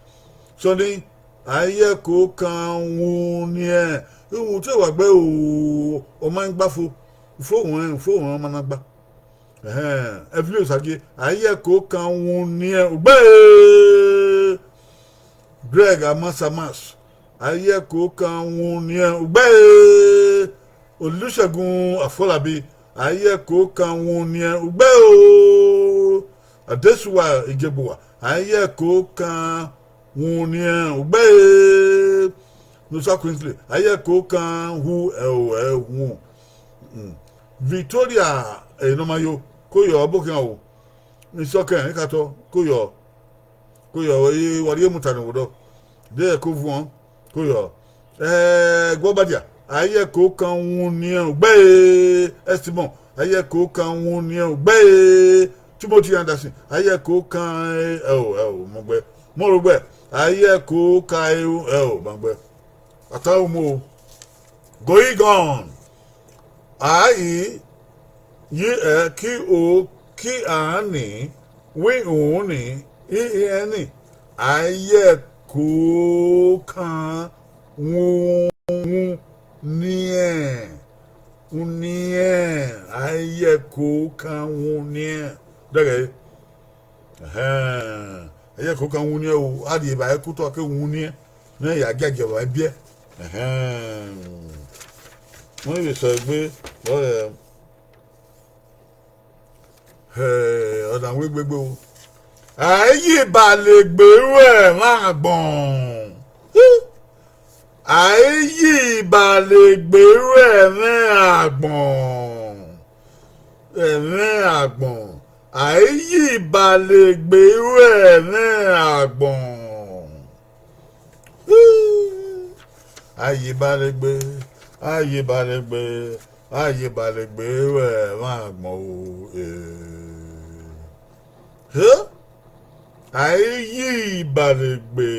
Sọni, a ye ẹko kan wun nian, iwun te wa gbe o, ọ ma gba fo, fo ruẹn, fo ruẹn ọ ma na gba. Ẹhẹn, Evelyn Osagie, a ye ẹko kan wun nian, ugbẹre. Greg Amasamas, a ye ẹko kan wun nian, ugbẹre. Olusegun Afolabi, a ye ẹko kan wun nian, ugbẹre o. Adesuwa Igiegbuwa, a ye ẹko kan wun nian, ugbẹre. Nusa Queensley, a ye ẹko kan hu, ẹ o, ẹ wun. Victoria, ẹ, ne ọ ma yo, ko yọ, ọbokhian o. Isọkẹn, ikatọ, ko yọ. Ko yọ, wa rhie muta ne vbodọ. De ẹko vuọn, ko yọ. Ẹgbọbadia, a ye ẹko kan wun nian, ugbẹre. Estimon, a ye ẹko kan wun nian, ugbẹre. Timothy Anderson, a ye ẹko kan, ẹ o, ẹ o, mọ gbẹ. Mọ ro gbẹ, a ye ẹko kan, ẹ o, ẹ o, ma gbẹ. Ata umo. Going on. A i, yi ẹ ki o, ki a ni, wi u ni, i i ẹ ni, a ye ẹko kan wun, wun nian, wun nian, a ye ẹko kan wun nian. Dẹghẹ, ẹhẹn, a ye ẹko kan wun nian o, a rhie evbare ke otọ ke wun nian, ne ya giagia evbare biẹ. Ẹhẹn. Wẹ vbe sẹ egbe, ọ rẹ, ẹ, ọ na wẹ egbegbe o. A i ye ibalegbe ru ẹmwẹ agbọn. A i ye ibalegbe ru ẹmwẹ agbọn. Ẹmwẹ agbọn. A i ye ibalegbe ru ẹmwẹ agbọn. A ye ibalegbe, a ye ibalegbe, a ye ibalegbe ru ẹmwẹ agbọn o. Eh. He? A i ye ibalegbe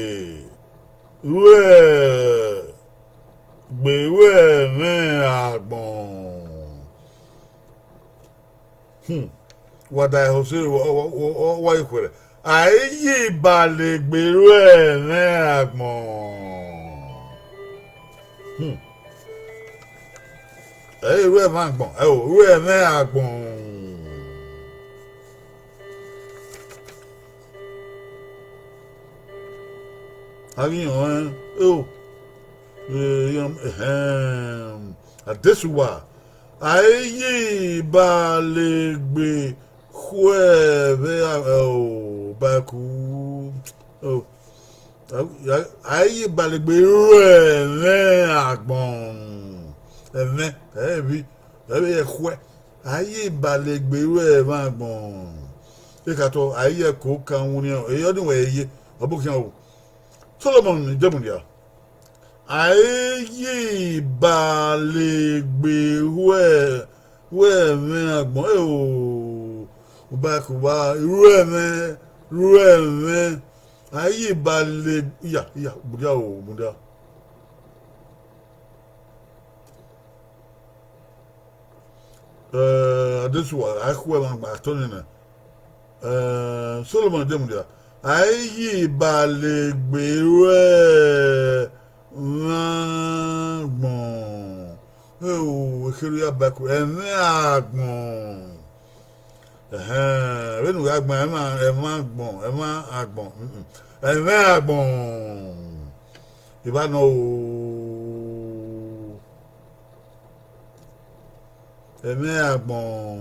ru ẹ, gbe ru ẹmwẹ agbọn. Hmm. Wa da ẹho sẹ, wa, wa, wa, wa, wa ikhuẹrhẹ. A i ye ibalegbe ru ẹmwẹ agbọn. Hmm. Ẹ i ru ẹmwẹ agbọn, ẹ o, ru ẹmwẹ agbọn. A ghi rẹn ọnrẹn, eo, ehẹn, Adesuwa, a i ye ibalegbe khuẹ vbe, o, ba ẹku, o, a i ye ibalegbe ru ẹmwẹ agbọn, ẹmwẹ, ẹ i vbi, ẹ i vbe ẹkhuẹ, a i ye ibalegbe ru ẹmwẹ agbọn, ekatọ, a i ye ẹko kan winna, ẹ i ọnii wẹ ye, ọ bu khian o. Solomọn Ijemudia, a i ye ibalegbe ru ẹ, ru ẹmwẹ agbọn, ẹ o, uba ẹkhuẹva, ru ẹmwẹ, ru ẹmwẹ, a i ye ibale, iya, iya, mudia o, mudia. Eh, Adesuwa, a i khuẹ emwa gba tọ nene. Eh, Solomọn Ijemudia, a i ye ibalegbe ru ẹmwẹ agbọn. Eo, ekherriọ ya ba ẹku, ẹmwẹ agbọn. Ẹhẹn, vbene u gha gbẹn ẹmwẹ, ẹmwẹ agbọn, ẹmwẹ agbọn, mm, mm. Ẹmwẹ agbọn. Evba nọ o. Ẹmwẹ agbọn.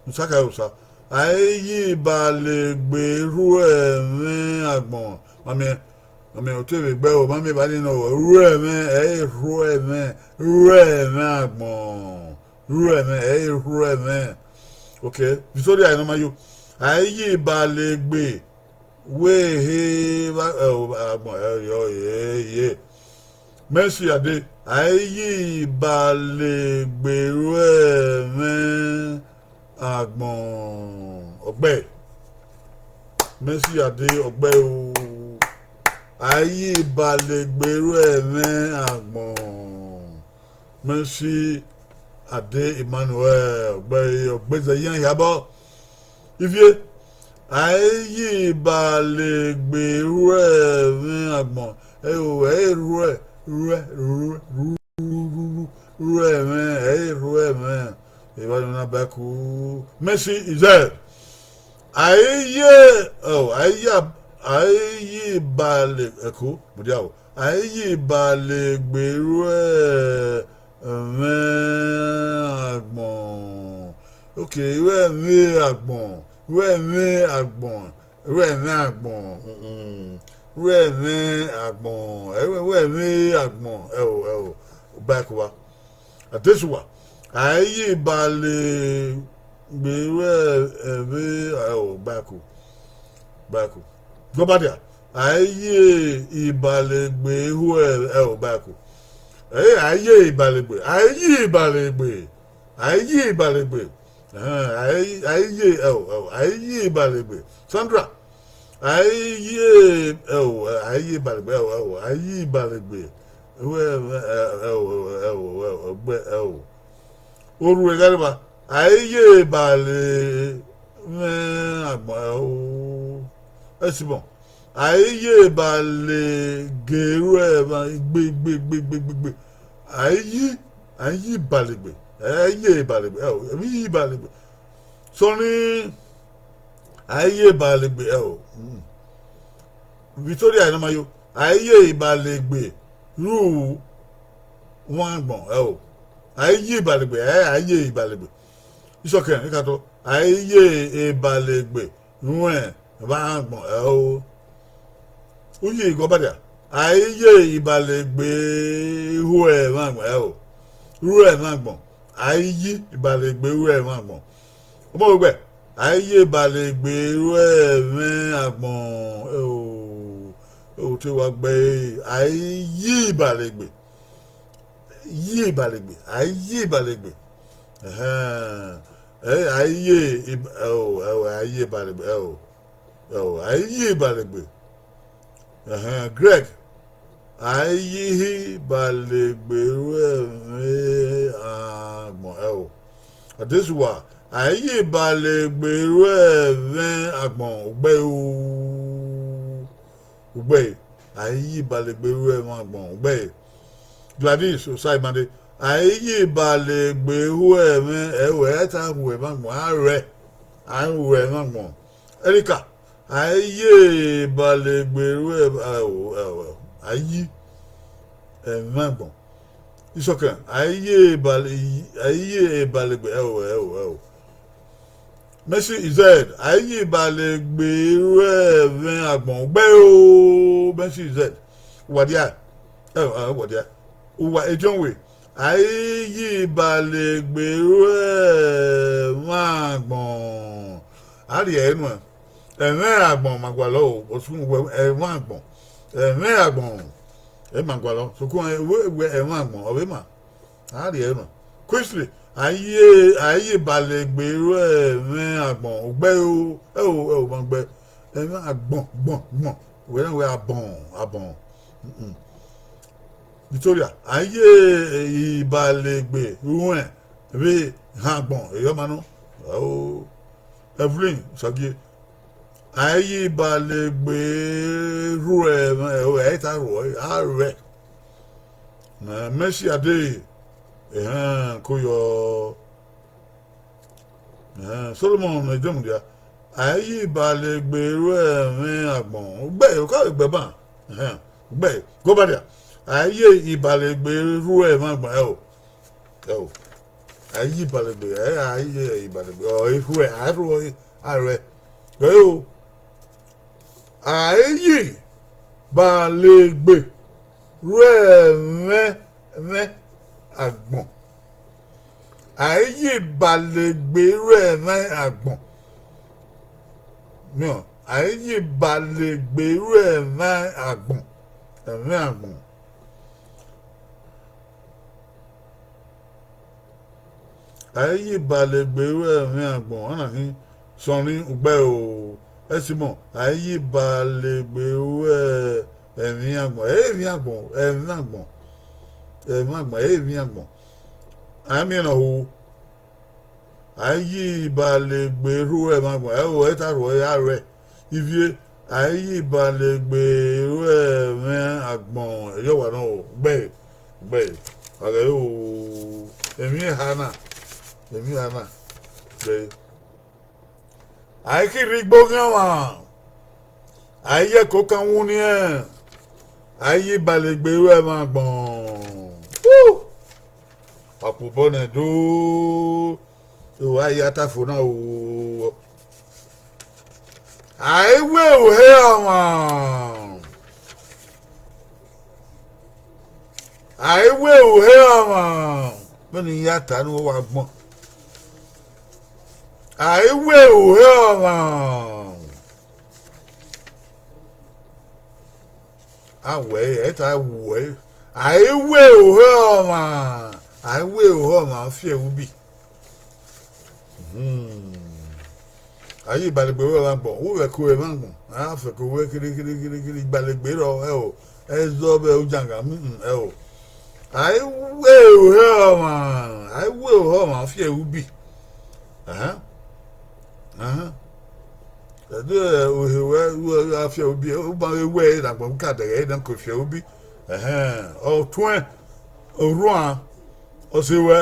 Usaka osa. A i ye ibalegbe ru ẹmwẹ agbọn. Ma miẹn, ma miẹn, ọ te vbe gbe ẹre o, ma miẹn evba nii nọ, ru ẹmwẹ, ẹ i ru ẹmwẹ, ru ẹmwẹ agbọn. Ru ẹmwẹ, ẹ i ru ẹmwẹ. Okay, Victoria, ẹ ne ọ ma yo. A i ye ibalegbe. Wẹ ehe vba, ẹ, agbọn, ẹ, yọ, ye, ye. Mercy Ade, a i ye ibalegbe ru ẹmwẹ agbọn, ọgbẹe. Mercy Ade, ọgbẹe o. A i ye ibalegbe ru ẹmwẹ agbọn. Mercy Ade Emmanuel, ọgbẹe, ọgbẹe zẹ iran hiabọ. Ivie, a i ye ibalegbe ru ẹmwẹ agbọn, ẹ o, ẹ i ru ẹ, ru ẹ, ru ẹ, ru, ru, ru, ru, ru ẹmwẹ, ẹ i ru ẹmwẹ. Evba nọ na ba ẹku. Mercy Israel. A i ye, ọ, a i ya, a i ye ibale, ẹko, mudia o. A i ye ibalegbe ru ẹmwẹ agbọn. Okay, ru ẹmwẹ agbọn, ru ẹmwẹ agbọn, ru ẹmwẹ agbọn, mm, mm. Ru ẹmwẹ agbọn, ẹ, ru ẹmwẹ agbọn, ẹ o, ẹ o, ba ẹko vba. Adesuwa, a i ye ibalegbe ru ẹmwẹ, ẹ o, ba ẹko, ba ẹko. Gọbadia, a i ye ibalegbe ru ẹ, ẹ o, ba ẹko. Ẹ, a i ye ibalegbe, a i ye ibalegbe, a i ye ibalegbe. Ẹhẹn, a i, a i ye, ẹ o, ẹ o, a i ye ibalegbe. Sandra, a i ye, ẹ o, a i ye ibalegbe, ẹ o, ẹ o, a i ye ibalegbe. Ru ẹ, ẹ o, ẹ o, ẹ o, ọgbẹe, ẹ o. Orhu Ẹghareva, a i ye ibalegbe agbọn, ẹ o. Ẹsimọ, a i ye ibalegbe ru ẹ, gbe, gbe, gbe, gbe, gbe, gbe. A i yi, a i yi ibalegbe, ẹ i ye ibalegbe, ẹ o, emwi yi ibalegbe. Sọni, a i ye ibalegbe, ẹ o. Mm. Victoria, ẹ ne ọ ma yo, a i ye ibalegbe ru vbe agbọn, ẹo. A i ye ibalegbe, ẹ, a i ye ibalegbe. Isọkẹn, I ka tọ, a i ye ibalegbe ruẹn vbe agbọn, ẹo. U yi igọ ba dia, a i ye ibalegbe ruẹ vbe agbọn, ẹo. Ruẹ vbe agbọn, a i ye ibalegbe ruẹ vbe agbọn. Ọmọ vbe gbẹ, a i ye ibalegbe ruẹ vbe agbọn, ẹo. Ẹo, te wa gbe ẹre, a i ye ibalegbe. Ye ibalegbe, a i ye ibalegbe. Ẹhẹn. Ẹ, a i ye ib-, ẹo, ẹo, a i ye ibalegbe, ẹo. Ẹo, a i ye ibalegbe. Ẹhẹn, Greg, a i ye ibalegbe ruẹ vbe agbọn, ẹo. Adesuwa, a i ye ibalegbe ruẹ vbe agbọn, ugbẹe o. Ugbẹe, a i ye ibalegbe ruẹ vbe agbọn, ugbẹe. Gladys Osaimade, a i ye ibalegbe ruẹ vbe, ẹo, ẹ ta ruẹ vbe agbọn, a ruẹ, a ruẹ vbe agbọn. Erika, a i ye ibalegbe ruẹ, ẹo, ẹo, ẹo, a yi, ẹ, vbe agbọn. Isọkẹn, a i ye ibale-, a i ye ibalegbe, ẹo, ẹo, ẹo. Mercy Ized, a i ye ibalegbe ruẹ vbe agbọn, ugbẹe o, Mercy Ized. Uwa dia, ẹo, ẹo, uwa dia. Uwa ediọn we, a i ye ibalegbe ruẹ vbe agbọn. A rhie ẹre nuẹn. Ẹmwẹ agbọn ma gualọ o, osun wẹ ẹmwẹ agbọn. Ẹmwẹ agbọn, ẹ ma gualọ. Sokpan wẹ, wẹ ẹmwẹ agbọn, ọ vbe ma. A rhie ẹre nuẹn. Quinsley, a i ye, a i ye ibalegbe ruẹ vbe agbọn, ugbẹe o, ẹo, ẹo, ma gbe. Ẹmwẹ agbọn, gbọn, gbọn. Wẹ na wẹ abọn, abọn. Mm-mm. Victoria, a i ye ibalegbe ruẹn vbe agbọn, eyọ ma nọ. Ao. Evelyn Sagie, a i ye ibalegbe ruẹ, ẹo, ẹ i ta ruẹ, a ruẹ. Mercy Ade, ehẹn, ko yọ. Ẹhẹn, Solomon Edemudia, a i ye ibalegbe ruẹ vbe agbọn, ugbẹe, okaro egbe ban, ẹhẹn, ugbẹe, go ba dia, a i ye ibalegbe ruẹ vbe agbọn, ẹo, ẹo, a i ye ibalegbe, ẹ, a i ye ibalegbe, ọ, e ruẹ, a ruẹ, a ruẹ, ẹo, a i ye ibalegbe ruẹ vbe, vbe agbọn. A i ye ibalegbe ruẹ vbe agbọn. Miẹn, a i ye ibalegbe ruẹ vbe agbọn. Ẹmwẹ agbọn. A i ye ibalegbe ruẹ vbe agbọn, ọna khin sọnni ugbẹe o. Ẹsimọ, a i ye ibalegbe ruẹ ẹmwẹ agbọn, ẹmwẹ agbọn, ẹmwẹ agbọn, ẹmwẹ agbọn, ẹmwẹ agbọn. A i miẹn ne ọ ho. A i ye ibalegbe ruẹ vbe agbọn, ẹo, ẹ ta ruẹ, a ruẹ. Ivie, a i ye ibalegbe ruẹ vbe agbọn, eyọ wa nọ o, ugbẹe, ugbẹe, wa ghẹ o, emwi eha na, emwi eha na, ugbẹe. A i khin rre igbo ghian ọmwa, a i ye ẹko kan wunniẹn, a i ye ibalegbe ruẹ vbe agbọn. Woo! Ọkpobọ nẹ do, wa ya ta fo na o. A i wẹ ohe ọmwa, a i wẹ ohe ọmwa, vbene I ya ta ne uwa gbọn. A i wẹ ohe ọmwa. A wẹ ẹre, ẹ ta wẹ ẹre. A i wẹ ohe ọmwa, a i wẹ ohe ọmwa fi ẹre ubi. A ye ibalegbe ruẹ vbe agbọn, u vbe ẹko ruẹ vbe agbọn, a fẹko ruẹ kiri kiri kiri kiri, ibalegbe rrọọ, ẹo, ẹzọ vbe ujanga, mm, ẹo. A i wẹ ohe ọmwa, a i wẹ ohe ọmwa fi ẹre ubi. Ẹhẹn. Ẹhẹn. Ẹdẹ ohe ruẹ, ruẹ, ruẹ a fi ẹre ubi, u ma vbe wẹ ẹre ne agbọn ka dẹghe ẹre ne ọ ke fi ẹre ubi. Ẹhẹn. Ọ tuẹn, orhuan, ọ sẹ ruẹ.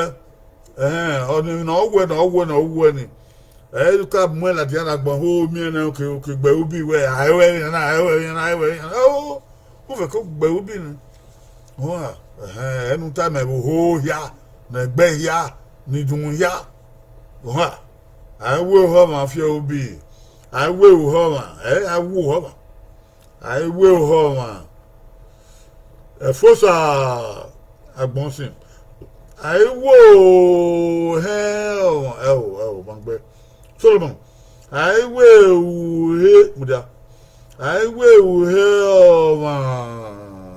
Ẹhẹn, ọni ne ọ wuẹ, ne ọ wuẹ, ne ọ wuẹ ni. Ẹ i ka muẹn ladian ne agbọn ho miẹn nẹ, oke, oke gbe ẹre ubi wẹ, a i wẹ ẹre na, a i wẹ ẹre na, a i wẹ ẹre na. O, u fẹko gbe ẹre ubi nẹ. Ohan. Ẹhẹn, ẹnu ta mẹ vbe oho hia, ne ẹgbẹ hia, ne idunmwu hia. Ohan, a i wu oho ọmwa fiẹ obi, a i wu oho ọmwa, ẹ, a i wu oho ọmwa, a i wu oho ọmwa. Ẹfosa agbọn sin, a i wu ohẹn ọmwa, ẹo, ẹo, ma gbẹ. Solomọn, a i wu uhe, mudia, a i wu uhe ọmwa,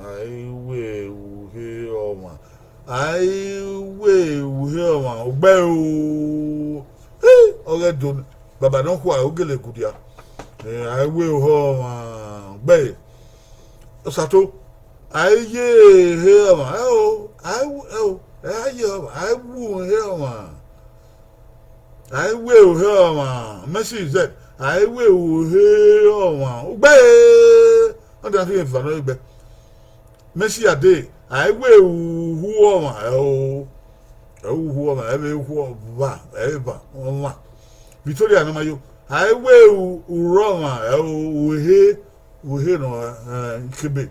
a i wu uhe ọmwa, a i wu uhe ọmwa, ugbẹe o. Ọghe Ẹdo, baba ne ọ khua, u gele gudia. Eh, a i wu uhe ọmwa, ugbẹe. Osato, a i ye uhe ọmwa, ẹo, a i wu, ẹo, ẹ i ye ọmwa, a i wu uhe ọmwa. A i wu uhe ọmwa, Mercy Z, a i wu uhe ọmwa, ugbẹe. Ọ dan fi eva nọ gbe. Mercy Ade, a i wu uhu ọmwa, ẹo, ẹ i wu uhu ọmwa, ẹ vbe hu ọmwa, ẹ i va ọmwa. Victoria ne ọ ma yo, a i wu urhu ọmwa, ẹo, uhe, uhe nọ, eh, ikebe.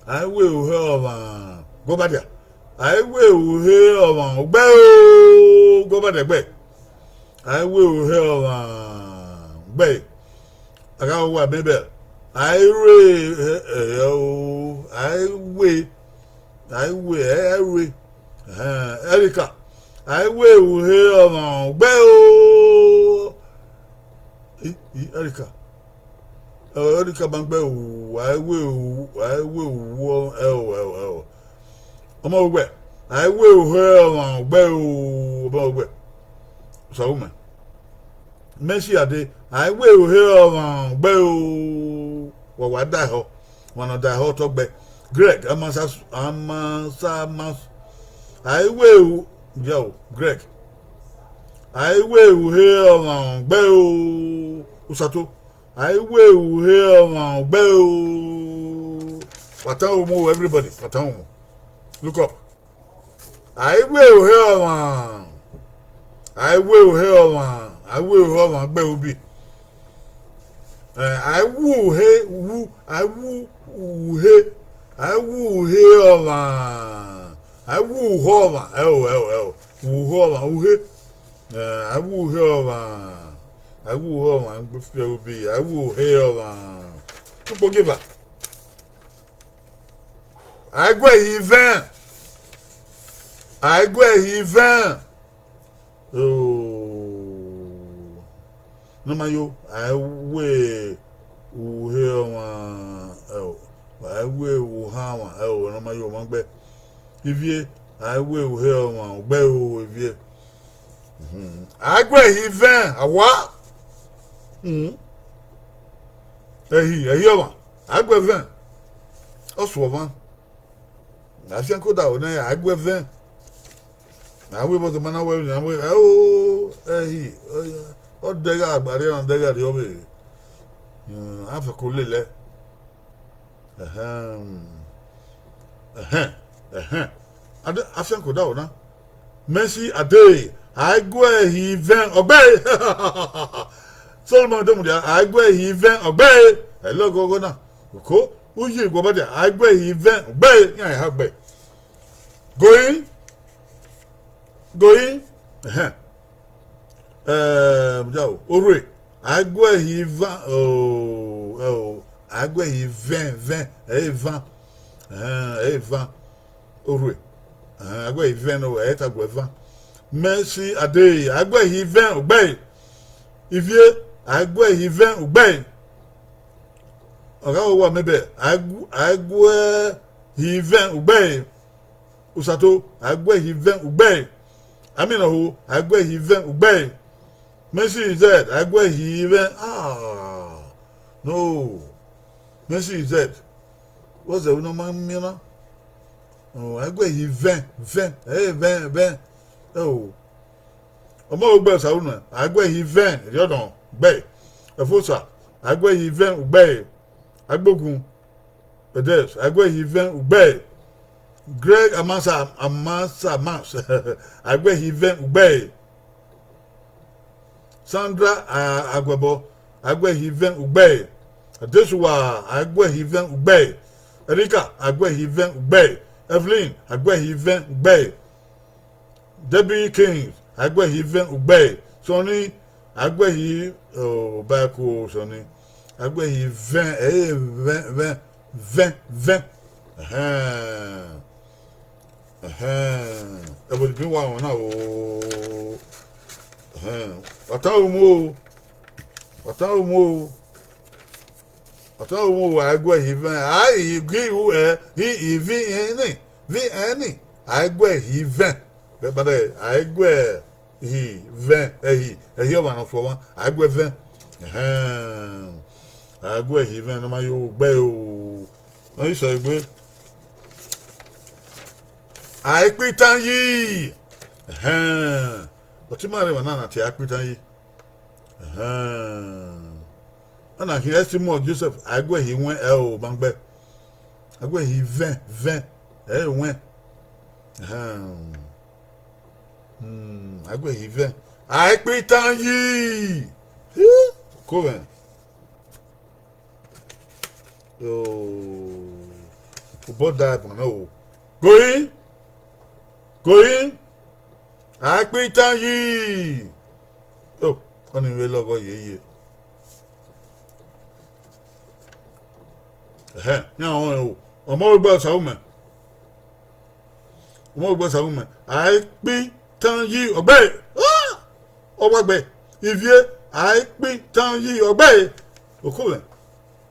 A i wu uhe ọmwa, Gọbadia. A i wu uhe ọmwa, ugbẹe o, Gọbadia ẹgbẹe. A i wu uhe ọmwa, ugbẹe. A gha wa Mabel. A i ru, eh, eh, o, a i wu, a i wu, ẹ, a i ru. Ẹhẹn, Erika. A i wu uhe ọmwa, ugbẹe o. I, i, Erika. Ẹ, Erika ma gbẹ u, a i wu, a i wu, ẹo, ẹo, ẹo. Ọmọ ugbẹ, a i wu uhe ọmwa, ugbẹe o, ọmọ ugbẹ. Osa wu mẹ. Mercy Ade, a i wu uhe ọmwa, ugbẹe o, wa wa daehọ, wa na daehọ tọ gbe. Greg, Amasa, Amasa, Mas-, a i wu, yao, Greg. A i wu uhe ọmwa, ugbẹe o, Osato. A i wu uhe ọmwa, ugbẹe o. Wa tan umu, everybody, wa tan umu. Look up. A i wu uhe ọmwa. A i wu uhe ọmwa. A i wu uhe ọmwa, ugbẹe ubi. Eh, a i wu uhe, wu, a i wu uhe. A i wu uhe ọmwa. A i wu uhe ọmwa. Ẹo, ẹo, ẹo. Uhe ọmwa, uhe. Eh, a i wu uhe ọmwa. A i wu uhe ọmwa, ugbẹe ubi. A i wu uhe ọmwa. Ukpogieva. A i gu ẹre hin ivẹn. A i gu ẹre hin ivẹn. Oh. Ne ọ ma yo, a i wu uhe ọmwa, ẹo, a i wu uhan ọmwa, ẹo, ne ọ ma yo, ma gbẹ. Ivie, a i wu uhe ọmwa, ugbẹe o, ivie. Mhm. A i gu ẹre hin ivẹn, awa. Mhm. Ẹhi, ẹhi ọmwa, a i gu ẹre vẹn. Ọ suọ ọmwa. Afian koda o nẹ, a i gu ẹre vẹn. A wẹ vbọzẹ ma na wẹ vbe, a wẹ, ẹo, ẹhi, ọ dẹghe agbariẹ na dẹghe arriọvbe. Hmm, a fẹko lele. Ẹhẹn. Ẹhẹn. Ẹhẹn. Ade, afian koda o na. Mercy Ade, a i gu ẹre hin ivẹn, ọgbẹe. Solomọn do mudia, a i gu ẹre hin ivẹn, ọgbẹe. Ẹlọghọghọ na. Oko, uyi Gọbadia, a i gu ẹre hin ivẹn, ọgbẹe, iran eha gbe. Going, going, ẹhẹn. Ẹm, ja o, Orhue, a i gu ẹre hin ivan, o, ẹ o, a i gu ẹre hin ivẹn, vẹn, ẹ i van, ẹhẹn, ẹ i van. Orhue, ẹhẹn, a i gu ẹre hin ivẹn ne ẹ i ta gu ẹre van. Mercy Ade, a i gu ẹre hin ivẹn, ọgbẹe. Ivie, a i gu ẹre hin ivẹn, ọgbẹe. Ọ gha vbe owa mẹ bẹe, a i gu, a i gu ẹre hin ivẹn, ọgbẹe. Usato, a i gu ẹre hin ivẹn, ọgbẹe. Aminọho, a i gu ẹre hin ivẹn, ọgbẹe. Mercy Z, a i gu ẹre hin ivẹn, ah, no. Mercy Z, vbọzẹ vbe ne ọ ma miẹn na? Ọ, a i gu ẹre hin ivẹn, vẹn, ẹ i vẹn, vẹn, ẹ o. Ọmọ ọgbe Osarunuẹ, a i gu ẹre hin ivẹn, erriọ nọ, gbe, Ẹfosa, a i gu ẹre hin ivẹn, ọgbẹe. Agbogun, Edes, a i gu ẹre hin ivẹn, ọgbẹe. Greg Amasa, Amasa Mas, a i gu ẹre hin ivẹn, ọgbẹe. Sandra, a, Aguẹbọ, a i gu ẹre hin ivẹn, ọgbẹe. Adesuwa, a i gu ẹre hin ivẹn, ọgbẹe. Erika, a i gu ẹre hin ivẹn, ọgbẹe. Evelyn, a gu ẹe hi vẹn ugbẹe. Debbie King, a gu ẹe hi vẹn ugbẹe. Sọnni, a gu ẹe hi, oh, Baiko Sọnni, a gu ẹe hi vẹn, ẹ i re vẹn, vẹn, vẹn, vẹn. Ẹhẹn. Ẹhẹn. Ẹvbo ne I wa wọn na o. Ẹhẹn. Wa tan ru mu o. Wa tan ru mu o. Wa tan ru mu o, a i gu ẹe hi vẹn. A i gu ẹ, i, i vi ẹni, vi ẹni. A i gu ẹe hi vẹn. Bẹbadẹ, a i gu ẹe hi vẹn, ẹhi, ẹhi ọmwa ne ọ fo ọmwa, a i gu ẹe vẹn. Ẹhẹn. A i gu ẹe hi vẹn, ne ọ ma yo gbe o. Ọ i sẹ egbe. A i kpe itan yi. Ẹhẹn. Ọtẹn ima rre emwa na na tie a i kpe itan yi. Ẹhẹn. Ọna khin Estimọ Joseph, a i gu ẹe hi wẹn, ẹ o, ma gbe. A i gu ẹe hi vẹn, vẹn, ẹ i re wẹn. Ẹhẹn. Hmm, a i gu ẹe hi vẹn. A i kpe itan yi. Hi, ko mwẹ. Oh, obọ da ẹbọ na o. Going, going. A i kpe itan yi. Oh, ọni vbe lọghọ yeye. Ẹhẹn, iran ọnrẹn o. Ọmọ ọgba Osaghumwẹ. Ọmọ ọgba Osaghumwẹ. A i kpe itan yi ọgbe. Ah! Ọ wa gbe. Ivie, a i kpe itan yi ọgbe. Oko mwẹ.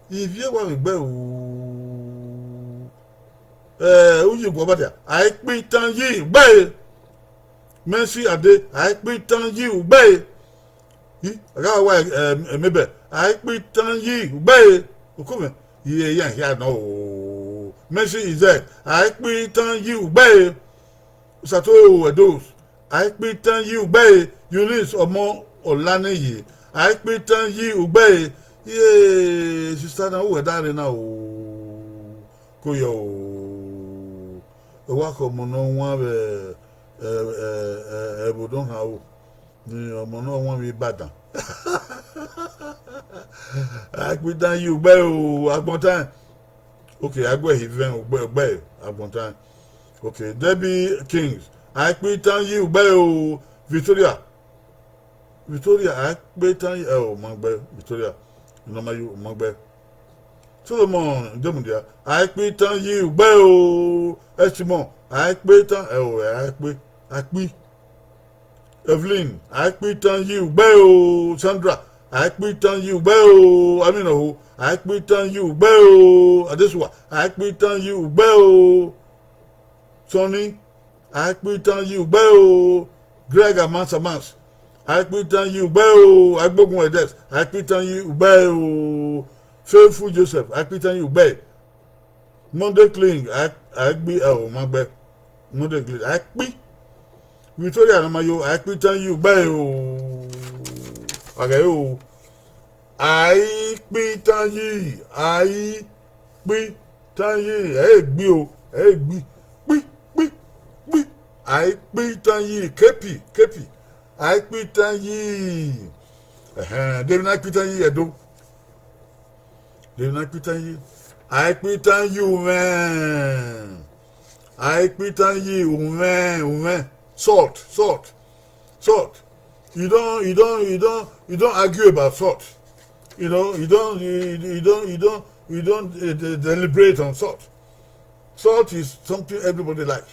Ivie wa vbe gbe o. Eh, uyi guọba dia. A i kpe itan yi gbe. Mercy Ade, a i kpe itan yi ugbe. I, a gha wa, eh, Mabel, a i kpe itan yi ugbe. Oko mwẹ, iye iran hia nọ o. Mercy Isaac, a i kpe itan yi ugbe. Sato Edos, a i kpe itan yi ugbe. Eunice ọmọ Ọlaneye, a i kpe itan yi ugbe. Iye, sista na, uwẹ da rre na o. Ko yọ o. Ọ wa khẹ ọmọ ne ọ wan vbe, ẹ, ẹ, ẹ, ẹvbo ne ọ han ro, ni ọmọ ne ọ wan vbe Ibadan. A i kpe itan yi ugbe o, agbọn taẹn. Okay, a i gu ẹe hi vẹn ugbe, ugbe, agbọn taẹn. Okay, Debbie Kings, a i kpe itan yi ugbe o, Victoria. Victoria, a i kpe itan yi, ẹ o, ma gbe, Victoria, ne ọ ma yo, ma gbe. Solomon Demudia, a i kpe itan yi ugbe o, Estimọ, a i kpe itan, ẹ o, a i kpe, a i kpe. Evelyn, a i kpe itan yi ugbe o, Sandra, a i kpe itan yi ugbe o, Aminọho, a i kpe itan yi ugbe o, Adesuwa, a i kpe itan yi ugbe o, Sọnni, a i kpe itan yi ugbe o, Greg Amas Amas, a i kpe itan yi ugbe o, Aigbogun Edes, a i kpe itan yi ugbe o, Faithful Joseph, a i kpe itan yi ugbe. Monday Clean, a, a i kpe, ẹ o, ma gbe. Monday Clean, a i kpe. Victoria ne ọ ma yo, a i kpe itan yi ugbe o. A ghẹ o. A i kpe itan yi, a i kpe itan yi, ẹ i gbi o, ẹ i gbi, kpi, kpi, kpi. A i kpe itan yi, kepi, kepi. A i kpe itan yi. Ẹhẹn, de emwi ne a i kpe itan yi ẹdo. De emwi ne a i kpe itan yi. A i kpe itan yi umwẹ. A i kpe itan yi umwẹ, umwẹ. Salt, salt, salt. You don't, you don't, you don't, you don't argue about salt. You know, you don't, you, you don't, you don't, you don't uh, de- deliberate on salt. Salt is something everybody likes.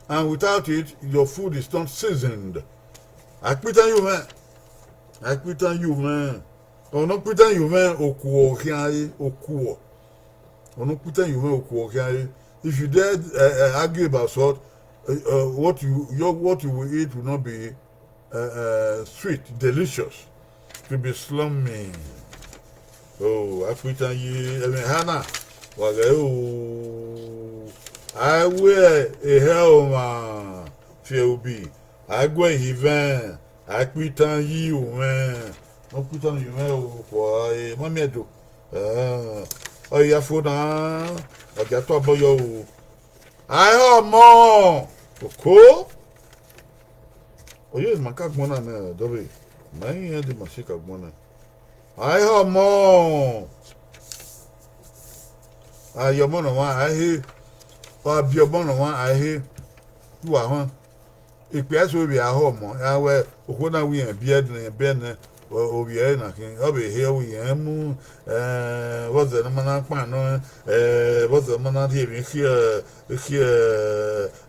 And without it, your food is not seasoned. A i kpe itan yi umwẹ. A i kpe itan yi umwẹ. Ọ ne ọ kpe itan yi umwẹ, okuo khian re, okuo. Ọ ne ọ kpe itan yi umwẹ, okuo khian re. If you dare uh, uh, argue about salt, uh, uh, what you your, what you will eat will not be uh, uh, sweet, delicious. It will be slumming. Oh, a i kpe itan yi ẹmwẹ eha na, wa ghẹ o. A i wẹ ehẹ ọmwa fi ẹre ubi, a i gu ẹe hi vẹn, a i kpe itan yi umwẹ. Ne ọ kpe itan yi umwẹ o, kua e ma miẹn do. Ẹhẹn. Ọ ya fo na, ọ gia tọ abọ yọ o. A i họmọ. Oko. Ọ ye ma ka gbọn na nẹ, dọvbe. Ma i rẹn de ma si ka gbọn nẹ. A i họmọ. A i ye ọmọ ne ọmwa, a i he. Ọ gha biẹ ọmọ ne ọmwa, a he, te uwa họn. Ikpia eso vbe a họn ọmọ, iran wẹ okhuo na wẹ irẹn biẹ nẹ, biẹ nẹ, ovbi ẹre na khin, ọ vbe he, ọ wẹ irẹn mu, vbọzẹ ne ọ ma na kpan nọ, vbọzẹ ne ọ ma na rhie emwi khian, khian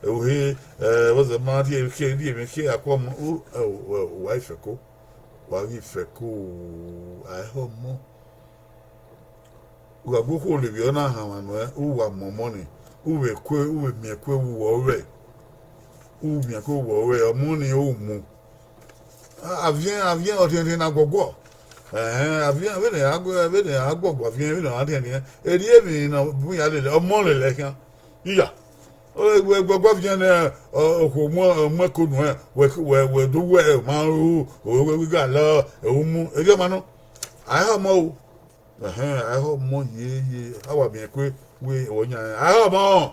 uhe, vbọzẹ ne ọ ma na rhie emwi khian, rhie emwi khian akuọmọ. Uwa i fẹko, wa ghi fẹko, a i họn ọmọ. U gha gu okhuo levbiẹ, ọ na hanmwa nuẹn, u wa mu ọmọ ni, u vbe kue, u vbe miẹn kue vbe uwu ọvbẹ, u miẹn kue vbe uwu ọvbẹ, ọmọ ni u mu. Aviẹn, aviẹn ọrhiẹnrhiẹn na guọguọ. Ẹhẹn, aviẹn vbene a gu, vbene a guọguọ aviẹn, vbene ọ rhiẹnrhiẹn, erriọ emwi ne ọ bun ya lele, ọmọ lele khian. Iya, wẹ guọguọ aviẹn ne okhuo mu ẹko nuẹn, wẹ, wẹ, wẹ do wẹ ma ru, wẹ, wẹ gha la, u mu, erriọ ma nọ. A i họn ọmọ o. Ẹhẹn, a i họn ọmọ yeye, a wa miẹn kue, wẹ ọ yan, a i họn ọmọ,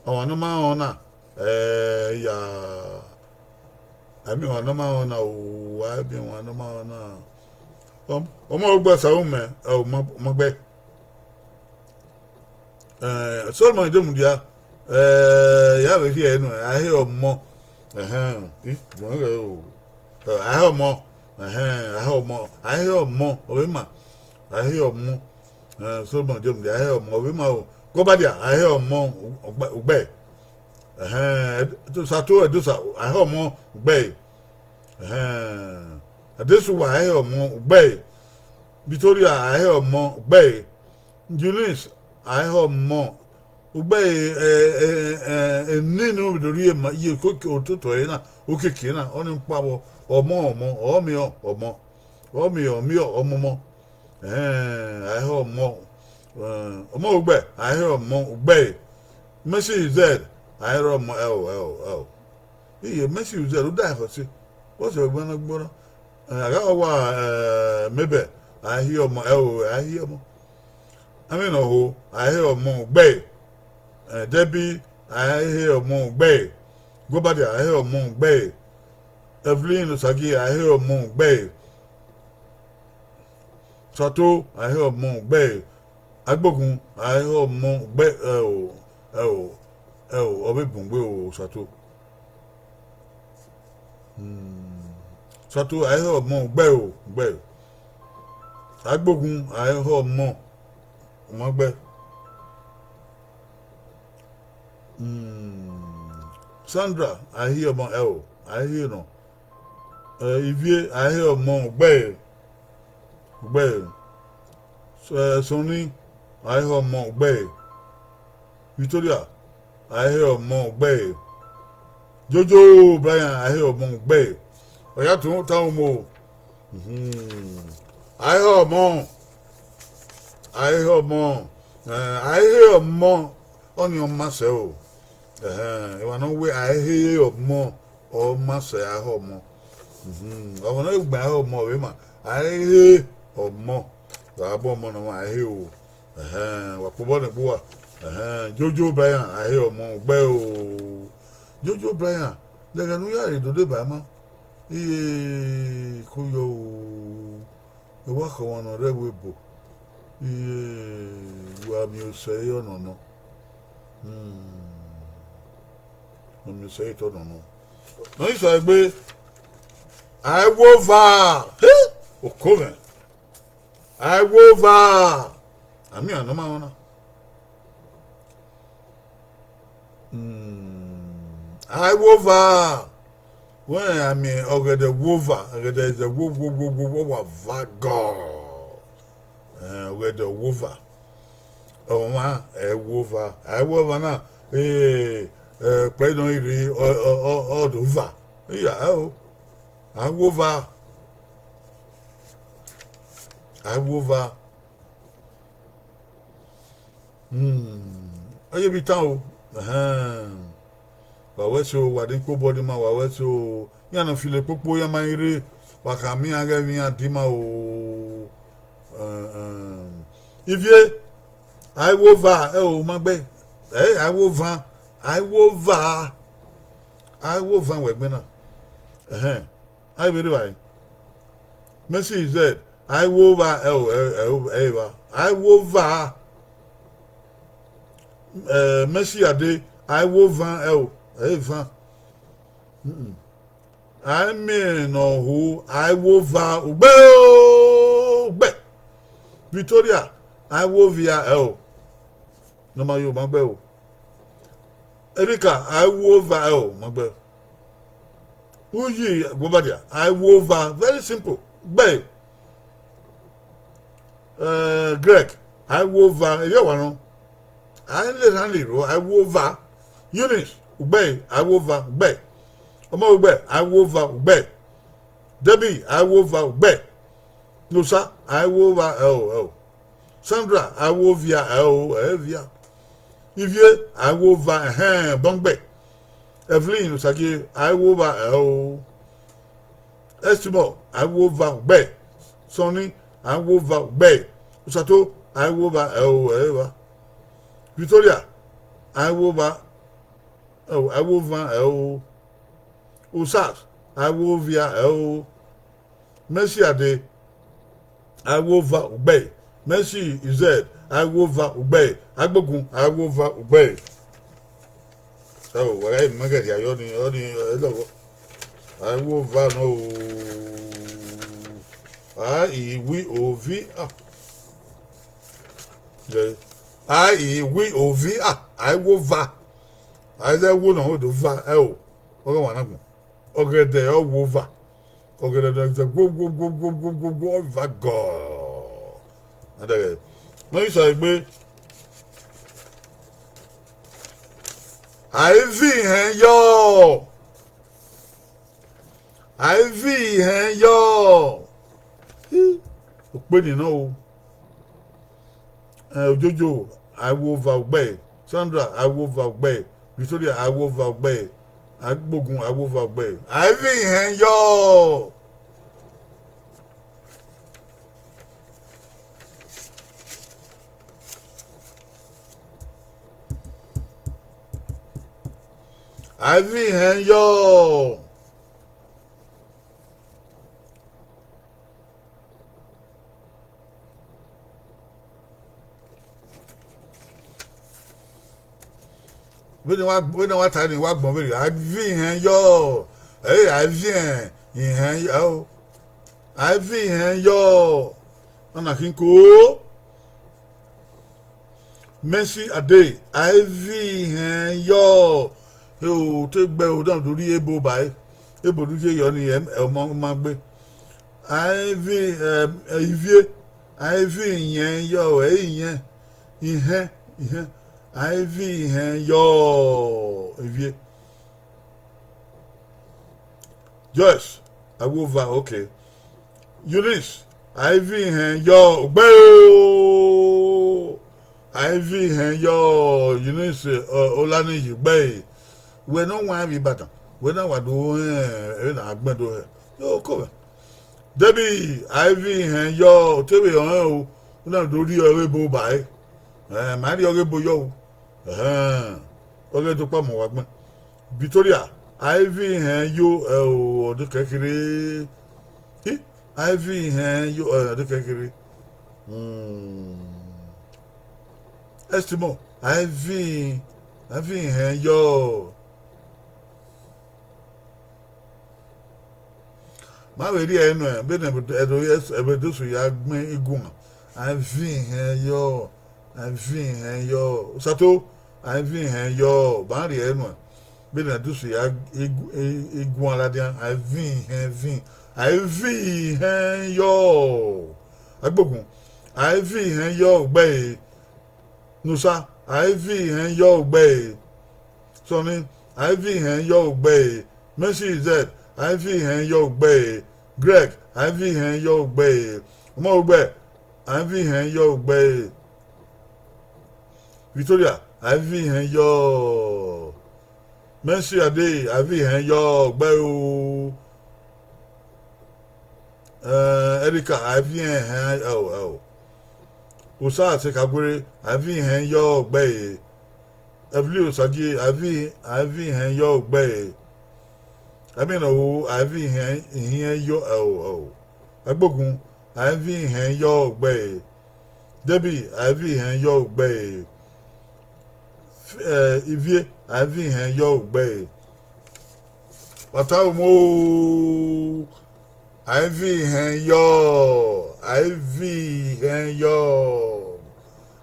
ọmwa ne ọ ma họn na, ẹ, ya, a miẹn ọmwa ne ọ ma họn na o, a miẹn ọmwa ne ọ ma họn na. Ọmọ, ọmọ ugbe sa ru mẹ, ẹ, u ma, u ma gbe. Solomọn Idomudia, ẹ, ya vbe rhie ẹre nuẹn, a i họn ọmọ. Ẹhẹn, i, a i họn ọmọ, ẹhẹn, a i họn ọmọ, a i họn ọmọ, ọ vbe ma, a i họn ọmọ. Solomọn Idomudia, a i họn ọmọ, ọ vbe ma o. Gọbadia, a i họn ọmọ, ugbe, ugbe. Ẹhẹn, Sato Ẹdosa, a i họn ọmọ, ugbe. Ẹhẹn, Adesuwa, a i họn ọmọ, ugbe. Victoria, a i họn ọmọ, ugbe. Eunice, a i họn ọmọ, ugbe, eni ne u vbe do rhie ma ye ototọ ẹre na, okiekie na, ọnii kpao vbọ, ọmọ, ọmọ, ọ miẹn ọmọ, ọ miẹn, ọ miẹn ọmọ, ọmọ. Ẹhẹn, a i họn ọmọ, ọmọ ugbe, a i họn ọmọ, ugbe. Mercy Uzed, a i họn ọmọ, ẹo, ẹo, ẹo. Iye, Mercy Uzed, u da ẹhọ ẹse, wẹ sẹ ẹgbẹ na gborọ. A gha wa, Mabel, a i họn ọmọ, ẹo, a i họn ọmọ. Amwẹ ne ọ ho, a i họn ọmọ, ugbe. Debbie, a i họn ọmọ, ugbe. Gọbadia, a i họn ọmọ, ugbe. Evelyn Osagie, a i họn ọmọ, ugbe. Sato, a i họn ọmọ, ugbe. Agbogun, a i họn ọmọ, ugbe, ẹo, ẹo, ẹo, ọ vbe bun gbe o, Sato. Sato, a i họn ọmọ, ugbe o, ugbe. Agbogun, a i họn ọmọ, u ma gbe. Sandra, a i họn ọmọ, ẹo, a i họn nọ. Ivie, a i họn ọmọ, ugbe, ugbe. Sọni, a i họn ọmọ, ugbe. Victoria, a i họn ọmọ, ugbe. Jojo Brian, a i họn ọmọ, ugbe. Ọ ya tọn ta umo. A i họn ọmọ, a i họn ọmọ, a i họn ọmọ, ọnii ọ ma sẹ o. Emwa ne ọ wẹ a i họn ọmọ, ọ ma sẹ a i họn ọmọ. Ọmwa ne ọ gbe a i họn ọmọ vbe ma, a i họn ọmọ, gha bọ ọmọ ne ọmwa a i họn o. Wa kpobọ nẹ egbe uwa. Jojo Brian, a i họn ọmọ, ugbe o. Jojo Brian, lẹghẹ ne u ya rre do deba ima, iye, ko yọ o. Ewa khọ ọmwa ne ọ rre ẹvbo ebo, iye, wa miẹn osẹe ọnọnọ, wa miẹn osẹe te ọnọnọ. Ne ọ ghi sẹ egbe, a i wo ova, oko mwẹ, a i wo ova, a miẹn ne ọ ma rẹn na. A i wo ova, wẹ a miẹn ọgẹdẹ wo ova, ọgẹdẹ zẹ wo wo wo wo wo, wa va gọ. Ọgẹdẹ wo ova, ọmwa ẹ wo ova, a i wo ova na, ọkpẹ nọ i rre, ọ do va. Iya, ẹo, a i wo ova, a i wo ova. Ọ ye vbe tan o. Wa wẹ ẹse o, wa din kpobọ dima, wa wẹ ẹse o. Iran ne ọ filo kpokpo, iran ma i rre, wa khama iran ghẹ vbe iran dima o. Ivie, a i wo ova, ẹo, u ma gbe, a i wo ova, a i wo ova, a i wo ova wẹ egbe na. A i vbe rre evbare. Mercy Uzed, a i wo ova, ẹo, ẹo, ẹo, evba, a i wo ova. Mercy Ade, A i wo van ẹo, ẹ i van. Mm-mm. A i miẹn ne ọ hu, a i wo va ugbẹ o, ugbẹ. Victoria, a i wo via ẹo. Ne ọ ma yo, ma gbe ẹo. Erika, a i wo va ẹo, ma gbe. Uyi, Gbobadia, a i wo va, very simple. Gbe. Eh, Greg, a i wo va, erriọ wa nọ. A i le erhan le iro, a i wo va. Eunice, ugbẹ, a i wo va, ugbẹ. Ọmọ ugbẹ, a i wo va, ugbẹ. Debbie, a i wo va, ugbẹ. Nosa, a i wo va, ẹo, ẹo. Sandra, a i wo via, ẹo, ẹ i via. Ivie, a i wo va, ẹhẹn, bọngbẹ. Evelyn Osagie, a i wo va, ẹo. Estimor, a i wo va, ugbẹ. Sonny, a i wo va, ugbẹ. Osato, a i wo va, ẹo, ẹ i va. Victoria, a i wo va, ẹo, a i wo va, ẹo. Osas, a i wo via, ẹo. Mercy Ade, a i wo va, ugbẹ. Mercy Ized, a i wo va, ugbẹ. Agbogun, a i wo va, ugbẹ. Ẹo, wa gha ma ghẹ rhia yọ ni, ọ ni, ẹ lọghọ. A i wo va nọ o. A i wi ovi, ah. A i wi ovi, ah, a i wo va. A i zẹ wo nọ, ọ do va, ẹo. Ọ ghe wa na gbọn. Ọgẹdẹ ọ wo va. Ọgẹdẹ ne ọ zẹ wo, wo, wo, wo, wo, wo, wo, ọ va gọọ. Adẹghẹ. Ne ọ ghi sẹ egbe. A i vi ihẹn yọ. A i vi ihẹn yọ. Hi, okpeni nọ o. Eh, Ojojo, a i wo va, ugbẹ. Sandra, a i wo va, ugbẹ. Victoria, a i wo va, ugbẹ. Agbogun, a i wo va, ugbẹ. A i vi ihẹn yọ. A i vi ihẹn yọ. Vbene wa, vbene wa ta ni wa gbọn vberriọ, a i vi ihẹn yọ, ẹ, a i vi ihẹn yọ, a i vi ihẹn yọ, ọna khin ko. Mercy Ade, a i vi ihẹn yọ, o te gbe o dan do rhie ebo ba ẹre, ebo do ye yọ ni, ẹ, ọmọ ma gbe. A i vi, ẹ, ivie, a i vi ihẹn yọ, ẹ, ihẹn, ihẹn, ihẹn, a i vi ihẹn yọ, ivie. Joyce, a i wo va, okay. Eunice, a i vi ihẹn yọ, ugbẹ o. A i vi ihẹn yọ, Eunice, ọ, Olaniyi, ugbẹ e. Wẹ ne ọ wan vbe Ibadan, wẹ na wa do rẹn, ẹre na gbẹn do hẹ. Yo, ko mwẹ. Debbie, a i vi ihẹn yọ, te vbe rẹn o, u na do rhie ọghe ebo ba ẹre. Ẹ, ma rhie ọghe ebo yọ o. Ẹhẹn, ọghe do kpa mọ wa gbẹn. Victoria, a i vi ihẹn yo, ẹ o, ọ dekẹ kherhe. I, a i vi ihẹn yo, ẹ, ọ dekẹ kherhe. Hmm. Estimor, a i vi, a i vi ihẹn yọ. Ma vbe rhie ẹre nuẹn, vbene ẹdẹ Ẹdosu ya gbẹn iguan, a i vi ihẹn yọ, a i vi ihẹn yọ. Osato, a i vi ihẹn yọ, ma rhie ẹre nuẹn, vbene Ẹdosu ya iguan ladian, a i vi ihẹn vi, a i vi ihẹn yọ. Agbogun, a i vi ihẹn yọ, ugbẹ e. Nosa, a i vi ihẹn yọ, ugbẹ e. Sonny, a i vi ihẹn yọ, ugbẹ e. Mercy Ized, a i vi ihẹn yọ, ugbẹ e. Greg, a i vi ihẹn yọ, ugbẹ e. Ọmọ ugbẹ, a i vi ihẹn yọ, ugbẹ e. Victoria, a i vi ihẹn yọ. Mercy Ade, a i vi ihẹn yọ, ugbẹ e o. Eh, Erika, a i vi ihẹn, ẹo, ẹo. Osa Asekaguere, a i vi ihẹn yọ, ugbẹ e. Evelyn Osagie, a i vi, a i vi ihẹn yọ, ugbẹ e. Ẹmina Ohu, a i vi ihẹn, ihẹn yọ, ẹo, ẹo. Agbogun, a i vi ihẹn yọ, ugbẹ e. Debbie, a i vi ihẹn yọ, ugbẹ e. Ivie, a i viọ ihẹn yọ ugbẹre. Wa tama mwẹ o, a i viọ ihẹn yọ, a i viọ ihẹn yọ,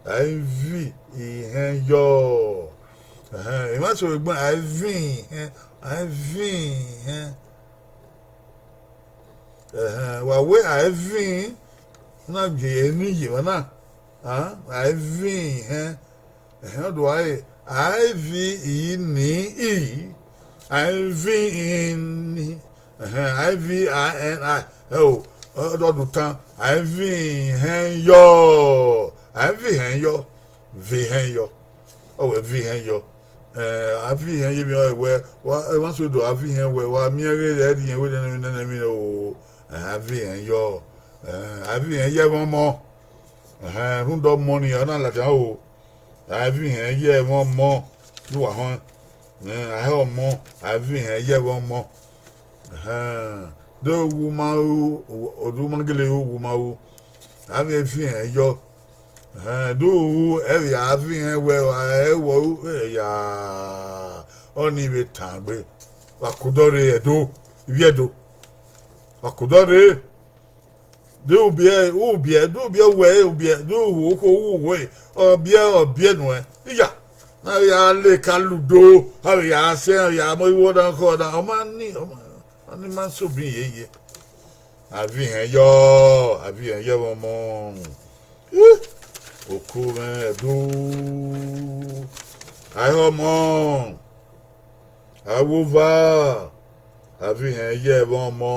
a i viọ ihẹn yọ. Ẹhẹn, emwa eso vbe gbẹn, a i viọ ihẹn, a i viọ ihẹn. Ẹhẹn, wa wẹ a i viọ, na gie eni ye emwa na, a, a i viọ ihẹn. Ẹhẹn, ọ do gha re, a i viọ ini i, a i viọ ini, ẹhẹn, a i viọ a ẹn a, ẹo, ọ do tan, a i viọ ihẹn yọ, a i viọ ihẹn yọ, viọ ihẹn yọ, ọ wẹ viọ ihẹn yọ. A viọ ihẹn ye emwi ọre wẹ, emwa eso do a viọ ihẹn wẹ, wa miẹn ghe ẹrriẹ wẹ nene emwi nene emwi o, a viọ ihẹn yọ, a viọ ihẹn ye ẹmwẹ ọmọ. Ẹhẹn, rhunmwuda ọmọ nii, ọ na ladian o. A i viọ ihẹn ye ẹmwẹ ọmọ, ne uwa họn, a he ọmọ, a i viọ ihẹn ye ẹmwẹ ọmọ. Ẹhẹn, do wu ma ru, ọ do ma gele ru, wu ma ru, a vbe viọ ihẹn yọ. Ẹhẹn, do ru, ẹ vbe a viọ ihẹn wẹ, ẹ wẹ ru, ya, ọnii vbe tan gbe, wa ke odọ rre, Ẹdo, ivbi Ẹdo, wa ke odọ rre. De ubiẹ, ubiẹ, de ubiẹ wẹ, ubiẹ, de uwu okhuo, uwu wẹ, ọ biẹ, ọ biẹ nuẹn. Iya, ne a vbe ya leka ludo, a vbe ya sẹ, a vbe ya mu igho na khọ na, ọ ma ni, ọ ma, ọ ni ma so bi yeye. A viọ ihẹn yọ, a viọ ihẹn ye ẹmwẹ ọmọ. Ih, oku mwẹ Ẹdo, a he ọmọ. A wo ova, a viọ ihẹn ye ẹmwẹ ọmọ.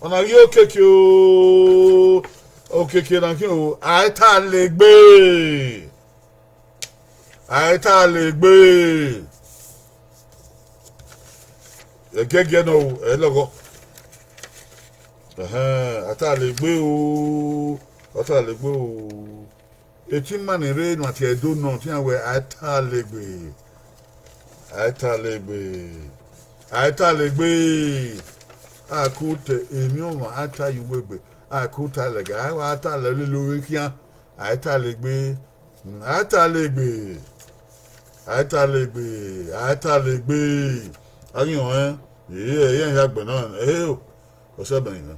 Ọna ghi okiekie o, okiekie na khian o, a i ta legbe, a i ta legbe. Ẹgiẹgiẹ nọ o, ẹ lọghọ. Ẹhẹn, a ta legbe o, a ta legbe o. Etima ni rre ne a tie Ẹdo nọ, iran wẹ a i ta legbe, a i ta legbe, a i ta legbe. A ku ta emwi ọmwa, a ta ye uwu egbe, a ku ta lẹga, a wa ta lẹ lele ovbi khian, a i ta legbe, a i ta legbe, a i ta legbe, a i ta legbe. A ghi họn ẹn, iran hia gbẹnnọ, ẹo, ọ sẹ bẹn na.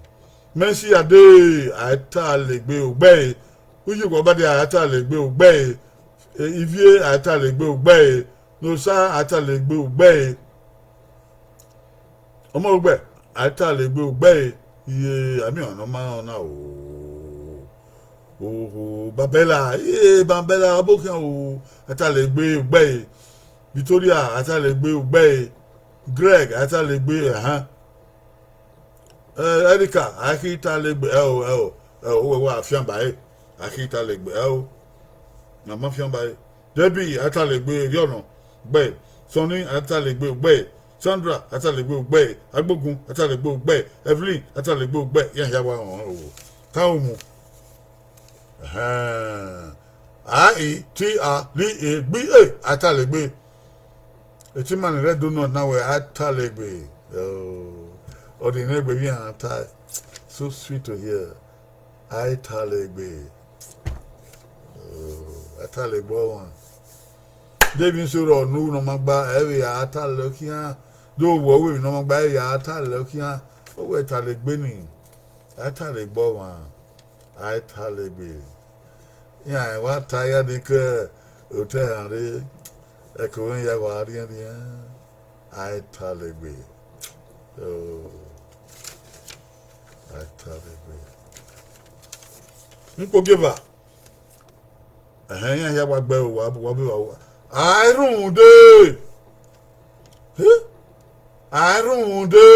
Mẹ si ya dee, a i ta legbe ugbẹre, uyi guabade a i ta legbe ugbẹre, ivie a i ta legbe ugbẹre, ne osa a i ta legbe ugbẹre. Ọmọ ugbẹ, a i ta legbe ugbẹre, iye, a miẹn ọmwa ne ọ ma rẹn ọna o. Oho, Babẹla, iye, Babẹla, ọbo khian o, a i ta legbe ugbẹre. Victoria, a i ta legbe ugbẹre. Greg, a i ta legbe, ẹhan. Erika, a i khin ta legbe, ẹo, ẹo, ẹo, uwẹ wa fian ba ẹre, a i khin ta legbe, ẹo, ne a ma fian ba ẹre. Debbie, a i ta legbe, erriọ nọ, ugbẹre. Sonny, a i ta legbe, ugbẹre. Sandra, a i ta legbe, ugbẹre. Agbogun, a i ta legbe, ugbẹre. Evelyn, a i ta legbe, ugbẹre. Iran hia wa họn o. Tama mu. Ẹhẹn. A, i, ti, a, li, e, gbi, e, a i ta legbe. Etima ni rre Ẹdo nọ na wẹ a i ta legbe. Ọ, ọ de ne egbe vbe iran ta, so sweet to hear. A i ta legbe. A i ta legbe ọmwa. De emwi eso rrọọ ne u ru ne ọ ma gba, ẹ vbe a ta lẹ khian. De owẹ ru emwi ne ọ ma gba, ẹ vbe a ta lẹ khian. Ọ wẹ ta legbe ni. A i ta legbe ọmwa. A i ta legbe. Iran wa ta ya ni ke otọ ẹre rre, ẹko mwẹ ya wa rhiẹnrhiẹn. A i ta legbe. A i ta legbe. Ukpogieva. Ẹhẹn, iran hia wa gbe ẹre, wa, wa vbe wa, a i rhunmwude. A i rhunmwude.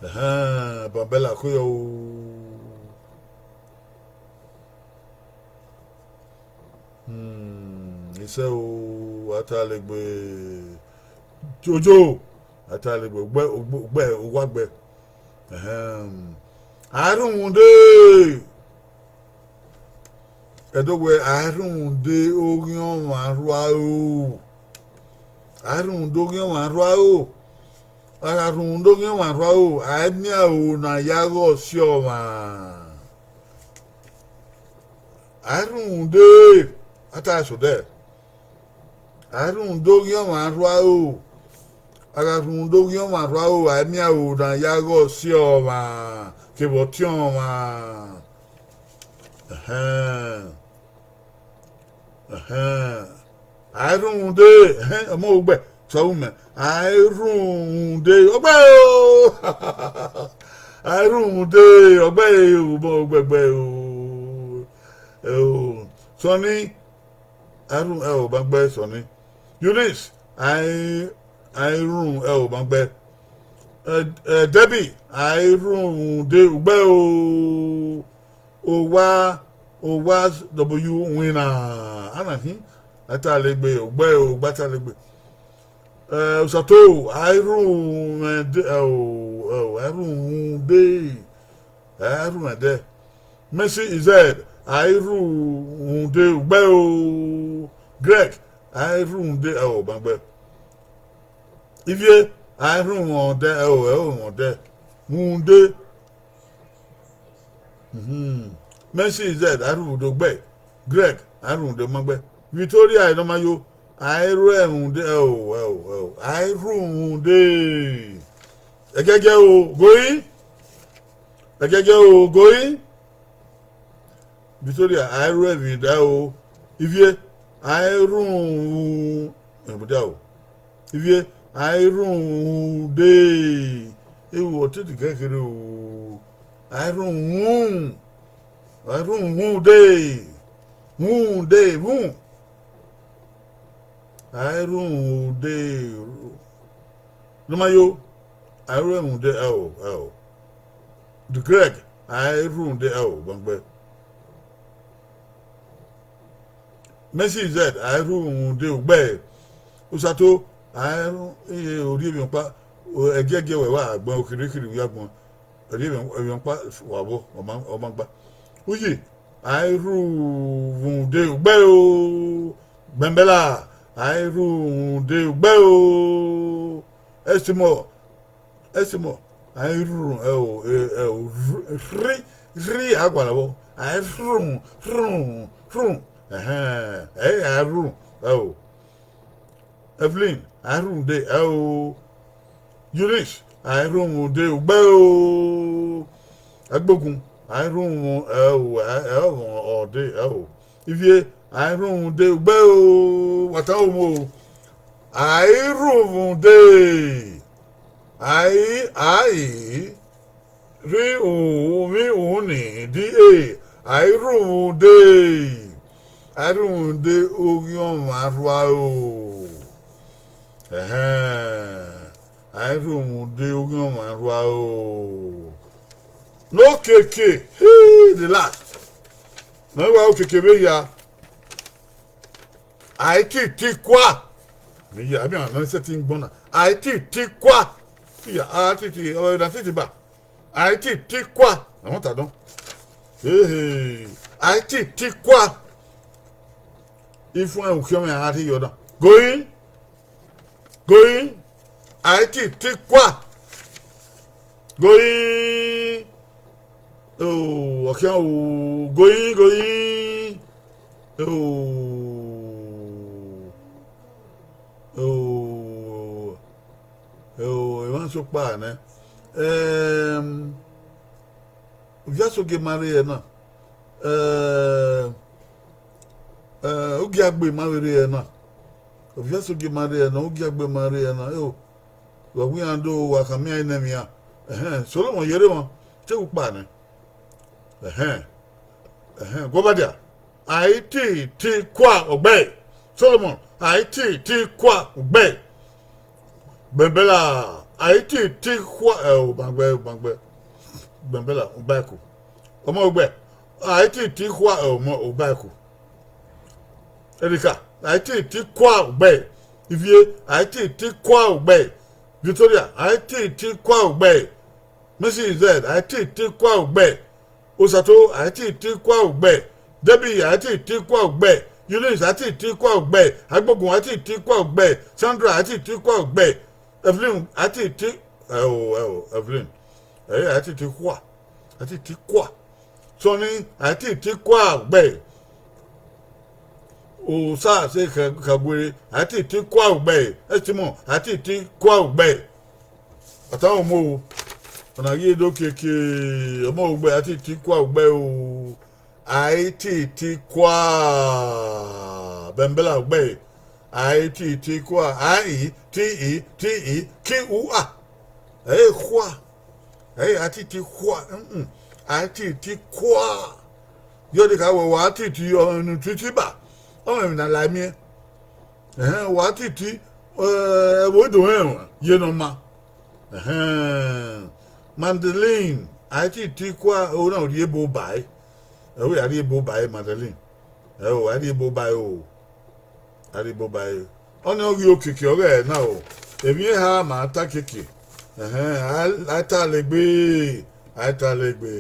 Ẹhẹn, Babẹla, ko yọ o. Isẹ o, a ta legbe. Jojo, a ta legbe, ugbẹ, ugbẹ, ugbẹ, uwa gbẹ. Ẹhẹn, a i rhunmwude. Ẹdo wẹ, a i rhunmwude oghian ọmwa rua ro. A i rhunmwude oghian ọmwa rua ro. A gha rhunmwude oghian ọmwa rua ro, a i miẹn aro ne a ya ghe ọse ọmwa. A i rhunmwuda, a ta sẹ odẹ. A i rhunmwuda oghian ọmwa rhua ro. A gha rhunmwuda oghian ọmwa rhua ro, a i miẹn aro ne a ya ghe ọse ọmwa kevbe ọtiọnmwa. Ẹhẹn. Ẹhẹn. A i rhunmwuda, ẹhẹn, ọmọ ogbẹ, sẹ vbe mẹ, a i rhunmwuda, ọgbẹe o. A i rhunmwuda, ọgbẹe o, ọmọ ogbẹgbẹ o. Ẹo, Sọni, a i rhunmwu ẹo ban gbe Sọni. Eunice, a i, a i rhunmwu ẹo ban gbe. Ẹ, ẹ, Debbie, a i rhunmwuda, ugbẹe o. Owa, owa, W winna. A na khin, a ta legbe, ugbẹe o, ugba ta legbe. Ẹ, Osato, a i rhunmwuda, ẹo, ẹo, a i rhunmwuda. A i rhunmwuda. Mercy Ized, a i rhunmwuda, ugbẹe o. Greg, a i rhunmwuda, ẹo, ban gbe. Ivie, a i rhunmwuda, ẹo, ẹo, rhunmwuda. Rhunmwuda. Mhm. Mercy Ized, a i rhunmwuda, ugbẹe. Greg, a i rhunmwuda, ban gbe. Victoria, ne ọ ma yo, a i rhunmwuda, ẹo, ẹo, ẹo, a i rhunmwuda. Ẹgiẹgiẹ o, goi. Ẹgiẹgiẹ o, goi. Victoria, a i ru emwi da o. Ivie, a i rhunmwu, emwi da o. Ivie, a i rhunmwuda. Ewu ọtẹn kẹkẹre o. A i rhunmwu, a i rhunmwuda. Rhunmwuda, rhunmwu. A i rhunmwuda. Ne ọ ma yo, a i rhunmwuda, ẹo, ẹo. Greg, a i rhunmwuda, ẹo, ban gbe. Mercy Ized, a i rhunmwuda, ugbẹe. Osato, a i rhunmwu, orhiọn emwi ọkpa, ẹgiẹgiẹ wẹ wa gbẹn, okirikiri ya gbẹn. Ẹdẹ emwi ọkpa wa vbọ, ọ ma, ọ ma gba. Uyi, a i rhunmwuda, ugbẹe o. Gbẹngbẹla, a i rhunmwuda, ugbẹe o. Ẹsimọ, ẹsimọ, a i rhunmwu, ẹo, ẹo, rhi, rhi, a gualọ vbọ. A i rhunmwu, rhunmwu, rhunmwu. Ẹhẹn, ẹ, a i rhunmwu, ẹo. Evelyn, a i rhunmwuda, ẹo. Eunice, a i rhunmwuda, ugbẹe o. Ẹgbogun, a i rhunmwu, ẹo, ẹo, ọde, ẹo. Ivie, a i rhunmwuda, ugbẹe o. Wa ta omo o. A i rhunmwuda. A i, a i. Rhunmwu, vbe uhunmwu ni, D A, a i rhunmwuda, a i rhunmwuda oghian ọmwa rhua ro. Ẹhẹn, a i rhunmwuda oghian ọmwa rhua ro. Ne okiekie, hii, the last. Ne ọ wa okiekie vbe hia. A i titi kua. Vbe hia, a miẹn ọmwa ne ọ sẹtin gbọn na. A i titi kua. Iya, a titi, ọ na titi ba. A i titi kua. I want that done. Ehe. A i titi kua. Ifuẹn ukhiọnmwẹ a rhie yọ na. Going. Going. A i titi kua. Going. Oh, ọkhian o. Going, going. Oh. Oh. Oh, emwa sokpa nẹ. Em, Ovia Sogie ma rre ẹre na. Eh, eh, Ugiagbe ma vbe rre ẹre na. Ovia Sogie ma rre ẹre na, Ugiagbe ma rre ẹre na. Eo, vbe ọ wẹ iran do, wa khama iran nẹ emwi iran. Ẹhẹn, Solomon, yerre emwa, te wu kpa nẹ. Ẹhẹn, ẹhẹn, gu ọba dia. A i titi kua, ugbẹe. Solomon, a i titi kua, ugbẹe. Bẹnbẹla, a i titi kua, ẹ, obangbẹ, obangbẹ. Bẹnbẹla, ubaẹko. Ọmọ ugbẹe, a i titi kua, ẹ, ọmọ ubaẹko. Erika, a i titi kua, ugbẹe. Ivie, a i titi kua, ugbẹe. Victoria, a i titi kua, ugbẹe. Mercy Ized, a i titi kua, ugbẹe. Osato, a i titi kua, ugbẹe. Debbie, a i titi kua, ugbẹe. Eunice, a i titi kua, ugbẹe. Agbogun, a i titi kua, ugbẹe. Sandra, a i titi kua, ugbẹe. Evelyn, a i titi, ẹ o, ẹ o, Evelyn. Ẹ, a i titi kua, a i titi kua. Sonny, a i titi kua, ugbẹe. Osa sẹ khẹ, khẹ guere, a i titi kua ugbẹe, ẹsimọ, a i titi kua ugbẹe. Ọta ọmọ o, ọna ghi do kiekie, ọmọ ugbẹe, a i titi kua ugbẹe o, a i titi kua, bẹnbẹla ugbẹe, a i titi kua, a i ti i ti i ki u a, ẹ i khua, ẹ i a titi khua, mm, a i titi kua. Yọ de ka wẹ wa titi ọmọ ne u titi ba, ọmọ emwi ne a la miẹn. Ẹhẹn, wa titi, eh, ẹvbo do rẹn ye ne ọ ma. Ẹhẹn, mandolin, a i titi kua, ona rhie ebo ba ẹre. Ẹ wẹ a rhie ebo ba ẹre mandolin. Ẹ o, a rhie ebo ba ẹre o. A rhie ebo ba ẹre. Ọnii ọ ghi okiekie ọghẹe na o. Emwi eha ma ta kiekie. Ẹhẹn, a, a ta legbe, a ta legbe.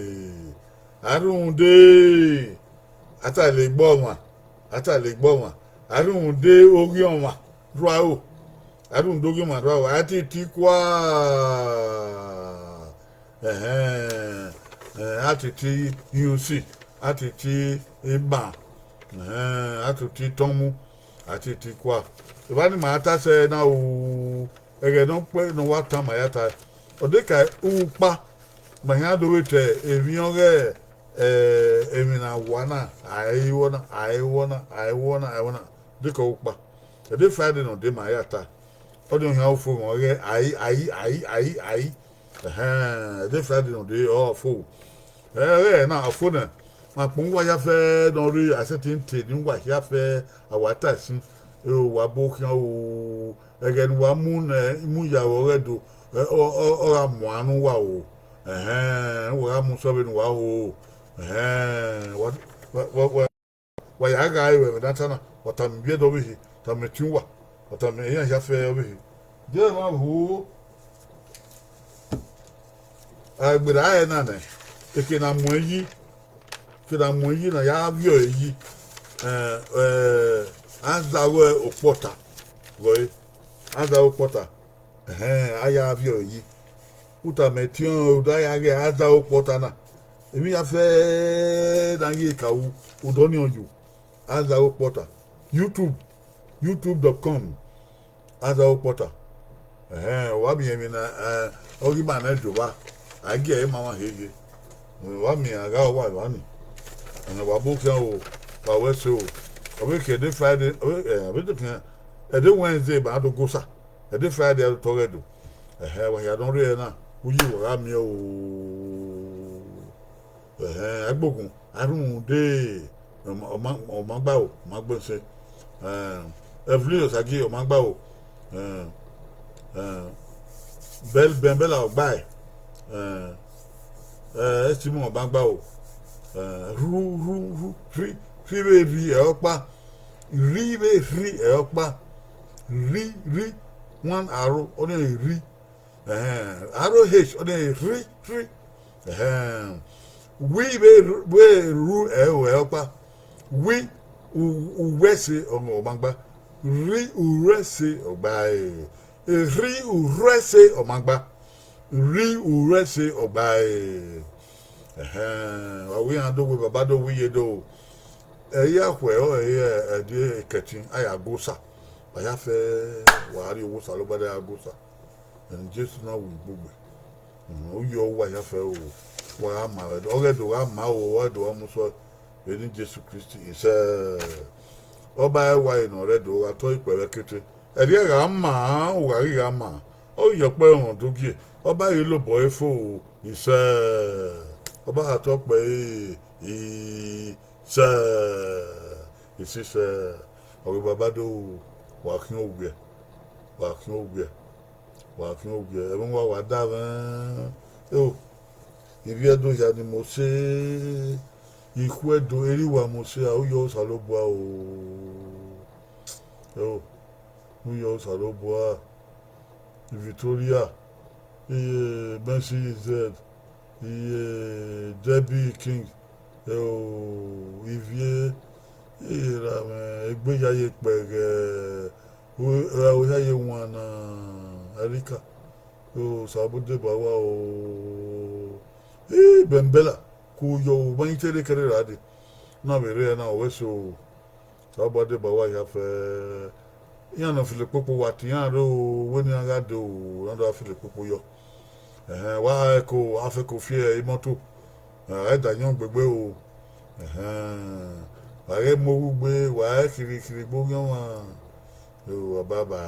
A rhunmwuda, a ta legbe ọmwa, a ta legbe ọmwa. A rhunmwuda oghiọmwa rua ro. A rhunmwuda oghiọmwa rua ro. A titi kua. Ẹhẹn, a titi iyunsi, a titi iban, ẹhẹn, a titi tọnmu, a titi kua. Evba ne ima ta sẹ na o, ẹghẹ ne ọ kpẹ ne ọ wa tama ya ta, ọ de ka ukpa, ma hia do vbe te emwi ọghe, eh, emwi ne a wa na, a i vbọ na, a i vbọ na, a i vbọ na, a i vbọ na, de ka ukpa. Ẹdẹ Friday ne ọ de ma ya ta. Ọnii ọ hia ofo mwẹ ọghe a i, a i, a i, a i, a i. Ẹhẹn, ẹdẹ Friday ne ọ de ọ fo. Ẹghẹ na ọ fo nẹ, ma kpọnmwẹ uwa hia fẹ ne ọ rre a sẹtin te ne uwa hia fẹ, a wa ta ẹsin, ẹ o, wa bo khian o, ẹghẹ ne uwa mu nẹ, mu ya vbe ọghe Ẹdo, ọ, ọ, ọ gha muan ne uwa o. Ẹhẹn, uwa gha mu sẹ vbene uwa ho. Ẹhẹn, wa, wa, wa, wa ya gha re vbe ẹmwẹ ne a ta na, wa tama ivbi Ẹdo ọvbehe, tama ẹtin uwa, wa tama iran hia fẹ ọvbehe. Deghẹ emwa ho, a gberra ẹre na nẹ, eke ne a mu ẹre yi, eke ne a mu ẹre yi ne a ya vbiẹ ọre yi, eh, eh, a zagha okpọta, vbe ọre, a zagha okpọta, ẹhẹn, a ya vbiẹ ọre yi. U tama ẹtin ọnrẹn, u da ya ghe a zagha okpọta na. Emwi hia fẹ ne a ghi ka ru, u dọniọn yo, a zagha okpọta. YouTube, youtube dot com, a zagha okpọta. Ẹhẹn, wa miẹn emwi ne, eh, ọ ghi ma nẹ do vba, a gie ẹre ma mwa hie ye. Wa miẹn a gha uwa evba ni. Ẹhẹn, wa bo khian o, wa wẹ ẹse o. Ọ vbe khian ẹdẹ Friday, ọ vbe, eh, ọ vbe khian ẹdẹ Wednesday ma do go osa. Ẹdẹ Friday a do tọ ọghe Ẹdo. Ẹhẹn, wa hia ne ọ rre ẹre na, uyi wa gha miẹn o. Ẹhẹn, Agbokun, a rhunmwuda, ọ ma, ọ ma, ọ ma gba o, ọ ma gbe ẹse. Ẹn, Evelyn Osagie, ọ ma gba o. Ẹn, ẹn, Bẹl-, Bẹnbẹla ọ gba ẹre. Ẹn, ẹ, Ẹsimọ ọ ma gba o. Ẹn, rhu, rhu, rhu, rhi, rhi vbe rhi ẹre ọkpa. Rhi vbe rhi ẹre ọkpa. Rhi, rhi, one arrow, ọnii rhi. Ẹhẹn, arrow H, ọnii rhi, rhi. Ẹhẹn. Wi vbe ru, vbe ru ẹre ọkpa. Wi, u, uwẹ ẹse ọ ma gba. Rhi, urhu ẹse ọ gba ẹre. Rhi, urhu ẹse ọ ma gba. Rhi, urhu ẹse ọ gba ẹre. Ẹhẹn, wa wẹ iran do wẹ, baba do wẹ iye do. Ẹ i ya khuẹ ọre ẹdẹ ẹkẹtin, a ya go osa. Wa ya fẹ, wa rrie owa Osanobua da ya go osa. Ẹn, Jesu na wu igbogbe. Uhunmwu, u yọ uwa hia fẹ o, wa gha ma vbe Ẹdo, ọghe Ẹdo gha ma o, ọghe Ẹdo gha mu sẹ vbene Jesu Kristi sẹ. Ọba ẹwae ne ọ rre Ẹdo gha tọ ikpẹ vbe ẹkete. Ẹrriẹ gha ma, u gha ghi gha ma, ọ ghi ye ọkpẹvbe mwẹ odugie, ọba ghi lobọ ẹre fo o, isẹ. Ọba gha tọ ikpẹ ẹre, isẹ. Isisẹ. Ọghe baba do, wa khian owiẹ, wa khian owiẹ. Wa khian owiẹ, ẹmwẹ uwa wa da mwẹ. Eo, ivbi Ẹdo hia ni mose, ikhuo Ẹdo erha uwa mose a, u yọ Osanobua o. Eo, u yọ Osanobua. Victoria, iye Mercy Z, iye Debbie King, eo, Ivie, iye ra mwẹ egbe hia ye kpẹghẹ, ẹ, ẹ, hia ye wan na, Erika, eo, Osanobua deba uwa o. Ii, Bẹnbẹla, ku yọ, u ma i te rre kẹrẹ ra dee. Na vbe rre na, ọ wẹ so. Ọ ba deba wa hia fẹ. Iran ne ọ filo kpokpo, wa tie iran rre o, wẹ ne iran gha dee o, ne ọ do gha filo kpokpo yọ. Ẹhẹn, wa eko, a fẹko fi imọto, a i da yọn gbegbe o. Ẹhẹn, wa ghẹ mu oghugbe, wa ghẹ khirhi khirhi gbe oghian ọmwa. O, ọbaba.